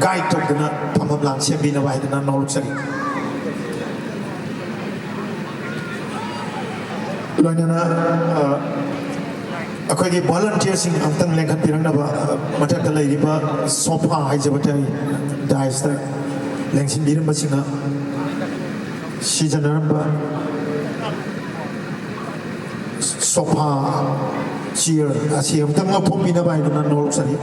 ꯒꯥꯏꯗ ꯇꯧꯗꯨꯅ ꯐꯝꯐꯝ ꯂꯥꯡ ꯁꯦꯝꯕꯤꯅꯕ ꯍꯥꯏꯗꯨꯅ ꯅꯣꯂꯨꯛꯆꯔꯤ꯫ ꯂꯣꯏꯅꯅ, ꯑ, ꯑꯩꯈꯣꯏꯒꯤ ꯚꯣꯂꯟꯇꯤꯌꯔꯁꯤꯡ ꯑꯃꯨꯛꯇꯪ ꯂꯦꯡꯈꯠꯄꯤꯔꯛꯅꯕ, ꯑ, ꯃꯊꯛꯇ ꯂꯩꯔꯤꯕ ꯁꯣꯐꯥ ꯍꯥꯏꯖꯕ ꯇꯥꯏ, ꯗꯥꯏꯁꯇ ꯂꯦꯡꯁꯤꯟꯕꯤꯔꯝꯕꯁꯤꯡꯅ ꯁꯤꯖꯤꯟꯅꯔꯝꯕ ꯁꯣꯐꯥ, ꯆꯤꯌꯔ ꯑꯁꯤ ꯑꯃꯨꯛꯇꯪ ꯂꯧꯊꯣꯛꯄꯤꯅꯕ ꯍꯥꯏꯗꯨꯅ ꯅꯣꯂꯨꯛꯆꯔꯤ꯫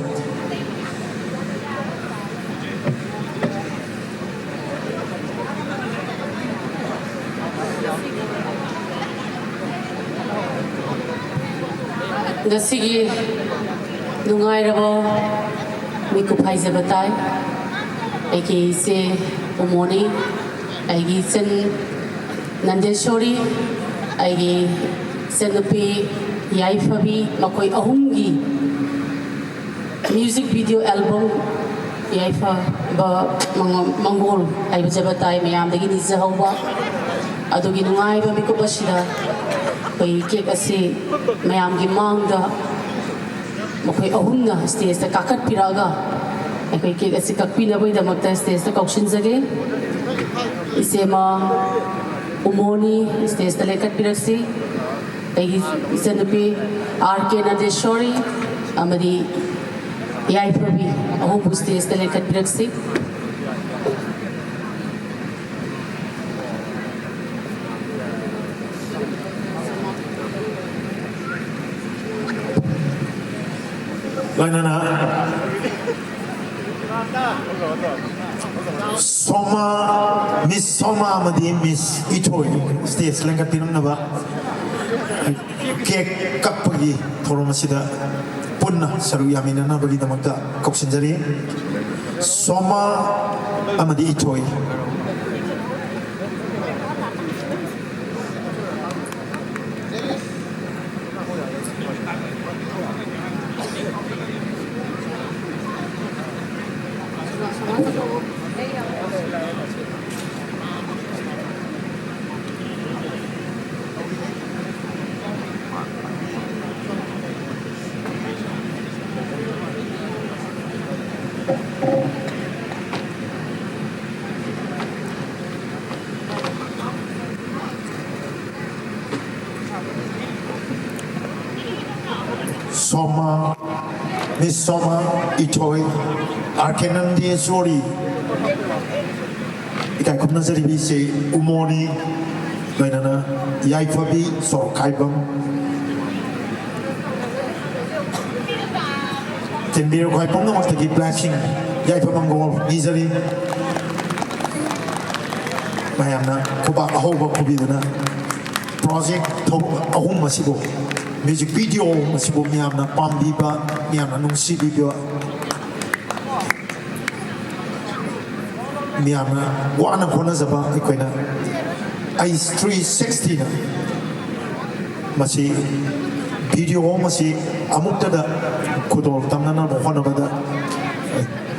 ꯉꯁꯤꯒꯤ ꯅꯨꯡꯉꯥꯏꯔꯕ ꯃꯤꯀꯨꯞ ꯍꯥꯏꯖꯕ ꯇꯥꯏ꯫ ꯑꯩꯒꯤ ꯏꯆꯦ ꯎꯃꯣꯅꯤ, ꯑꯩꯒꯤ ꯏꯆꯟ ꯅꯟꯗꯦꯁꯣꯔꯤ, ꯑꯩꯒꯤ ꯏꯆꯟꯅꯨꯄꯤ ꯌꯥꯏꯐꯕꯤ, ꯃꯈꯣꯏ ꯑꯍꯨꯝꯒꯤ ꯃ꯭ꯌꯨꯖꯤꯛ ꯚꯤꯗꯤꯑꯣ ꯑꯦꯜꯕꯝ ꯌꯥꯏꯐꯕ ꯃꯉꯣ-, ꯃꯪꯒꯣꯜ ꯍꯥꯏꯖꯕ ꯇꯥꯏ, ꯃꯌꯥꯝꯗꯒꯤ ꯅꯤꯖꯍꯧꯕ꯫ ꯑꯗꯨꯒꯤ ꯅꯨꯡꯉꯥꯏꯕ ꯃꯤꯀꯨꯞ ꯑꯁꯤꯗ ꯑꯩꯈꯣꯏ ꯀꯦꯛ ꯑꯁꯤ ꯃꯌꯥꯝꯒꯤ ꯃꯥꯡꯗ ꯃꯈꯣꯏ ꯑꯍꯨꯝꯅ ꯁ꯭ꯇꯦꯖꯇ ꯀꯥꯈꯠꯄꯤꯔꯛꯑꯒ ꯑꯩꯈꯣꯏ ꯀꯦꯛ ꯑꯁꯤ ꯀꯛꯄꯤꯅꯕꯒꯤꯗꯃꯛꯇ ꯁ꯭ꯇꯦꯖꯇ ꯀꯧꯁꯤꯟꯖꯒꯦ꯫ ꯏꯆꯦꯃ ꯎꯃꯣꯅꯤ ꯁ꯭ꯇꯦꯖꯇ ꯂꯦꯡꯈꯠꯄꯤꯔꯛꯁꯤ꯫ ꯑꯩꯒꯤ ꯏꯆꯟꯅꯨꯄꯤ ꯑꯥꯔ ꯀꯦ ꯅꯟꯗꯦꯁꯣꯔꯤ ꯑꯃꯗꯤ ꯌꯥꯏꯐꯕꯤ ꯑꯍꯨꯝꯕꯨ ꯁ꯭ꯇꯦꯖꯇ ꯂꯦꯡꯈꯠꯄꯤꯔꯛꯁꯤ꯫ ꯂꯣꯏꯅꯅ ꯁꯣꯃꯥ, ꯃꯤꯁ ꯁꯣꯃꯥ ꯑꯃꯗꯤ ꯃꯤꯁ ꯏꯊꯣꯏ ꯁ꯭ꯇꯦꯖ ꯂꯦꯡꯈꯠꯄꯤꯔꯛꯅꯕ ꯀꯦꯛ ꯀꯛꯄꯒꯤ ꯊꯧꯔꯝ ꯑꯁꯤꯗ ꯄꯨꯟꯅ ꯁꯔꯨꯛ ꯌꯥꯃꯤꯟꯅꯅꯕꯒꯤꯗꯃꯛꯇ ꯀꯧꯁꯤꯟꯖꯔꯤ꯫ ꯁꯣꯃꯥ ꯑꯃꯗꯤ ꯏꯊꯣꯏ꯫ ꯁꯣꯃꯥ, ꯃꯤꯁ ꯁꯣꯃꯥ ꯏꯊꯣꯏ, ꯑꯥꯔ ꯀꯦ ꯅꯟꯗꯦꯁꯣꯔꯤ꯫ ꯏꯀꯥꯏ ꯈꯨꯝꯅꯖꯔꯤꯕꯤꯁꯤ ꯎꯃꯣꯅꯤ, ꯂꯣꯏꯅꯅ ꯌꯥꯏꯐꯕꯤ ꯁꯣꯔꯣꯛꯈꯥꯏꯕꯝ꯫ ꯇꯤꯟꯕꯤꯔ ꯈ꯭ꯋꯥꯏ ꯄꯨꯝꯅꯃꯛꯇꯒꯤ blessing, ꯌꯥꯏꯐ ꯃꯪꯒꯣꯜ ꯅꯤꯖꯔꯤ꯫ ꯃꯌꯥꯝꯅ ꯈꯨꯕꯥꯛ ꯑꯍꯧꯕ ꯈꯨꯕꯤꯗꯨꯅ project ꯊꯧ-, ꯑꯍꯨꯝ ꯑꯁꯤꯕꯨ, music video ꯑꯍꯨꯝ ꯑꯁꯤꯕꯨ ꯃꯤꯌꯥꯝꯅ ꯄꯥꯝꯕꯤꯕ, ꯃꯤꯌꯥꯝꯅ ꯅꯨꯡꯁꯤꯕꯤꯕ, ꯃꯤꯌꯥꯝꯅ ꯋꯥꯅ ꯍꯣꯠꯅꯖꯕ ꯑꯩꯈꯣꯏꯅ ꯑꯩꯁ ꯊ꯭ꯔꯤ ꯁꯤꯛꯁꯇꯤꯅ ꯃꯁꯤ video ꯑꯃꯁꯤ ꯑꯃꯨꯛꯇꯗ ꯈꯨꯗꯣꯜ ꯇꯝꯅꯅꯕ ꯍꯣꯠꯅꯕꯗ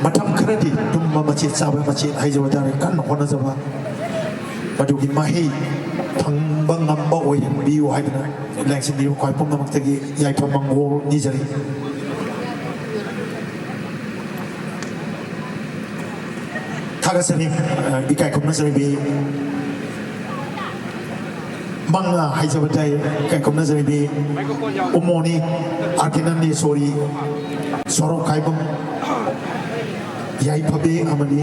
ꯃꯇꯝ ꯈꯔꯗꯤ ꯇꯨꯝꯕ ꯃꯆꯦꯠ ꯆꯥꯕ ꯃꯆꯦꯠ ꯍꯥꯏꯖꯕ ꯇꯥꯔꯦ, ꯀꯟꯅ ꯍꯣꯠꯅꯖꯕ, ꯃꯗꯨꯒꯤ ꯃꯍꯩ ꯐꯪꯕ ꯉꯝꯕ ꯑꯣꯏꯍꯟꯕꯤꯌꯨ ꯍꯥꯏꯗꯅ ꯂꯦꯡꯁꯤꯟꯕꯤꯌꯨ꯫ ꯈ꯭ꯋꯥꯏ ꯄꯨꯝꯅꯃꯛꯇꯒꯤ ꯌꯥꯏꯐ ꯃꯪꯒꯣꯜ ꯅꯤꯖꯔꯤ꯫ ꯊꯥꯒꯠꯆꯔꯤ, ꯑ, ꯏꯀꯥꯏ ꯈꯨꯝꯅꯖꯔꯤꯕꯤ ꯃꯉꯥ ꯍꯥꯏꯖꯕ ꯇꯥꯏ, ꯏꯀꯥꯏ ꯈꯨꯝꯅꯖꯔꯤꯕꯤ ꯎꯃꯣꯅꯤ, ꯑꯥꯔ ꯀꯦ ꯅꯟꯗꯦꯁꯣꯔꯤ, ꯁꯣꯔꯣꯛꯈꯥꯏꯕꯝ, ꯌꯥꯏꯐꯕꯤ ꯑꯃꯗꯤ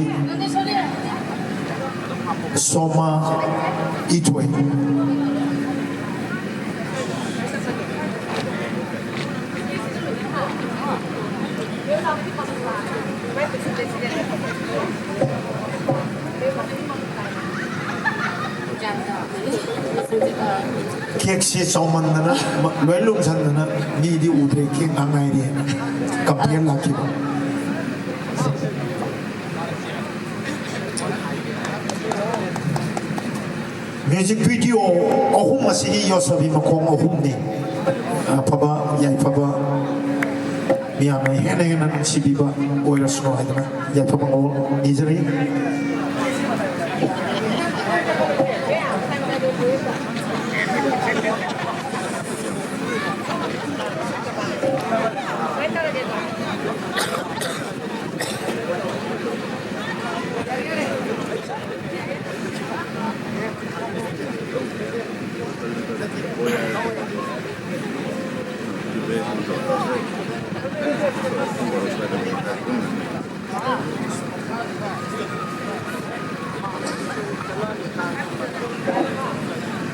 ꯁꯣꯃꯥ ꯏꯊꯣꯏ꯫ Cake ꯁꯤ ꯆꯥꯎꯃꯟꯗꯅ ꯃ-, ꯂꯣꯏ ꯂꯨꯝꯁꯟꯗꯅ ꯃꯤꯗꯤ ꯎꯗ꯭ꯔꯦ, cake ꯉꯥꯛ ꯉꯥꯏꯔꯦꯅ complain ꯂꯥꯛꯈꯤꯕ꯫ ꯃ꯭ꯌꯨꯖꯤꯛ ꯚꯤꯗꯤꯑꯣ ꯑꯍꯨꯝ ꯑꯁꯤꯒꯤ ꯌꯣꯠꯁꯕꯤ ꯃꯈꯣꯡ ꯑꯍꯨꯝꯅꯤ꯫ ꯑꯐꯕ ꯌꯥꯏꯐꯕ ꯃꯤꯌꯥꯝꯅ ꯍꯦꯟꯅ ꯍꯦꯟꯅ ꯅꯨꯡꯁꯤꯕꯤꯕ ꯑꯣꯏꯔꯁꯅꯨ ꯍꯥꯏꯗꯅ ꯌꯥꯏꯐꯕ ꯃꯪꯒꯣꯜ ꯅꯤꯖꯔꯤ꯫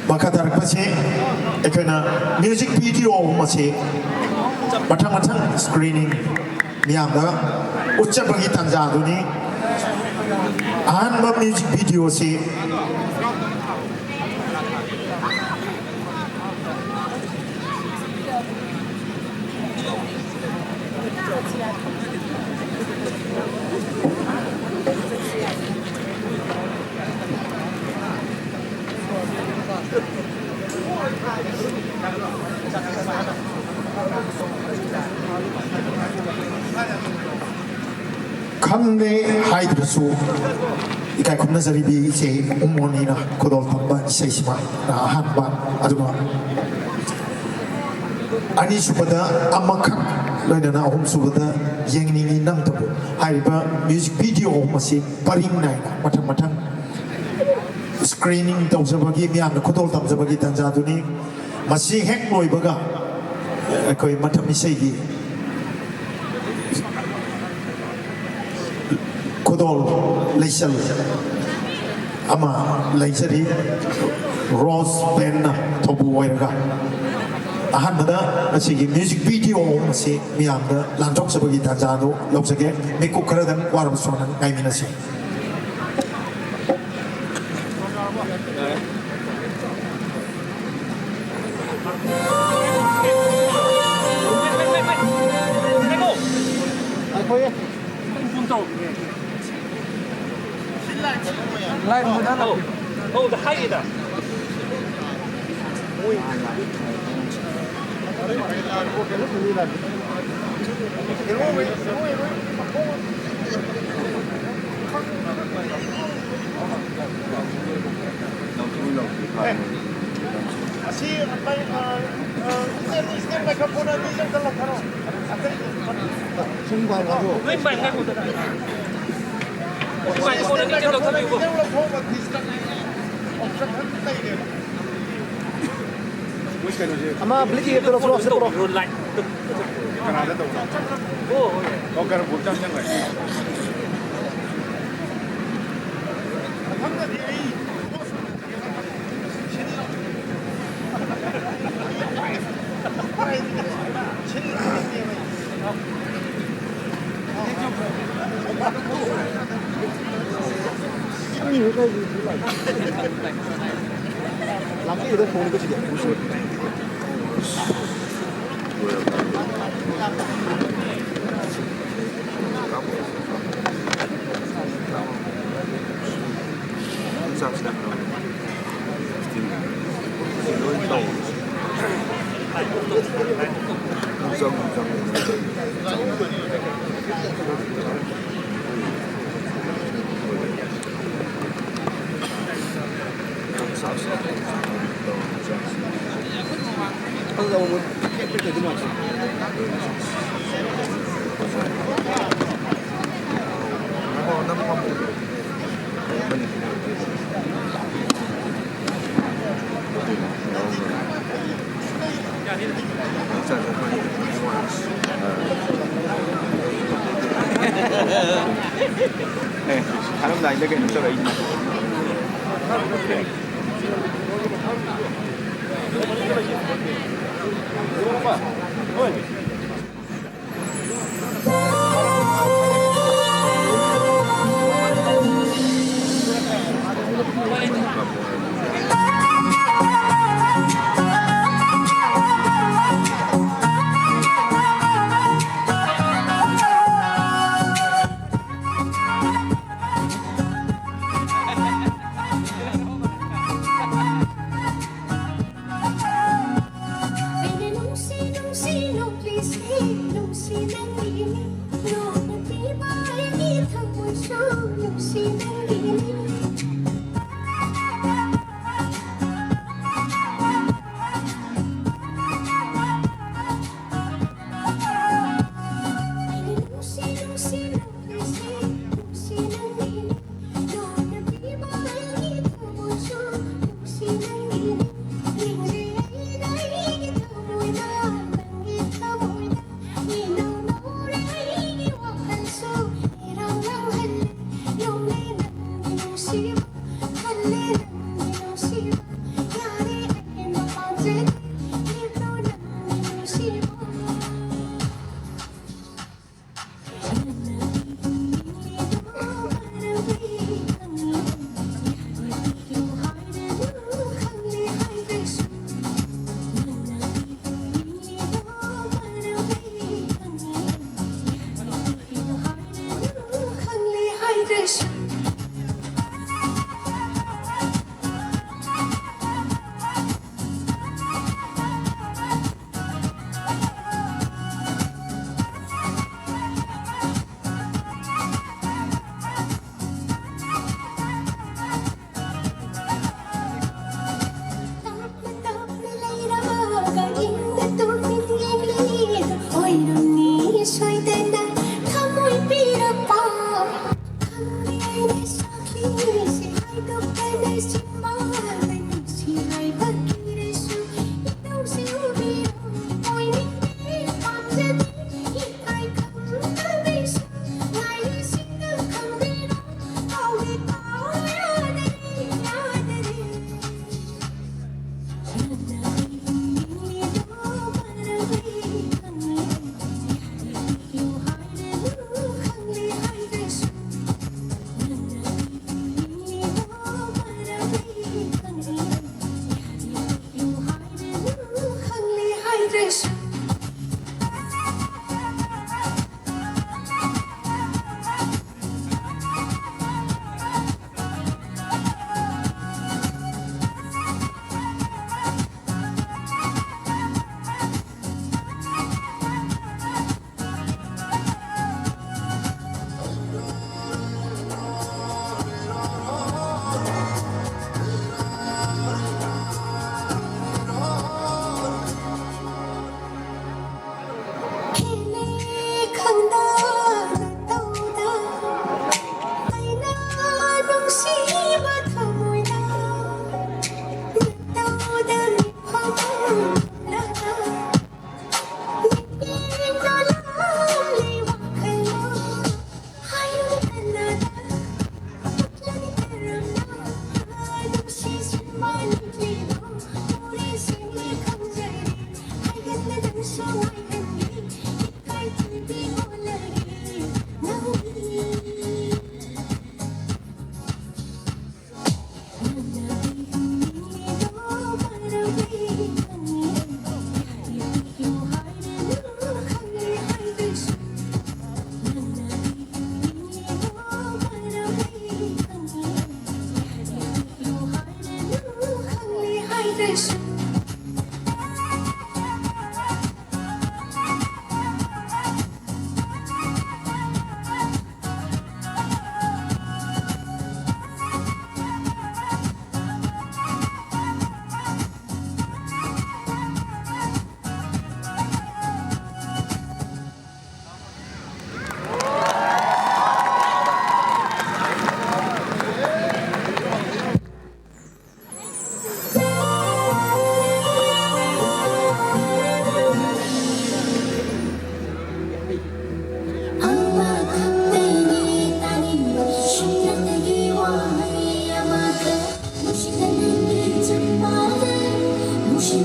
ꯃꯈꯥ ꯇꯥꯔꯛꯄꯁꯤ ꯑꯩꯈꯣꯏꯅ ꯃ꯭ꯌꯨꯖꯤꯛ ꯚꯤꯗꯤꯑꯣ ꯑꯍꯨꯝ ꯑꯁꯤ ꯃꯊꯪ ꯃꯊꯪ ꯁ꯭ꯀ꯭ꯔꯤꯅꯤꯡ ꯃꯤꯌꯥꯝꯗ ꯎꯠꯆꯕꯒꯤ ꯇꯥꯟꯖꯥꯗꯨꯅꯤ꯫ ꯑꯍꯥꯟꯕ ꯃ꯭ꯌꯨꯖꯤꯛ ꯚꯤꯗꯤꯑꯣꯁꯤ ꯈꯪꯗꯦ ꯍꯥꯏꯗ꯭ꯔꯁꯨ ꯏꯀꯥꯏ ꯈꯨꯝꯅꯖꯔꯤꯕꯤ ꯏꯆꯦ ꯎꯃꯣꯅꯤꯅ ꯈꯨꯗꯣꯜ ꯇꯝꯕ ꯏꯁꯩꯁꯤꯃ ꯑꯍꯥꯟꯕ, ꯑꯗꯨꯒ ꯑꯅꯤꯁꯨꯕꯗ ꯑꯃꯈꯛ, ꯂꯣꯏꯅꯅ ꯑꯍꯨꯝꯁꯨꯕꯗ ꯌꯦꯡꯅꯤꯡꯉꯤ ꯅꯪꯇꯕꯨ꯫ ꯍꯥꯏꯔꯤꯕ ꯃ꯭ꯌꯨꯖꯤꯛ ꯚꯤꯗꯤꯑꯣ ꯑꯍꯨꯝ ꯑꯁꯤ ꯄꯔꯤꯡ ꯅꯥꯏꯅ ꯃꯊꯪ ꯃꯊꯪ ꯁ꯭ꯀ꯭ꯔꯤꯅꯤꯡ ꯇꯧꯖꯕꯒꯤ, ꯃꯤꯌꯥꯝꯅ ꯈꯨꯗꯣꯜ ꯇꯝꯖꯕꯒꯤ ꯇꯥꯟꯖꯥꯗꯨꯅꯤ꯫ ꯃꯁꯤ ꯍꯦꯛ ꯂꯣꯏꯕꯒ ꯑꯩꯈꯣꯏ ꯃꯇꯝ ꯏꯁꯩꯒꯤ ꯈꯨꯗꯣꯜ ꯂꯩꯆꯜ ꯑꯃ ꯂꯩꯖꯔꯤ꯫ ꯔꯣꯁ ꯕꯦꯟꯅ ꯊꯧꯕꯨ ꯑꯣꯏꯔꯒ ꯑꯍꯥꯟꯕꯗ ꯃꯁꯤꯒꯤ ꯃ꯭ꯌꯨꯖꯤꯛ ꯚꯤꯗꯤꯑꯣ ꯑꯁꯤ ꯃꯤꯌꯥꯝꯗ ꯂꯥꯟꯊꯣꯛꯆꯕꯒꯤ ꯇꯥꯟꯖꯥꯗꯨ ꯂꯧꯖꯒꯦ꯫ ꯃꯤꯀꯨꯞ ꯈꯔꯗꯪ ꯋꯥꯔꯕꯁꯨ ꯉꯥꯏꯃꯤꯟꯅꯁꯤ꯫ ꯂꯥꯏꯠ ꯃꯨꯊꯠꯂꯣ꯫ ꯍꯧꯗ ꯍꯥꯏꯒꯦꯗ꯫ ꯑꯁꯤ ꯃꯥꯏ-, ꯑ, ꯑ, ꯏꯁꯇꯦꯟ, ꯏꯁꯇꯦꯟ ꯃꯥꯏꯀ꯭ꯔꯣꯐꯣꯟ ꯑꯅꯤꯁꯦ ꯑꯝꯇ ꯂꯧꯊꯔꯣ꯫ ꯑꯇꯩ ꯁꯨꯝ ꯄꯥꯏ-, ꯄꯥꯏꯈꯣ꯫ ꯂꯣꯏ ꯄꯥꯏ, ꯉꯥꯏꯈꯣ꯫ ꯃꯥꯏꯀ꯭ꯔꯣꯐꯣꯟ ꯑꯅꯤꯁꯦ ꯂꯧꯊꯣꯛꯄꯤꯌꯨꯀꯣ꯫ ꯏꯁꯇꯦꯟ ꯃꯥꯏꯀ꯭ꯔꯣꯐꯣꯟ ꯑꯅꯤꯁꯦ ꯂꯧꯊꯣꯛꯑꯒ ꯗꯤꯁꯇꯟꯁ ꯑꯣꯞꯁꯟ ꯑꯝꯇ ꯂꯩꯔꯦꯕ꯫ ꯃꯣꯏ ꯀꯩꯅꯣꯁꯦ ꯑꯃ ꯕ꯭ꯂꯦꯛꯀꯤ ꯑꯦꯞꯇ ꯂꯧꯊꯣꯛꯑꯣ, ꯁꯤ ꯄꯨꯔꯛꯑꯣ꯫ ꯀꯅꯥꯗ ꯇꯧꯕ? ꯑꯣ, ꯀꯩꯅꯣ ꯕꯣꯜ ꯆꯪ ꯆꯪꯈ꯭ꯔꯦ꯫ ꯂꯥꯞꯄꯤꯗ ꯐꯣꯟ ꯀꯁꯤꯗꯤ꯫ ꯑꯦ, ꯊꯥꯔꯝꯗꯥꯏꯗ ꯀꯩꯅꯣ ꯇꯧꯔꯛꯏꯅꯦ꯫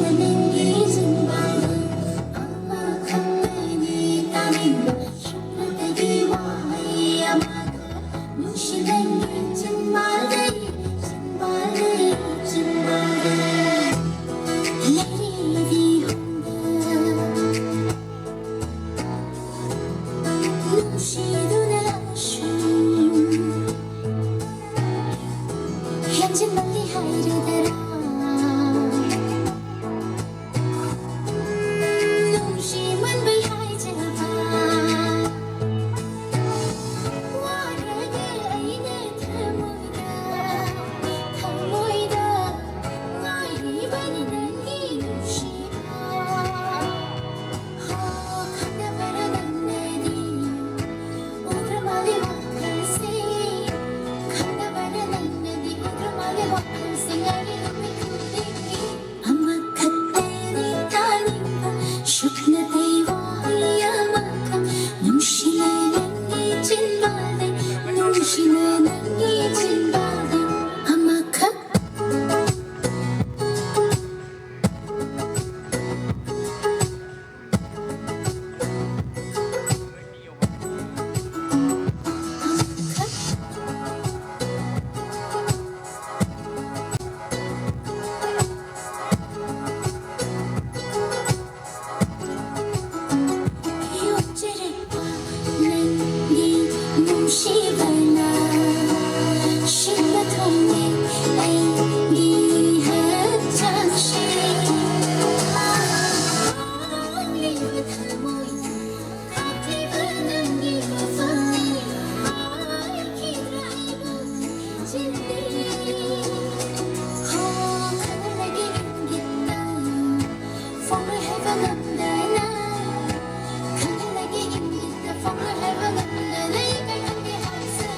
ꯅꯪꯒꯤ ꯆꯤꯟꯕꯥꯜꯗ ꯑꯃꯈꯛꯅꯤ ꯇꯥꯅꯤꯡꯕ ꯁꯨꯞꯅꯇꯒꯤ ꯋꯥꯍꯩ ꯑꯃꯈꯛ ꯅꯨꯡꯁꯤ ꯅꯪꯒꯤ ꯆꯤꯟꯕꯥꯜꯗ ꯆꯤꯟꯕꯥꯜꯗ ꯆꯤꯟꯕꯥꯜꯗ ꯂꯩꯔꯤꯗꯤ ꯍꯨꯝꯗ ꯅꯨꯡꯁꯤꯗꯨꯅ ꯁꯨꯝ ꯍꯦꯟꯖꯤꯟꯃꯜꯂꯤ ꯍꯥꯏꯔꯗꯔꯥ ꯅꯨꯡꯁꯤꯃꯟꯕꯩ ꯍꯥꯏꯖꯕ ꯋꯥꯔꯒ ꯑꯩꯅ ꯊꯃꯣꯏꯗ ꯊꯃꯣꯏꯗ ꯉꯥꯏꯔꯤꯕꯅꯤ ꯅꯪꯒꯤ ꯅꯨꯡꯁꯤꯕ ꯍꯣ ꯈꯪꯗꯕꯔ ꯅꯪꯅꯗꯤ ꯎꯗ꯭ꯔ ꯃꯥꯜꯂꯦ ꯋꯥꯈꯜꯁꯦ ꯈꯪꯗꯕꯔ ꯅꯪꯅꯗꯤ ꯎꯗ꯭ꯔ ꯃꯥꯜꯂꯦ ꯋꯥꯈꯜꯁꯦ ꯉꯥꯏꯔꯤꯕ ꯃꯤꯀꯨꯞꯇꯒꯤ ꯑꯃꯈꯛꯇꯅꯤ ꯇꯥꯅꯤꯡꯕ ꯁꯨꯞꯅꯇꯩ ꯋꯥꯍꯩ ꯑꯃꯈꯛ ꯅꯨꯡꯁꯤꯅ ꯅꯪꯒꯤ ꯆꯤꯟꯕꯥꯜꯗ ꯅꯨꯡꯁꯤꯅ ꯅꯪꯒꯤ ꯆꯤꯟꯕꯥꯜꯗ ꯑꯃꯈꯛ ꯅꯨꯡꯁꯤꯕꯅ ꯁꯤꯟꯕ ꯊꯨꯡꯉꯦ ꯑꯩꯒꯤ ꯍꯛꯆꯥꯡꯁꯦ꯫ ꯊꯃꯣꯏ ꯍꯥꯞꯂꯤꯕ ꯅꯪꯒꯤ ꯃꯐꯝꯅꯤ꯫ ꯍꯥꯏꯈꯤꯗ꯭ꯔꯥ ꯑꯩꯕꯨ ꯆꯤꯟꯗꯤ? ꯍꯣ ꯈꯪꯂꯒꯦ ꯏꯪꯒꯤꯠꯇ ꯐꯣꯡꯂꯣꯏ ꯍꯥꯏꯕ ꯉꯝꯗꯅ ꯈꯪꯍꯜꯂꯒꯦ ꯏꯪꯒꯤꯠꯇ ꯐꯣꯡꯂꯣꯏ ꯍꯥꯏꯕ ꯉꯝꯗꯅ ꯏꯀꯥꯏ ꯈꯪꯗꯦ ꯍꯥꯏꯁꯦ꯫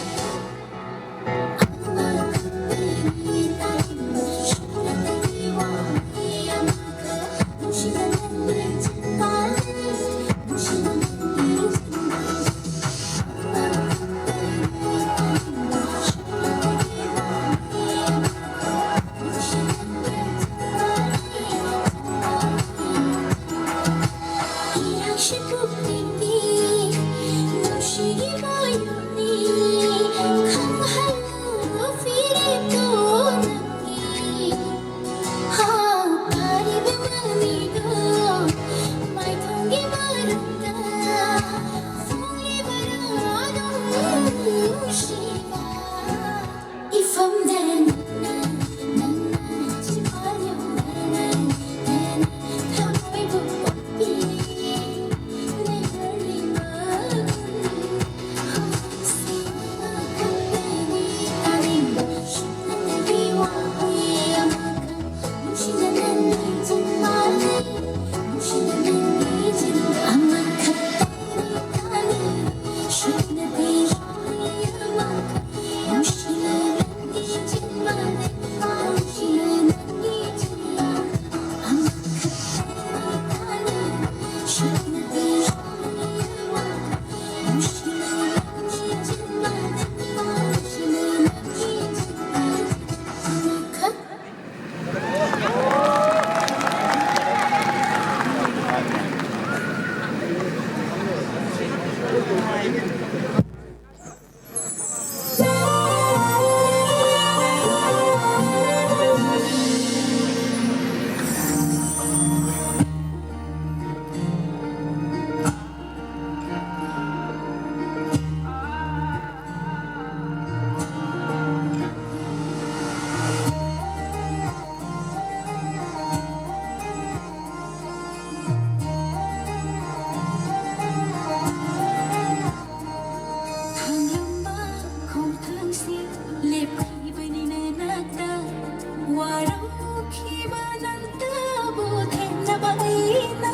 ꯑꯩꯅ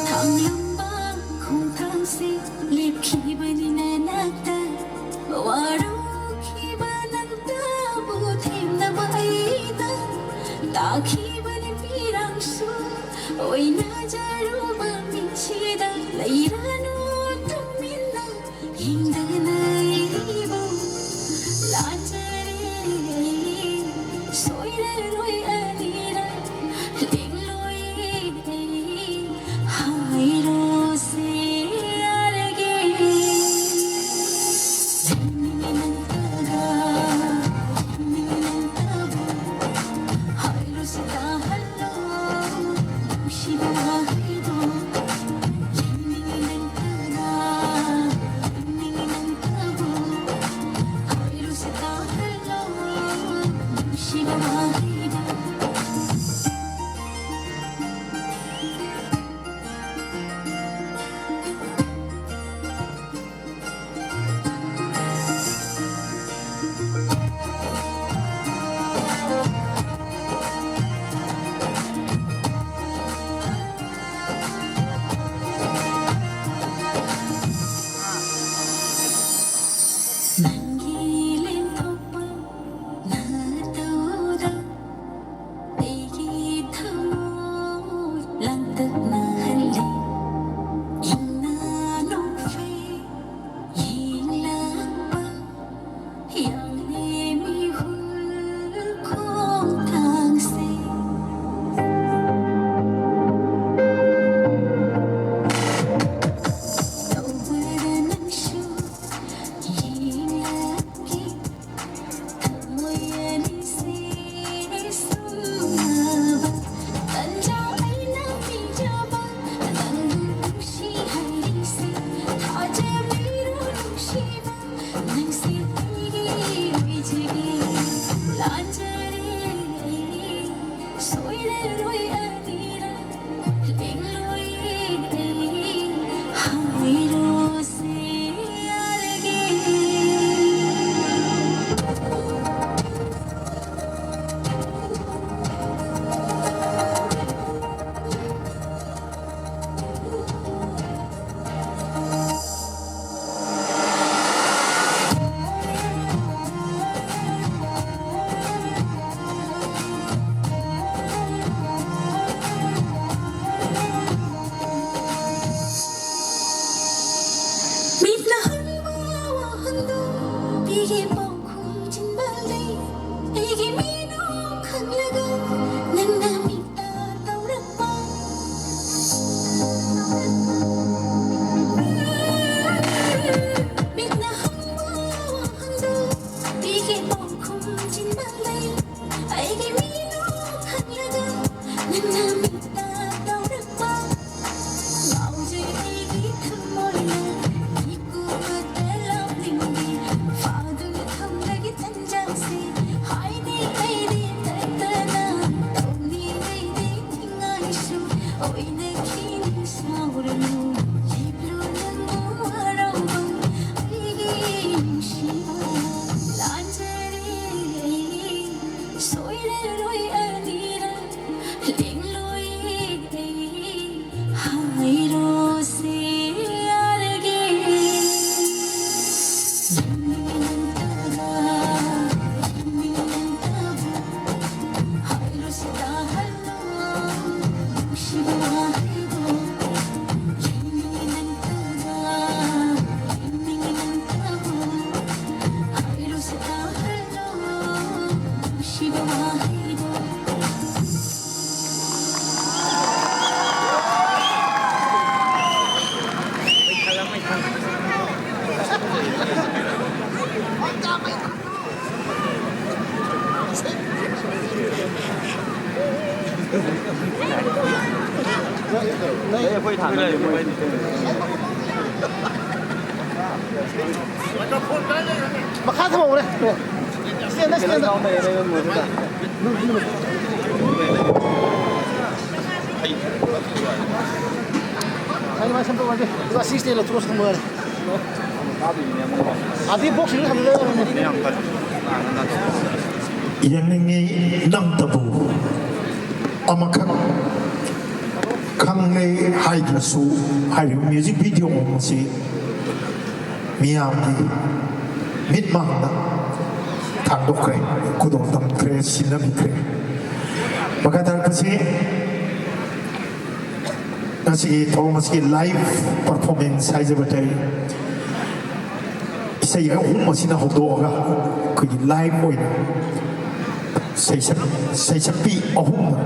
ꯊꯥꯡꯂꯝꯕ ꯈꯣꯡꯊꯥꯡꯁꯤ ꯂꯦꯞꯈꯤꯕꯅꯤ ꯅꯅꯥꯛꯇ, ꯋꯥꯔꯧꯈꯤꯕ ꯅꯪꯇꯕꯨ ꯊꯦꯡꯅꯕ ꯑꯩꯅ ꯇꯥꯈꯤꯕꯅꯤ ꯄꯤꯔꯥꯡꯁꯨ ꯑꯣꯏꯅꯖꯔꯨꯕ ꯃꯤꯠꯁꯤꯗ ꯂꯩꯔꯅꯨ ꯇꯨꯃꯤꯟꯅ ꯌꯦꯡꯗꯅ ꯑꯩꯕꯨ ꯂꯥꯟꯖꯔꯦ, ꯁꯣꯏꯔꯔꯣꯏ ꯑꯅꯤꯔꯛ ꯂꯦꯡꯂꯣꯏ ꯍꯥꯏꯔꯣꯁꯦ ꯌꯥꯔꯒꯦ꯫ ꯂꯩꯅꯤꯡꯉꯦ ꯅꯪꯇꯒ, ꯂꯩꯅꯤꯡꯉꯦ ꯅꯪꯇꯕꯨ, ꯍꯥꯏꯔꯣꯁꯦ ꯇꯥꯍꯜꯂꯣ ꯅꯨꯡꯁꯤꯕ ꯋꯥꯍꯩꯗꯣ꯫ ꯂꯩꯅꯤꯡꯉꯦ ꯅꯪꯇꯒ, ꯃꯤꯠꯅ ꯍꯪꯕ ꯋꯥꯍꯪꯗꯨ ꯄꯤꯒꯦ ꯄꯥꯎꯈꯨꯝ ꯆꯤꯟꯕ ꯂꯩ꯫ ꯑꯩꯒꯤ ꯃꯤꯅꯣꯛ ꯈꯪꯂꯒ ꯅꯪꯅ ꯃꯤꯠꯇ ꯇꯧꯔꯛꯄ꯫ ꯃꯤꯠꯅ ꯍꯪꯕ ꯋꯥꯍꯪꯗꯨ ꯄꯤꯒꯦ ꯄꯥꯎꯈꯨꯝ ꯆꯤꯟꯕ ꯂꯩ꯫ ꯑꯩꯒꯤ ꯃꯤꯅꯣꯛ ꯈꯪꯂꯒ ꯅꯪꯅ ꯃꯤꯠꯇ ꯇꯧꯔꯛꯄ꯫ ꯉꯥꯎꯖꯩ ꯑꯩꯒꯤ ꯊꯃꯣꯏꯅ ꯏꯀꯨꯕꯗ ꯂꯥꯎꯅꯤꯡꯉꯤ꯫ ꯐꯥꯗꯨꯅ ꯊꯝꯂꯒꯦ ꯇꯟꯖꯥꯁꯦ꯫ ꯍꯥꯏꯅꯤ ꯑꯩꯗꯤ ꯇꯠꯇꯅ ꯇꯧꯅꯤ ꯑꯩꯗꯤ ꯅꯤꯡꯉꯥꯏꯁꯨ ꯑꯣꯏꯅꯈꯤꯅꯤ ꯁꯥꯎꯔꯅꯨ꯫ ꯂꯦꯞꯂꯨ ꯅꯪꯕꯨ ꯋꯥꯔꯧꯕ ꯑꯩꯒꯤ ꯅꯨꯡꯁꯤꯕ꯫ ꯂꯥꯟꯖꯔꯦ ꯑꯩ ꯁꯣꯏꯔꯔꯣꯏ ꯑꯅꯤꯔꯛ ꯂꯦꯡꯂꯣꯏ ꯑꯩ ꯍꯥꯏꯔꯣꯁꯦ ꯌꯥꯔꯒꯦ꯫ ꯌꯦꯡꯅꯤꯡꯉꯤ ꯅꯪꯇꯕ, ꯌꯦꯡꯅꯤꯡꯉꯤ ꯅꯪꯇꯕꯨ ꯍꯥꯏꯔꯣꯁꯦ ꯇꯥꯍꯜꯂꯣ ꯅꯨꯡꯁꯤꯕ ꯋꯥꯍꯩꯕꯨ꯫ ꯌꯦꯡꯅꯤꯡꯉꯤ ꯅꯪꯇꯕ, ꯌꯦꯡꯅꯤꯡꯉꯤ ꯅꯪꯇꯕꯨ ꯍꯥꯏꯔꯣꯁꯦ ꯇꯥꯍꯜꯂꯣ ꯅꯨꯡꯁꯤꯕ ꯋꯥꯍꯩꯕꯨ꯫ ꯃꯈꯥ ꯊꯝꯍꯧꯔꯦ꯫ Stand, stand. ꯁ꯭ꯋꯥꯏꯗ ꯃꯥꯏ ꯁꯦꯝꯗꯣꯛꯑꯁꯤ꯫ ꯑꯗꯨꯒ ꯑꯁꯤ ꯁ꯭ꯇꯦꯟ ꯂꯧꯊꯣꯛꯑꯁꯤ ꯊꯝꯃꯒꯅꯤ꯫ ꯑꯗꯩ ꯕꯣꯛꯁꯁꯤꯁꯨ ꯊꯝꯖꯤꯜꯂꯗꯕꯅꯤ꯫ ꯌꯦꯡꯅꯤꯡꯉꯤ ꯅꯪꯇꯕꯨ ꯑꯃꯈꯛ ꯈꯪꯂꯦ ꯍꯥꯏꯗ꯭ꯔꯁꯨ ꯍꯥꯏꯔꯤꯕ ꯃ꯭ꯌꯨꯖꯤꯛ ꯚꯤꯗꯤꯑꯣ ꯑꯁꯤ ꯃꯤꯌꯥꯝꯒꯤ ꯃꯤꯠꯃꯥꯡꯗ ꯊꯥꯡꯗꯣꯛꯈ꯭ꯔꯦ, ꯈꯨꯗꯣꯜ ꯇꯝꯈ꯭ꯔꯦ, ꯁꯤꯟꯅꯕꯤꯈ꯭ꯔꯦ꯫ ꯃꯈꯥ ꯇꯥꯔꯛꯄꯁꯤ ꯉꯁꯤꯒꯤ ꯊꯧꯔꯝ ꯑꯁꯤꯒꯤ ꯂꯥꯏꯚ ꯄꯔꯐꯣꯔꯃꯦꯟꯁ ꯍꯥꯏꯖꯕ ꯇꯥꯏ꯫ ꯏꯁꯩ ꯑꯍꯨꯝ ꯑꯁꯤꯅ ꯍꯧꯗꯣꯛꯑꯒ ꯑꯩꯈꯣꯏꯒꯤ ꯂꯥꯏꯚ ꯑꯣꯏꯅ ꯁꯩꯁꯛ ꯁꯩꯁꯛꯄꯤ ꯑꯍꯨꯝꯅ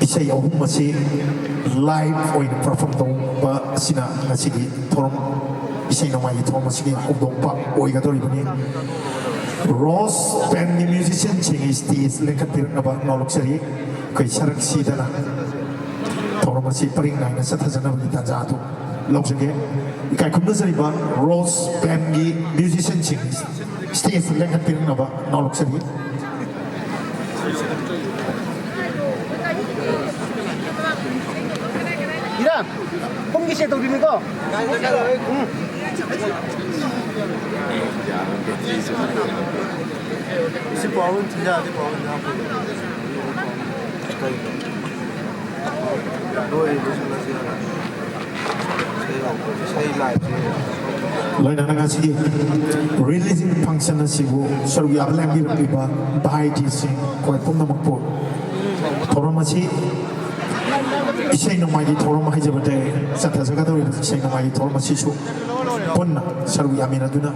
ꯏꯁꯩ ꯑꯍꯨꯝ ꯑꯁꯤ ꯂꯥꯏꯚ ꯑꯣꯏꯅ ꯄꯔꯐꯣꯔꯝ ꯇꯧꯕ ꯑꯁꯤꯅ ꯉꯁꯤꯒꯤ ꯊꯧꯔꯝ, ꯏꯁꯩ ꯅꯣꯡꯃꯥꯏꯒꯤ ꯊꯧꯔꯝ ꯑꯁꯤꯒꯤ ꯍꯧꯗꯣꯛꯄ ꯑꯣꯏꯒꯗꯧꯔꯤꯕꯅꯤ꯫ ꯔꯣꯁ ꯕꯦꯟꯒꯤ ꯃ꯭ꯌꯨꯖꯤꯁꯤꯌꯥꯟꯁꯤꯡ ꯁ꯭ꯇꯦꯖ ꯂꯦꯡꯈꯠꯄꯤꯔꯛꯅꯕ ꯅꯥꯎꯂꯣꯛꯆꯔꯤ꯫ ꯑꯩꯈꯣꯏ ꯁꯔꯛ ꯁꯤꯗꯅ ꯊꯧꯔꯝ ꯑꯁꯤ ꯄꯔꯤꯡ ꯅꯥꯏꯅ ꯆꯠꯊꯖꯅꯕꯒꯤ ꯇꯥꯟꯖꯥ ꯑꯗꯨ ꯂꯧꯖꯒꯦ꯫ ꯏꯀꯥꯏ ꯈꯨꯝꯅꯖꯔꯤꯕ ꯔꯣꯁ ꯕꯦꯟꯒꯤ ꯃ꯭ꯌꯨꯖꯤꯁꯤꯌꯥꯟꯁꯤꯡ ꯁ꯭ꯇꯦꯖꯇ ꯂꯦꯡꯈꯠꯄꯤꯔꯛꯅꯕ ꯅꯥꯎꯂꯣꯛꯆꯔꯤ꯫ Era, ꯄꯨꯡꯒꯤ set ꯇꯧꯗꯣꯏꯅꯤꯀꯣ꯫ ꯎꯝ꯫ ꯁꯤ ꯄꯥꯎ ꯑꯣꯏꯅ ꯊꯤꯜꯂꯛꯑꯗꯤ ꯄꯥꯎ ꯑꯣꯏꯅ ꯍꯥꯞꯄꯣ꯫ ꯀꯩꯅꯣ? ꯂꯣꯏꯔꯦ, ꯂꯣꯏꯁꯤꯜꯂꯁꯤ ꯍꯥꯏꯕ꯫ ꯏꯁꯩ ꯍꯧꯕ, ꯏꯁꯩ ꯂꯥꯏꯞꯁꯦ꯫ ꯂꯣꯏꯅꯅ ꯉꯁꯤꯒꯤ ꯔꯤꯂꯤꯖꯤꯡ ꯐꯪꯁꯟ ꯑꯁꯤꯕꯨ ꯁꯔꯨꯛ ꯌꯥꯕ ꯂꯦꯡꯕꯤꯔꯛꯂꯤꯕ ꯚꯥꯏ ꯖꯤꯁꯤꯡ, ꯑꯩꯈꯣꯏ ꯄꯨꯝꯅꯃꯛꯄꯨ ꯊꯧꯔꯝ ꯑꯁꯤ, ꯏꯁꯩ ꯅꯣꯡꯃꯥꯏꯒꯤ ꯊꯧꯔꯝ ꯍꯥꯏꯖꯕꯗ ꯆꯠꯊꯖꯒꯗꯧꯔꯤꯕ ꯏꯁꯩ ꯅꯣꯡꯃꯥꯏꯒꯤ ꯊꯧꯔꯝ ꯑꯁꯤꯁꯨ ꯄꯨꯟꯅ ꯁꯔꯨꯛ ꯌꯥꯃꯤꯟꯅꯗꯨꯅ